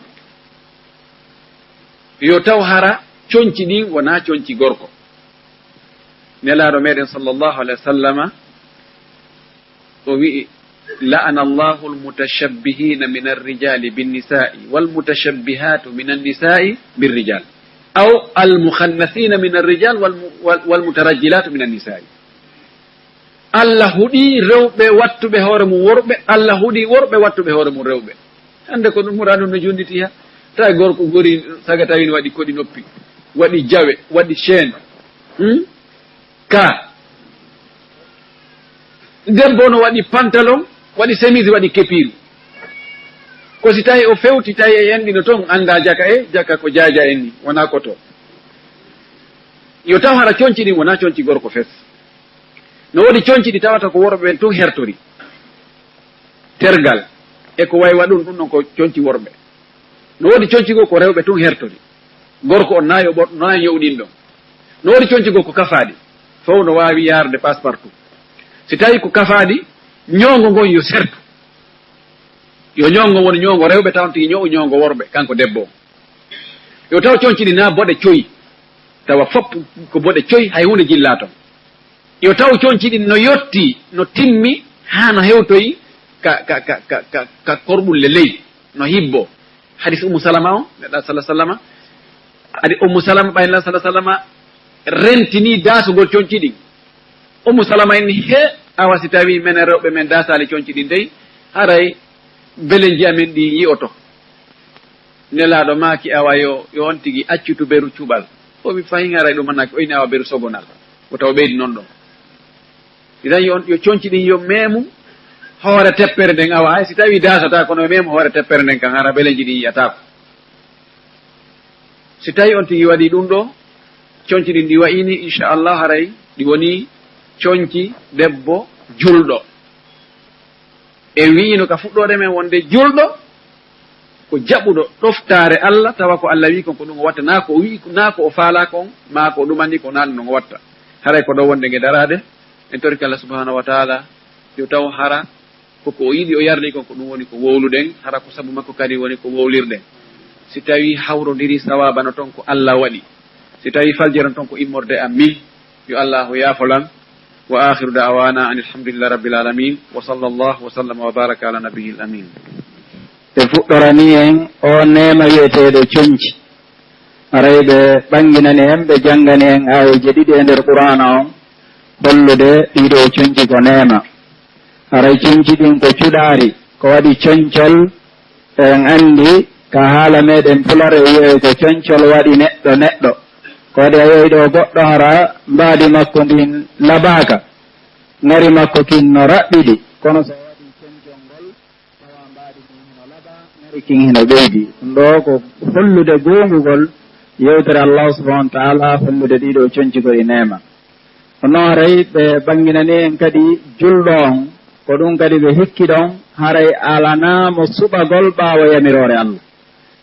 yo taw hara conci ɗin wonaa conci gorko. Nelaaɗo meɗen sallallahu alayhi wa sallama, o wi'i: "La'ana Allahu al-mutashabbihina min ar-rijali bin-nisa'i wal-mutashabbihatu min an-nisa'i bir-rijal, aw al-mukhannathina min ar-rijal wal-, wal-, wal-mutarajjilatu min an-nisa'i." Allah huɗi rewɓe wattuɓe hoore mum worɓe, Allah huɗi worɓe wattuɓe hoore mum rewɓe. Hannde ko ɗum muraadu no jonnditi ha. Tawi gorko gori, saga tawi no waɗi koɗi noppi, waɗi jawe, waɗi chaîne. Hmm? Ka. Debbo no waɗi pantalon, waɗi chemise, waɗi kepiiru. Ko si tawi o fewti, tawi e enɗi no ton, annda jaka e, jaka ko jaaja en ni, wona ko to. Yo taw hara conci ɗin wona conci gorko fes. No woodi conci ɗi tawata ko worɓe ɓen tun hertori. Tergal e ko waywa ɗum, ɗum ɗon ko conci worɓe. No woodi conci goo ko rewɓe tun hertori. Gorko on na yo ɓor-, na yo ɗin ɗon. No woodi conci goo ko kafaaɗi. Fow no waawi yaarde passe-partout. Si tawi ko kafaaɗi, ñoongo ngon yo sertu. Yo ñoongo won ñoongo rewɓe, taw tigi ño'u ñoongo worɓe, kanko debbo on. Yo taw conci ɗi na boɗe coy. Tawa fof ko boɗe coy, hay huunde jillaa ton. Yo taw conci ɗin no yotti, no timmi, haa no hewtoyi ka, ka, ka, ka, ka, ka korɓulle ley, no hibbo. Hadis Ummu Salama on, Neɗɗa sala sallama, adi Ummu Salama ɓay Neɗɗa sala sallama rentini daasugol conci ɗin. Ummu Salama inni, he, awa si tawi menen rewɓe men daasaali conci ɗin dey, haray belenji amen ɗi yi'oto. Nelaaɗo maaki, awa yo, yo on tigi accu tuberu cuɓal. O wi fahin haray ɗum manaki, o inni awa beru sogonal. O taw ɓeydi non ɗon. Idan yo on, yo conci ɗin yo meemu hoore teppere nden, awa hay si tawi daasata, kono yo meemu hoore teppere nden kan, hara belenji ɗin yi'ataako. Si tawi on tigi waɗi ɗum ɗo, conci ɗin ɗi wa'ini, inchallah, haray ɗi woni Conci debbo julɗo. En wi'ino ka fuɗɗoode men wonde julɗo ko jaɓuɗo ɗoftaare Allah, tawa ko Allah wi'i kon ko ɗum o watta, naa ko o wi'i, naa ko o faalaa kon, maa ko o ɗumanii ko naa ɗum o watta. Haray ko ɗoo wonde nge daraade, en torike Allah subhanahu wa taala yo taw hara ko ko o yiɗi o yarli kon ko ɗum woni ko wowluɗen, hara ko sabu makko kadi woni ko wowlirɗen. Si tawii hawrondirii sawaaba no ton ko Allah waɗi, si tawii faljere no ton ko immorde am min, yo Allaahu yaafo lan. Wa aakhiru da'waana anil hamdulillahi rabbil aalamiin. Wa sallallaahu wa sallama wa baaraka alaa nabiyyil amiin. Ɓe fuɗɗoranii en oo neema wi'eteeɗo conci. Haray ɓe ɓannginani en, ɓe janngani en aayeeje ɗiɗi e nder Qur'aana on, hollude ɗii ɗoo conci ko neema. Haray conci ɗin ko cuɗaari, ko waɗi concol, en anndi ka haala meɗen Pular e wi'ee ko concol waɗi neɗɗo neɗɗo. Ko waɗi a yi'ay ɗoo goɗɗo hara mbaadi makko ndin labaaka, ŋari makko kin no raɓɓiɗi, kono so waɗi concol ngol, tawa mbaadi ndin hino laba, ŋari kin hino ɓeydi. Ɗum ɗoo ko hollude goongugol yewtere Allaahu subhanahu wa taala, hollude ɗii ɗoo conci ko ɗi neema. Kono haray ɓe ɓannginani en kadi julɗo on, ko ɗum kadi ɓe hikki ɗon, haray alanaa mo suɓagol ɓaawo yamiroore Allah.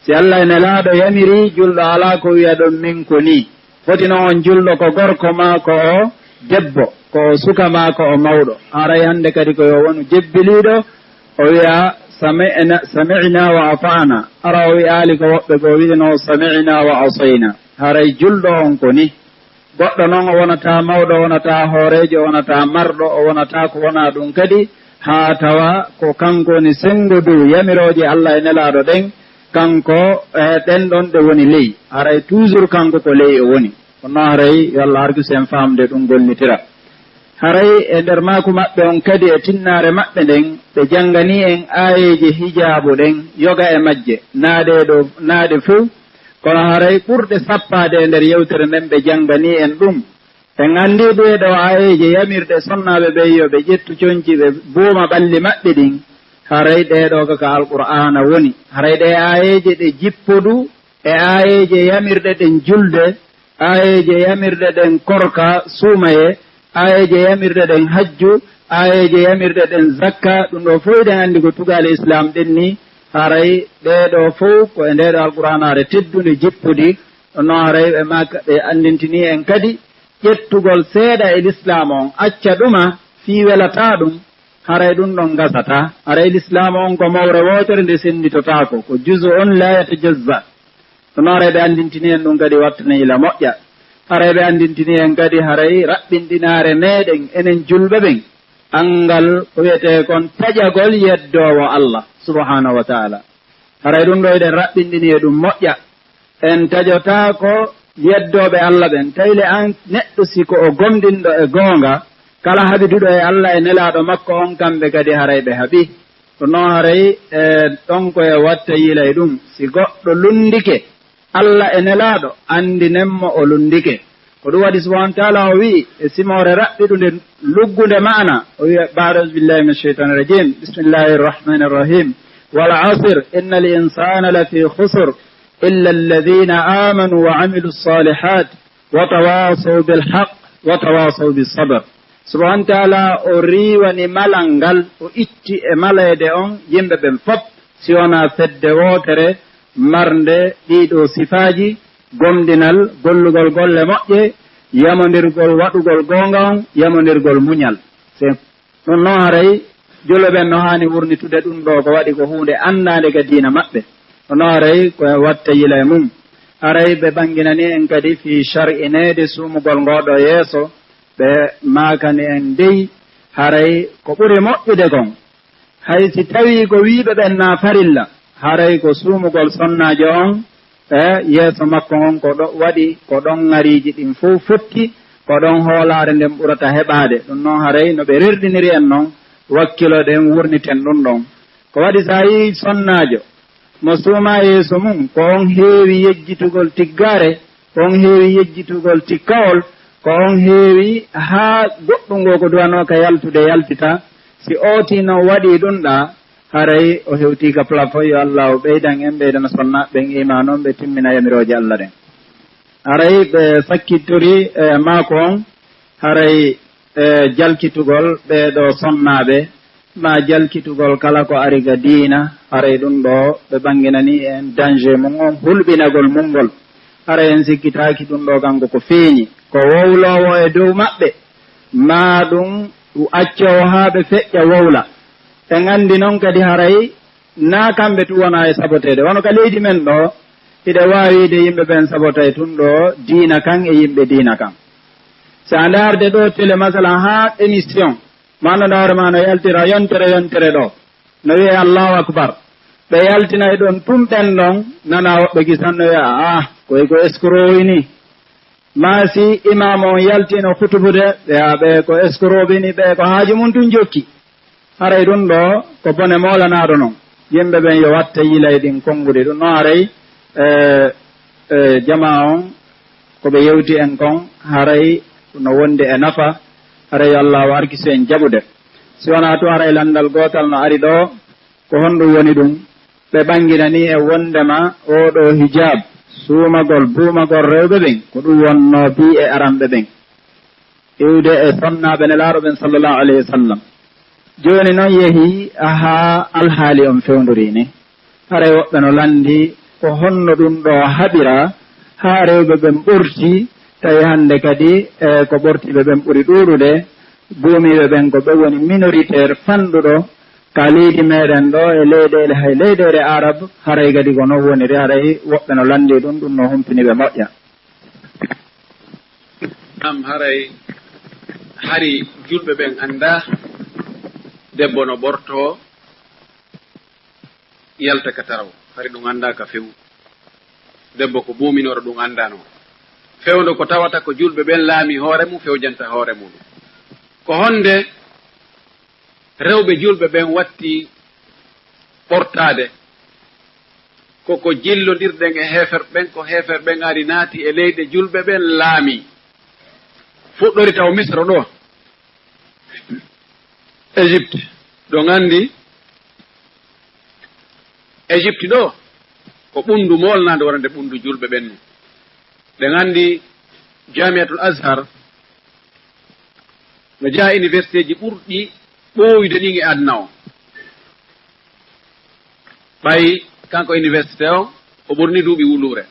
Si Allah e Nelaaɗo yamirii, julɗo alaa ko wi'a ɗon min ko nii. Foti non on julɗo ko gorko maa ko o debbo, ko o suka maa ko o mawɗo. Haray hannde kadi ko yo wonu jebbiliiɗo, o wi'a sami'na, sami'na wa ata'na. Hara o wi'aali ko woɓɓe goo wi'unoo sami'na wa asayna. Haray julɗo on ko nii. Goɗɗo non o wonataa mawɗo, o wonataa hooreejo, o wonataa marɗo, o wonataa ko wonaa ɗum kadi, haa tawa ko kanko woni senngo dow yamirooje Allah e Nelaaɗo ɗen, kanko, eh, ɗen ɗon ɗe woni ley. Haray toujours kanko ko ley o woni. Kono haray yo Allah arkisu en faamde ɗum gollitira. Haray e nder maaku maɓɓe on kadi e tinnaare maɓɓe nden, ɓe jannganii en aayeeje hijaabu ɗen, yoga e majje, naa ɗee ɗoo, naa ɗe fow, kono haray ɓurɗe sappaade e nder yewtere nden ɓe jannganii en ɗum. En anndii ɗee ɗoo aayeeje yamirɗe sonnaaɓe ɓen yo ɓe ƴettu conci ɓe buuma ɓalli maɓɓe ɗin, haray ɗee ɗoo ka, ka Alqur'aana woni. Haray ɗee aayeeje ɗe jippodu e aayeeje yamirɗe ɗen julde, aayeeje yamirɗe ɗen korka suumayee, aayeeje yamirɗe ɗen hajju, aayeeje yamirɗe ɗen zakka, ɗum ɗoo fow eɗen anndi ko tugaale Islaam ɗen nii, haray ɗee ɗoo fow ko e ndee ɗoo Alqur'aanaare teddunde jippudi. Ɗum noon haray ɓe maaka, ɓe anndintinii en kadi ƴettugol seeɗa e Lislaam on, acca ɗuma fii welataa ɗum, haray ɗum ɗon gasataa. Haray Lislaam on ko mawre wootere nde sennditotaako, ko juz'un laa yatajazza. Ɗum noon haray ɓe anndintinii en ɗum kadi wattane ila moƴƴa. Haray ɓe anndintinii en kadi haray raɓɓinɗinaare meɗen enen julɓe ɓen, anngal ko wiyetee kon taƴagol yeddoowo Allah subhaanahu wa taala. Haray ɗum ɗoo eɗen raɓɓinɗini e ɗum moƴƴa. En taƴotaako yeddooɓe Allah ɓen. Tawi le an neɗɗo si ko o gomɗinɗo e goonga, kala haɓiduɗo e Allah e Nelaaɗo makko on, kamɓe kadi haray ɓe haɓii. Ɗum noon haray, e, ɗon ko e watta yila e ɗum. Si goɗɗo lunndike Allah e Nelaaɗo, anndinen mo o lunndike. Ko ɗum waɗi subhaanahu wa taala o wi'i e simoore raɓɓiɗunde luggunde maana, o wi'i, baada auzu billahi mina shaytaani rajim, bismillahi rahmaani rahim, wal asr, inna al insana lafi khusr, illa alladhina amanu wa amilu salihat, wa tawasaw bil haq, wa tawasaw bis sabr. Subhaanahu wa taala o riiwani malal ngal, o itti e malayde on yimɓe ɓen fop, si wonaa fedde wootere marnde ɗii ɗoo sifaaji, gomɗinal, gollugol golle moƴƴe, yamondirgol waɗugol goonga on, yamondirgol muñal. Se-, ɗum noon haray julɓe ɓen no haani wurnitude ɗum ɗoo, ko waɗi ko huunde anndaande ka diina maɓɓe. Ɗum noon haray ko watta yila e mum. Haray ɓe ɓannginani en kadi fii shar'ineede suumugol ngoo ɗoo yeeso, ɓe maakani en dey haray ko ɓuri moƴƴude kon. Hay si tawii ko wiiɓe ɓen na farilla, haray ko suumugol sonnaajo on e yeeso makko on ko ɗo waɗi, ko ɗon ŋariiji ɗin fow fotti, ko ɗon hoolaare nden ɓurata heɓaade. Ɗum noon haray no ɓe rerɗiniri en non, wakkiloɗen wurniten ɗum ɗon. Ko waɗi si a yii sonnaajo mo suumaa yeeso mum, ko on heewi yejjitugol tiggaare, ko on heewi yejjitugol tikkawol, ko on heewi haa goɗɗum ngoo ko duwanoo ka yaltude yaltita. Si ootii non waɗii ɗum ɗaa, haray o hewtii ka plafond. Yo Allaahu ɓeydan en, ɓeydana sonnaaɓe ɓen iimaan on, ɓe timmina yamirooje Alla ɗen. Haray ɓe sakkitori e maako on, haray e jalkitugol ɓee ɗoo sonnaaɓe, maa jalkitugol kala ko ari ga diina, haray ɗum ɗoo ɓe ɓanginanii en danger mum on, hulɓinagol mum ngol. Haray en sikkitaaki ɗum ɗoo kanko ko feeñi, ko wowloowo e dow maɓɓe, maa ɗum accoowo haa ɓe feƴƴa wowla. En anndi noon kadi haray naa kamɓe tun wonaa e saboteede. Wano ka leydi men ɗoo, hiɗe waawi wiide yimɓe ɓen sabotay tun ɗoo diina kan e yimɓe diina kan. Si a ndaarde ɗoo télé, masalan, haa émission, maa no ndaar maa no yaltira yontere yontere ɗoo, no wi'ee Allahu Akbar. Ɓe yaltinay ɗon tun ɓen ɗon, nanaa woɓɓe kisan no wi'a, "Ah, koy ko escroc ni." Maa si imaamu on yaltiino hutubude, ɓe, "Ah, ɓe ko escroc ni, ɓe ko haaju mum tun jokki." Haray ɗum ɗoo ko bone moolanaaɗo non. Yimɓe ɓen yo watte yilay ɗin konnguɗi. Ɗum non haray, e, e, jamaa on, ko ɓe yewti en kon, haray no wondi e nafa, haray yo Allaahu arkisu en jaɓude. Si wonaa tun haray lanndal gootal no ari ɗoo, ko honɗum woni ɗum? Ɓe ɓanginanii en wonndema oo ɗoo hijaab, suumagol, buumagol rewɓe ɓen, ko ɗum wonnoo bii e aranɓe ɓen. Iwde e sonnaaɓe Nelaaɗo ɓen sallallahu alayhi wa sallam. Jooni non yehii haa alhaali on fewndorii ni. Haray woɓɓe no lanndi ko honno ɗum ɗoo haɓiraa haa rewɓe ɓen ɓortii, tawi hannde kadi, e, ko ɓortiiɓe ɓen ɓuri ɗuuɗude, buumiiɓe ɓen ko ɓe woni minoritaire fanɗuɗo ka leydi meɗen ɗoo e leyɗeele, hay leyɗeele Arab, haray kadi ko non woniri, haray woɓɓe no lanndi ɗum, ɗum no humpini ɓe moƴƴa. Am haray hari julɓe ɓen anndaa debbo no ɓortoo yalta ka taraw, hari ɗum anndaa ka few. Debbo ko buuminooɗo ɗum anndanoo. Fewndo ko tawata ko julɓe ɓen laamii hoore mum fewjanta hoore muɗum. Ko honde rewɓe julɓe ɓen watti ɓortaade? Ko ko jillondirɗen e heeferɓe ɓen, ko heeferɓe ɓen ari naati e leyɗe julɓe ɓen laamii. Fuɗɗori taw Misra ɗoo, Égypte, ɗo nganndi Égypte ɗoo ko ɓunndu moolnaande wonande ɓunndu julɓe ɓen. Ɗe nganndi Jamiatul Azhar no jeyaa universitéeji ɓurɗi ɓooyude ɗin e aduna o. Ɓay kanko université o, o ɓurni duuɓi wuluure.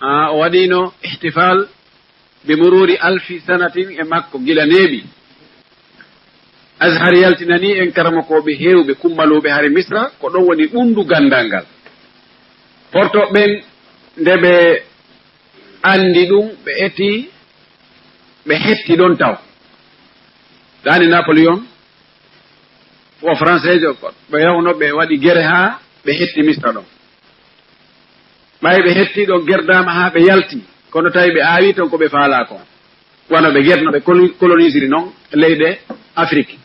A, o waɗiino ihtifal bi mururi alfi sanatin e makko gila neeɓi. Azhar yaltinanii en karamokooɓe heewɓe kummaluuɓe hari Misra, ko ɗon woni ɓunndu ganndal ngal. Porto ɓen, nde ɓe anndi ɗum, ɓe eti, ɓe hetti ɗon taw. Daani Napoléon, o Français jo, ɓe yawno ɓe waɗi gere haa ɓe hetti Misra ɗon. Ɓay ɓe hetti ɗon gerdaama haa ɓe yalti, kono tawi ɓe aawi ton ko ɓe faalaa kon. Wano ɓe gerno ɓe colo-, colonisiri non leyɗe Afrik.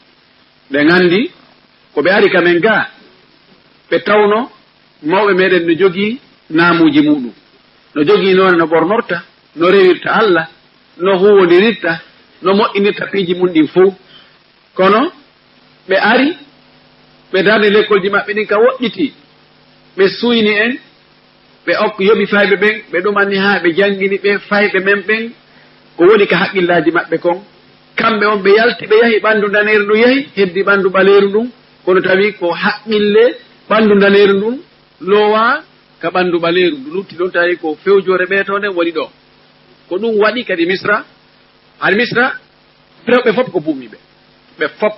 Ɓe nganndi ko ɓe ari ka men gaa, ɓe tawno mawɓe meɗen no jogii naamuuji muɗum. No jogii noone no ɓornorta, no rewirta Alla, no huwondirirta, no moƴƴinirta piiji mum ɗin fow. Kono ɓe ari, ɓe darni lekkolji maɓɓe ɗin ka woɗɗiti, ɓe suyni en, ɓe ok-, yoɓi fayɓe ɓen, ɓe ɗumani haa ɓe janngini ɓe fayɓe men ɓen ko woni ka haqqillaaji maɓɓe kon. Kamɓe on ɓe yalti, ɓe yahi, ɓanndu ndaneeru ndun yahi, heddi ɓanndu ɓaleeru ndun, kono tawi ko haqqille ɓanndu ndaneeru ndun loowaa ka ɓanndu ɓaleeru, ndu lutti ɗon, tawi ko fewjoore ɓeeto nden woni ɗoo. Ko ɗum waɗi kadi Misra, hari Misra, rewɓe fof ko buumiiɓe. Ɓe fof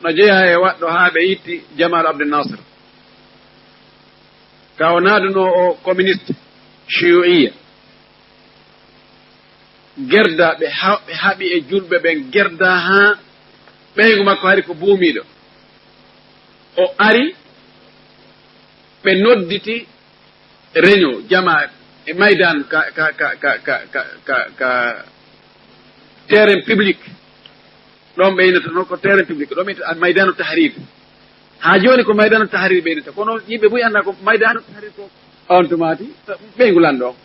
no jeyaa e waɗɗo haa ɓe itti Jamal Abdel Nasser. Ka o naadunoo o communiste, shiyu'iyya. Gerda ɓe ha-, ɓe haɓi e julɓe ɓen, gerda haa ɓeyngu makko hari ko buumiiɗo. O ari, ɓe nodditi reño, jama e Maydan ka, ka, ka, ka, ka, ka, ka, ka terrain public. Ɗon ɓe innata noon ko terrain public, ɗon ɓe innata Maydanu Tahrir. Haa jooni ko Maydanu Tahrir ɓe innata, kono yimɓe buy annda ko Maydanu Tahrir ko on tumaati, ɓeyngu lanɗo on.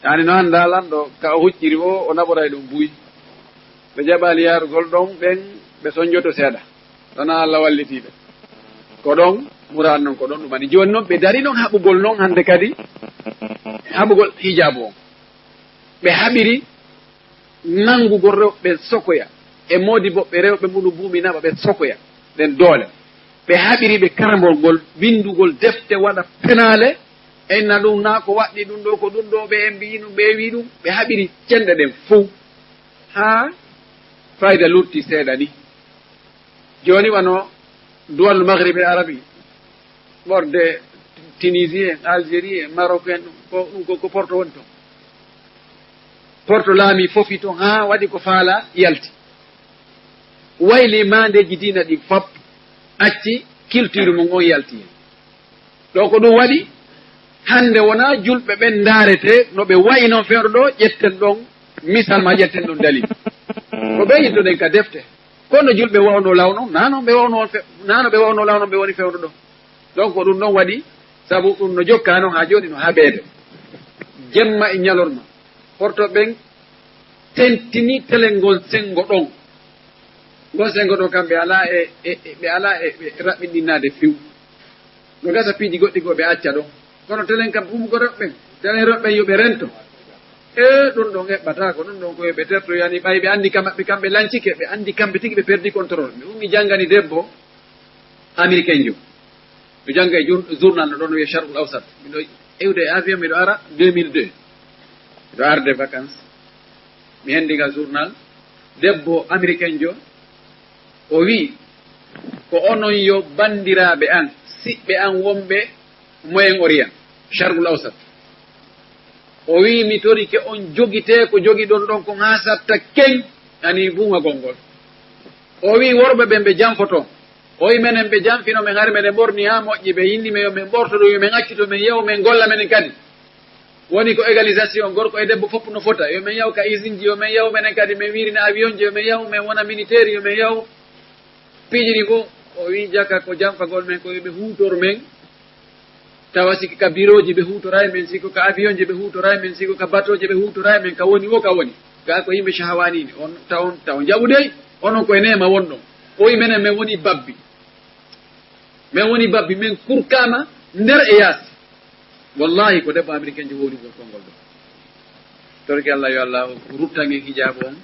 Yaani no annda lanɗo ka o hucciri o, o naɓoray ɗum buy. Ɓe jaɓaali yaarugol ɗon, ɓen ɓe sonjoto seeɗa. Ɗon Alla wallitiiɓe. Ko ɗon muraan non, ko ɗon ɗumani. Jooni non ɓe dari non haɓugol non hannde kadi, haɓugol hijaabu on. Ɓe haɓiri nanngugol rewɓe ɓen sokoya, e moodibbo ɓe rewɓe muɗum buumi naɓa ɓe sokoya, nden doole. Ɓe haɓiri ɓe karambol ngol, winndugol defte, waɗa penaale, e inna ɗum naa ko waɗɗii ɗum ɗoo, ko ɗum ɗoo, ɓe en mbiyi ɗum, ɓe wi ɗum, ɓe haɓiri cenɗe ɗen fow, haa fayda lutti seeɗa ni. Jooni wano Duwal Maghrib El Arabi, ɓorde Tunisie en, Algérie en, Maroc en, ɗum ko, ɗum ko, ko Porto woni toon. Porto laami fofi toon, haa waɗi ko faala, yalti. Wayli maandeeji diina ɗin fop, acci culture mum on, yalti hen. Ɗo ko ɗum waɗi, hannde wonaa julɓe ɓen ndaaretee no ɓe wayi non fewndo ɗo, ƴetten ɗon misal ma ƴetten ɗon dalil. Ko ɓe yiltoɗen ka defte. Kono julɓe wawnoo lawno, naa non ɓe wawnoo on fe-, naa no ɓe wawnoo lawno ɓe woni fewndo ɗo. Donc ko ɗum ɗon waɗi, sabu ɗum no jokkaa non haa jooni no haɓeede. Jemma e ñalorma, Porto ɓen tentini telen ngol senngo ɗon. Ngol senngo ɗon kam ɓe alaa e, e, e, ɓe alaa e, ɓe raɓɓinɗinnaade few. No gasa piiji goɗɗi goo ɓe acca ɗon. Kono telen kam ɗum ko rewɓe ɓen. Telen rewɓe ɓen yo ɓe rento. E ɗum ɗon eɓɓataa ko ɗum ɗon ko yo ɓe terto, yani ɓay ɓe anndi kam maɓɓe kam ɓe lancike, ɓe anndi kamɓe tigi ɓe perdi contrôle. Mi ummi janngani debbo américain jo. Mi jannga e jour-, journal no ɗon no wiye Sharqul Awsat. Miɗo iwde e avion miɗo ara deux mille deux. Miɗo arde vacances. Mi hendi ngal journal. Debbo américain jo. O wi'i, "Ko onon yo banndiraaɓe an, siɓɓe an wonɓe Moyen Orient, Sharqul Awsat." O wi'i, "Mi torike on jogitee ko jogiɗon ɗon kon haa satta keñ, ani buumagol ngol." O wi'i, "Worɓe ɓen ɓe janfoto." O wi'i, "Menen ɓe janfino men, hari meɗen ɓorni haa moƴƴi, ɓe inni men yo men ɓorto ɗum, yo men accu to men yahu, men golla menen kadi." Woni ko égalisation, gorko e debbo fof no fota. Yo men yahu ka usine ji, yo men yahu menen kadi, men wiirina avion ji, yo men yahu, men wona militaire, yo men yahu. Piiji ɗi fof, o wi'i, "Jaka ko janfagol men, ko yo ɓe huutor men. Tawa siki ka bureau ji ɓe huutoray men, siko ka avion ji ɓe huutoray men, siko ka bateau ji ɓe huutoray men, ka woni wo ka woni. Gaa ko yimɓe shahawani ni, on, ta on, ta on jaɓu dey, onon ko e neema wonɗon." O wi'i, "Menen men woni babbi." Men woni babbi, men kurkaama nder e yaasi. Wallahi, ko debbo américain jo wowlingol konngol ɗo. Torki Allah, yo Allah ruttan en hijaabu on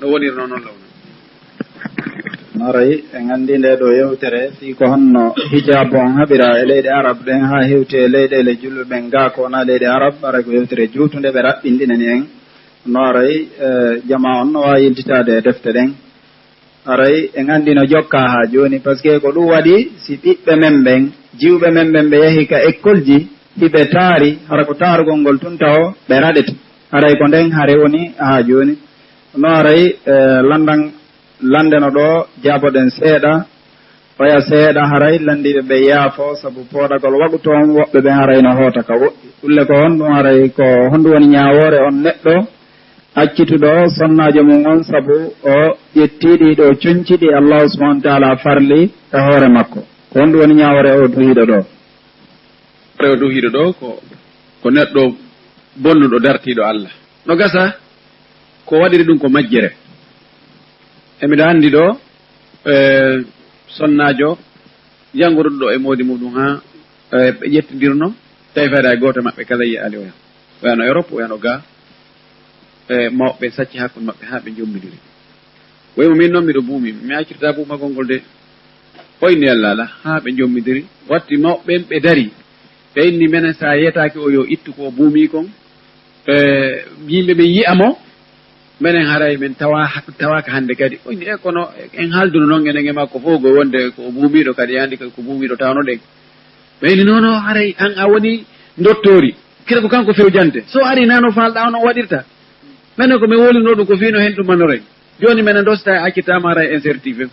no wonirnoo noon lawna. Haray, en anndi nde ɗo yewtere, fii ko honno hijaabu on haɓira e leyɗe Arab ɗen, haa hewti e leyɗeele julɓe ɓen gaa ko wonaa leyɗe Arab, haray ko yewtere juutunde ɓe raɓɓinɗinani en. No haray, eh, jamaa on no waawi yiltitaade e defte ɗen. Haray en anndi no jokkaa haa jooni, parce que ko ɗum waɗi, si ɓiɓɓe men ɓen, jiwɓe men ɓen, ɓe yahi ka école ji, hiɓe taari, hara ko taarugol ngol tun tawo ɓe raɗete. Haray ko nden hare woni haa jooni. No haray, eh, lanndan, lanndeno ɗo, jaaboɗen seeɗa, oya seeɗa, haray lanndiiɓe ɓe yaafo, sabu pooɗagol waɗu toon, woɓɓe ɓen haray no hoota ka woɗɗi. Ɗulle ko honɗum haray, ko honɗum woni ñaawoore on neɗɗo accituɗo sonnaajo mum on, sabu o ƴettii ɗii ɗoo coñci ɗi Allaahu subhaanahu wa taala farli e hoore makko. Ko honɗum woni ñaawoore o duhiiɗo ɗoo? Ñaawoore o duhiiɗo ɗoo ko, ko neɗɗo bonnuɗo dartiiɗo Allah. No gasa ko waɗiri ɗum ko majjere. E miɗo anndi ɗoo, e, sonnaajo janngoruɗo ɗo e moodi muɗum haa, e, ɓe ƴettindirno, tawi fayda e gooto e maɓɓe kala yiyaali oya. Oyano Europe, oyano ga, e, mawɓe sacci hakkunde maɓɓe haa ɓe njommidiri. Wayi mo min noon miɗo buumi, mi accirta buumagol ngol de. O inni Allah ala, haa ɓe njommidiri. Watti mawɓe ɓen ɓe dari. Ɓe inni menen so a yetaaki o yo ittu ko o buumi kon. E, yimɓe ɓe yi'a mo, menen haray men tawa, tawaaka hannde kadi. O inni, e kono en haalduno noon enen e makko fof ko wonde ko o buumiiɗo kadi, e anndi ko buumiiɗo tawno ɗen. Ɓe inni, non, non, haray an a woni ndottoori. Kira ko kanko fewjante. So ari nano faalɗa on o waɗirta. Menen ko mi wolino ɗum ko fino hen ɗum manoren. Jooni menen dostata e accitaama haray en certifié.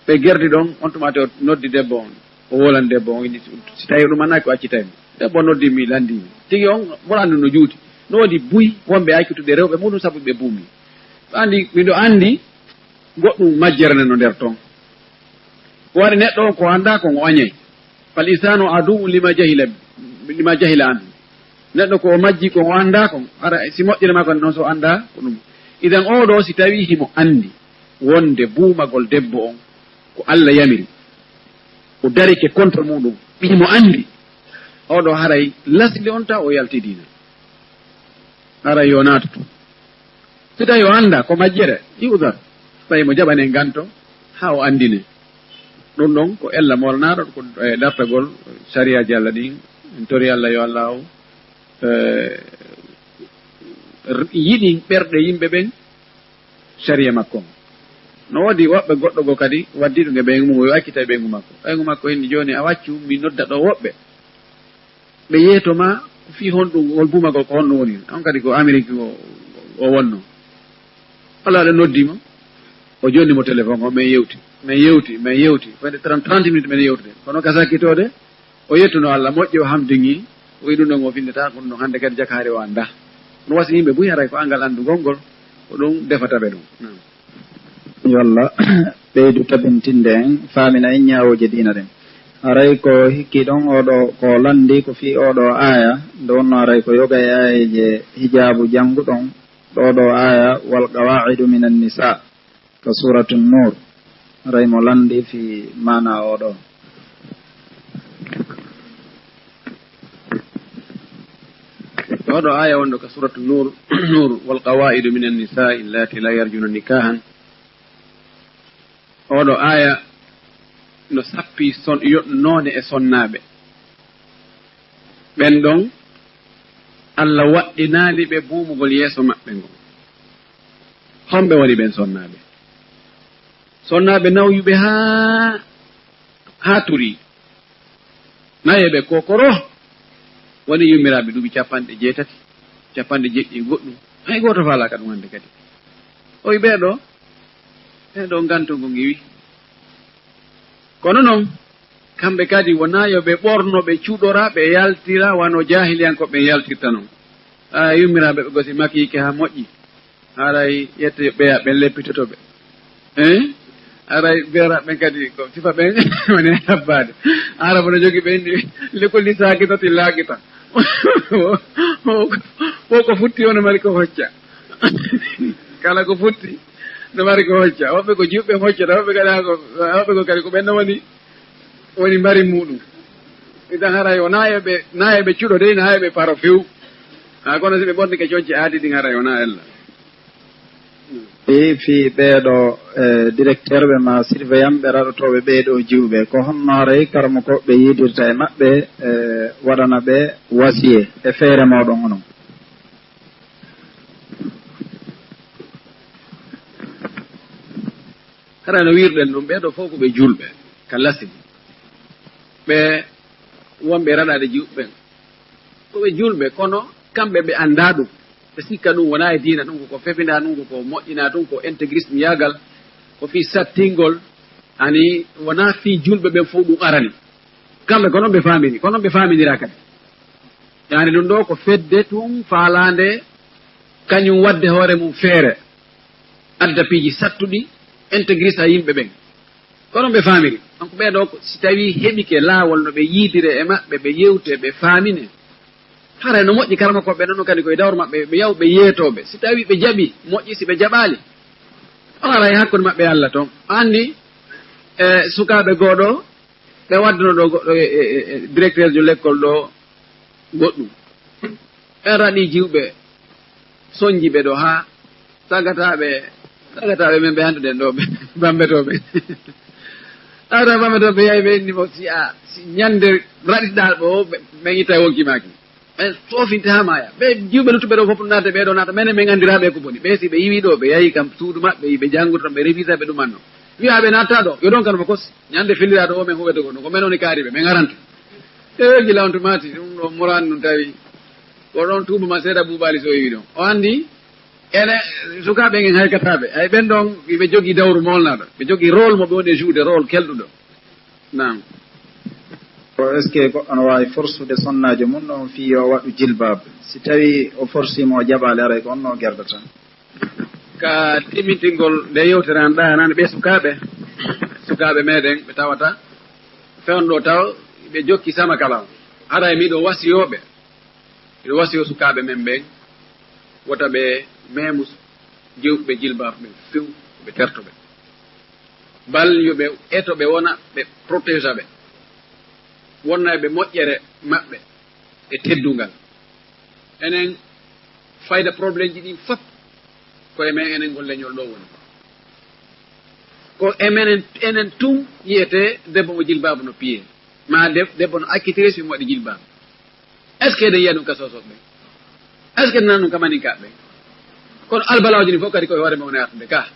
Ɓe gerdi ɗon, on tuma o noddi debbo on. O wolani debbo on, inni, si tawi ɗum annaaki o accitay mo. Debbo on noddi mi, lanndi mi. Tigi on, mboɗo anndi no juuti. No woodi buy, wonɓe accitude rewɓe muɗum sabu ɓe buumi. Ɗo anndi, miɗo anndi, goɗɗum majjere nano nder ton. Ko waɗi neɗɗo on ko anndaa kon o añay. Fal insanu aduwwun lima jahila, lima jahila anhu. Neɗɗo ko o majji kon o anndaa kon, hara si moƴƴere makko noon so o anndaa ko ɗum. Idan oo ɗoo si tawii himo anndi wonde buumagol debbo on ko Allah yamiri, o darike contre muɗum, himo anndi, oo ɗoo haray lasli on taw o yalti diina. Haray yo naatu ton. Si tawi o anndaa ko majjere, yu'dhar. Tawi mo jaɓanee nganto haa o anndine. Ɗum ɗon ko ella molnaaɗo ko e dartagol sariyaaji Allah ɗin. En tori Allah yo Allah o, eh, yiɗin ɓerɗe yimɓe ɓen sariya makko on. No woodi woɓɓe goɗɗo goo kadi waddi ɗum e ɓeyngu mum, yo accita e ɓeyngu makko. Ɓeyngu makko inni jooni a waccu mi nodda ɗo woɓɓe. Ɓe yeeto ma ko fii honɗum, ngol buumagol ko honno woni. On kadi ko Amérique o, o wonno. Alaa ɗo noddi mo. O jonni mo téléphone o, men yewti. Men yewti, men yewti. Fayde trente, trente minutes men yewtude. Kono ka sakkitoode, o yettuno Allah moƴƴi, o hamdingi, o wi'i ɗum ɗon o findata, kono ɗum hannde kadi jakaari o anndaa. No wasi yimɓe buy haray ko anngal anndugol ngol, ko ɗum defata ɓe ɗum. Naam. Yo Allah ɓeydu tabintinde en, faamina en ñaawooje diina ɗen. Haray ko hikki ɗon, oɗo ko lanndi ko fii oɗo aaya, nde wonno haray ko yoga e aayeeje hijaabu jannguɗon, ɗo ɗo aaya, "Wal qawaa'idu minan nisaa," ka Suuratu Nuur. Haray mo lanndi fii maana oɗo. Oɗo aaya wonɗo ka Suuratu Nuur, Nuur, "Wal qawaa'idu minan nisaa illati la yarjuna nikaahan." Oɗo aaya no sappi son-, yo-, noone e sonnaaɓe. Ɓen ɗon, Allah waɗɗinaali ɓe buumugol yeeso maɓɓe ngon. Homɓe woni ɓen sonnaaɓe? Sonnaaɓe nawyuɓe haa, haa turii. Nayeeɓe kokoro woni yummiraaɓe duuɓi capanɗe jeetati, capanɗe jeɗɗi e goɗɗum. Hay gooto faalaaka ɗum hannde kadi. Oy ɓee ɗoo, ɓee ɗoo nganto ngo ngiwi. Kono non, kamɓe kadi wonaa yo ɓe ɓorno, ɓe cuɗora, ɓe yaltira wano jaahiliyankooɓe ɓen yaltirta non. A yummiraaɓe ɓe gosi makiike haa moƴƴi. Haray yette ɓeya ɓen leppitoto ɓe. Eh? Haray beera ɓen kadi ko sifa ɓen woni habbaade. Araba no jogi ɓe inni, "Likulli saakitatin laakita." Wo ko futti o no mari ko hocca. Kala ko futti no mari ko hocca. Woɓɓe ko juɓɓe hoccata, woɓɓe kadi ko, woɓɓe ko kadi ko ɓen no woni, woni mbari muɗum. Idan haray o nayeɓe, nayeɓe cuɗo dey, nayeɓe paro few. Ha kono si ɓe ɓornike conci aadi ɗin haray o na ella. Fii, fii ɓee ɗoo, eh, directeur ɓe maa surveillant ɓe raɗotooɓe ɓee ɗoo jiwɓe, ko honno haray karamokooɓe ɓe yiidirta e maɓɓe, eh, waɗana ɓe wasiye e feere mooɗon onon? Hara no wiirɗen ɗum, ɓee ɗoo fof ko ɓe juulɓe, ka lasli. Ɓe wonɓe raɗaade jiwɓe ɓen. Ko ɓe juulɓe, kono kamɓe ɓe anndaa ɗum. Ɓe sikka ɗum wonaa e diina, ɗum ko ko fefindaa, ɗum ko ko moƴƴinaa, ɗum ko intégrisme yaagal, ko fii sattingol, ani wonaa fii juulɓe ɓen fof ɗum arani. Kamɓe ko noon ɓe faamini, ko noon ɓe faamindiraa kadi. Yani ɗum ɗoo ko fedde tun faalaande kañum waɗde hoore mum feere, adda piiji sattuɗi, intégriste a yimɓe ɓen. Kono ɓe faamiri. Donc ɓee ɗoo ko, si tawii heɓike laawol no ɓe yiidire e maɓɓe, ɓe yewte, ɓe faamine, haray no moƴƴi karamokooɓe ɓe noon kadi ko e dawro maɓɓe, ɓe yaw ɓe yeetooɓe. Si tawii ɓe jaɓi, moƴƴi, si ɓe jaɓaali, o haray hakkunde maɓɓe e Allah toon. A anndi, e sukaaɓe goo ɗoo, ɓe wadduno ɗoo goɗɗo e, e, e, e directeur jo lekkol ɗoo goɗɗum. Ɓen raɗi jiwɓe, sonji ɓe ɗoo haa tagataaɓe, tagataaɓe men ɓe hannduɗen ɗoo, ɓe bambetooɓe. Tawata bambetooɓe yahi ɓe inni mo, si a, si ñande raɗiɗaa ɗoo, ɓe, ɓen itta e wonki maaki. Ɓe soofinte haa maaya. Ɓe jiwɓe luttuɓe ɗoo fof naata, ɓee ɗoo naata, menen men anndiraaɓe ko boni. Ɓe si ɓe iwi ɗoo, ɓe yahi kam suudu maɓɓe, ɓe janngude toon, ɓe revisa, ɓe ɗumanno. Wi'a ɓe naatta ɗoo, yo ɗon kan fof kos. Ñande filliraaɗo o men huwete ko, ko men woni kaariɓe, men aranta. E gila on to maati, ɗum ɗo Mourane ɗum tawi. Ko ɗon tuuba ma seeɗa buubaali so iwi ɗon. O anndi, ene sukaaɓe ngen haykataaɓe. Ay ɓen ɗon, ɓe jogii dawru moolnaaɗo. Ɓe jogii rôle mo ɓe woni e jouer, rôle kelɗuɗo. Naam. Ko est-ce que goɗɗo no waawi forsude sonnaajo mum ɗon fii yo o waɗu jilbaab? Si tawii o forsii mo o jaɓaali, haray ko honno o gerdata? Ka timmintingol nde yewtere an ɗaanande ɓee sukaaɓe, sukaaɓe meɗen ɓe tawata fewndo taw ɓe jokki sama kala. Haray miɗo wasiyooɓe, miɗo wasiyoo sukaaɓe men ɓen, wota ɓe meemu jiwɓe jilbaab ɓen few, ɓe terto ɓe. Bal yo ɓe eto ɓe wona, ɓe protégea ɓe. Wonna e ɓe moƴƴere maɓɓe e teddungal. Enen fayda problème ji ɗin fop Ko e men enen ngol leñol ɗo woni. Ko e menen, enen tun yiyetee debbo mo jilbaabu no piyee. Maa deb-, debbo no accitire si mo waɗi jilbaabu. Est-ce que eɗen yiya ɗum ka Soosooɓe ɓen? Est-ce que eɗen nana ɗum ka Maninkaaɓe ɓen? Kono albalaaji ɗin fof kadi ko e hoore men woni artude ka.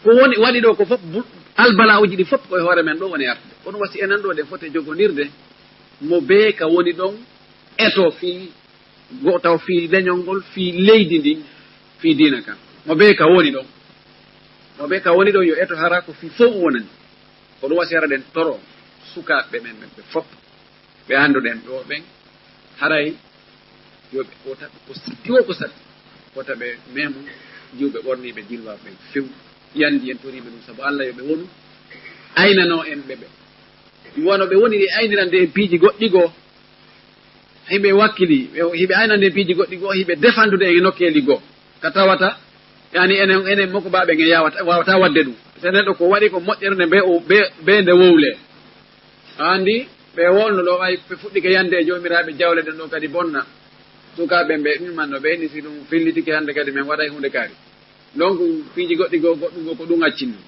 Ko woni, waɗi ɗo ko fof bul-, albalaaji ɗi fof ko e hoore men ɗo woni artude. Kono wasi enen ɗo eɗen foti jogondirde mo bee ka woni ɗon eto fii go-, taw fii leñol ngol, fii leydi ndin, fii diina kan. Mo bee ka woni ɗon. Mo bee ka woni ɗon yo eto hara ko fii fof wonani. Ko ɗum wasi hara ɗen toro sukaaɓe men ɓen ɓe fof. Ɓe annduɗen ɗo ɓen, haray yo ɓe, wota ɓe ko satti, wo ko satti, wota ɓe memu jiwɓe ɓorniiɓe jilbaabu ɓen few. Yandi en toriiɓe ɗum sabu Alla yo ɓe wonu, aynanoo en ɓe ɓe. Wano ɓe woniri aynirande en piiji goɗɗi goo, hiɓe wakkili, ɓe, hiɓe aynande en piiji goɗɗi goo, hiɓe defandude en e nokkeeli goo. Ka tawata, yani enen, enen mokobaaɓe en yawata, wawata waɗde ɗum. So neɗɗo ko waɗi ko moƴƴere nde be o, be, be nde wowle. A anndi, ɓe wolno ɗo, ɓay ɓe fuɗɗike yande e joomiraaɓe jawle ɗen ɗo kadi bonna. Sukaaɓe ɓe ɗum manno ɓe ni si ɗum fillitike hannde kadi men waɗay huunde kaari. Donc, piiji goɗɗi goo, goɗɗum goo ko ɗum accinni.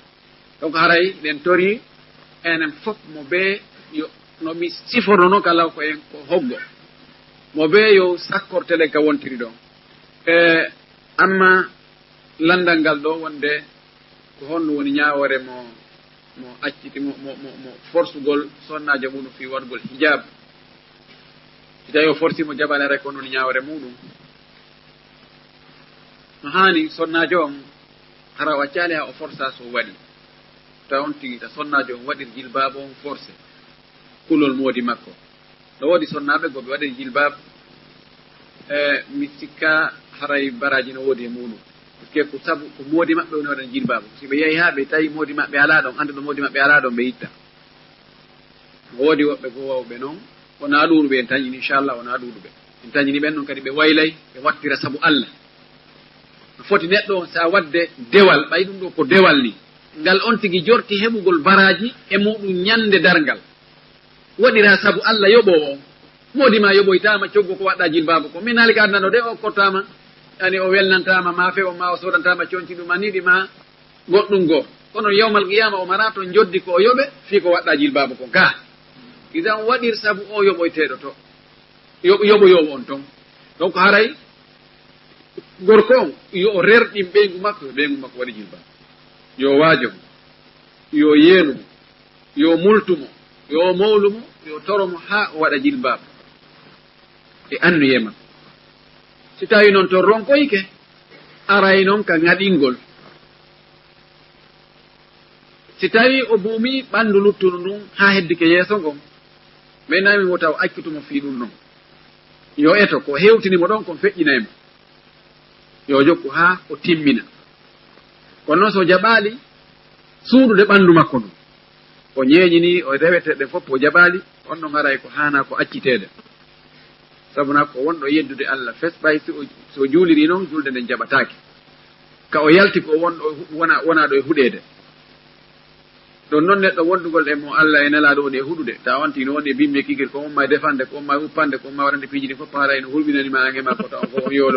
Donc, haray ɗen tori enen fof mo bee yo, no mi siforno non kala ko en ko hoggo. Mo bee yo sakkortele ka wontiri ɗon. E, amma lanndal ngal ɗo wonde ko honno woni ñaawoore mo, mo acciti, mo, mo, mo, mo forsugol sonnaajo muɗum fii waɗugol hijab? Si tawi o forsi mo jaɓaneere, ko honno woni ñaawoore muɗum? No haani sonnaajo on, hara o accaali haa o forsa so waɗi. Tawa on tigi ta sonnaajo on waɗir jilbaabu on forse. Kulol moodi makko. No woodi sonnaaɓe go ɓe waɗir jilbaabu. E, mi sikka haray baraaji no woodi e muɗum. Parce que ko sabu ko moodi maɓɓe woni waɗan jilbaabu. Si ɓe yahi haa ɓe tawi moodi maɓɓe alaa ɗon, annduɗo moodi maɓɓe alaa ɗon, ɓe itta. No woodi woɓɓe goo wawɓe non, wonaa ɗuuɗuɓe en tañini, inchallah, wonaa ɗuuɗuɓe. En tañini ɓen non kadi ɓe waylay, ɓe wattira sabu Alla. No foti neɗɗo on, si a waɗde dewal, ɓay ɗum ɗo ko dewal ni, ngal on tigi jorti heɓugol baraaji e muɗum ñande darngal. Waɗira sabu Alla yoɓoowo on. Moodi ma yoɓoytaama coggu ko waɗɗa jilbaabu ko. Min haali ka aduna ɗo de o okkortaama, yani o welnantaama, ma fewo ma o soodantaama conci ɗum a niɗi ma goɗɗum goo. Kono yawmal qiyaama o mara to njoddi ko o yoɓe fii ko waɗɗa jilbaabu kon. Ka idan waɗir sabu o yoɓoyteeɗo to. Yoɓ-, yoɓoyoowo on ton. Donc haray gorko on yo o rerɗin ɓeyngu makko, yo ɓeyngu makko waɗi jilbaabu. Yo waajo mo, yo yeenu mo, yo multu mo, yo mowlu mo, yo toro mo haa o waɗa jilbaabu e annuyee makko. Si tawi non to ronkoyke, aray non ka ŋaɗingol. Si tawi o buumi ɓanndu luttundu ndun haa heddike yeeso ngon, mi nami wota o accutu mo fii ɗum non. Yo eto ko hewtini mo ɗon kon feƴƴinay mo. Yo jokku haa o timmina. Kono non so o jaɓaali suuɗude ɓanndu makko ndun, o ñeeñini, o rewete ɗen fof, o jaɓaali, on ɗon haray ko haanaa ko acciteede. Sabu na ko wonɗo yeddude Alla fes, ɓay si o, si o juuliri non, julde nden jaɓataake. Ka o yalti ko wonɗo hu-, wona, wonaaɗo e huɗeede. Ɗon non neɗɗo wondugol e mo Alla e Nelaaɗo woni e huɗude, tawa on tigi no woni e bimme kigir, ko umma e defande, ko umma e uppande, ko umma e waɗande piiji ɗin fof, haray no hulɓinani ma an e makko, tawa on fof on yoolo.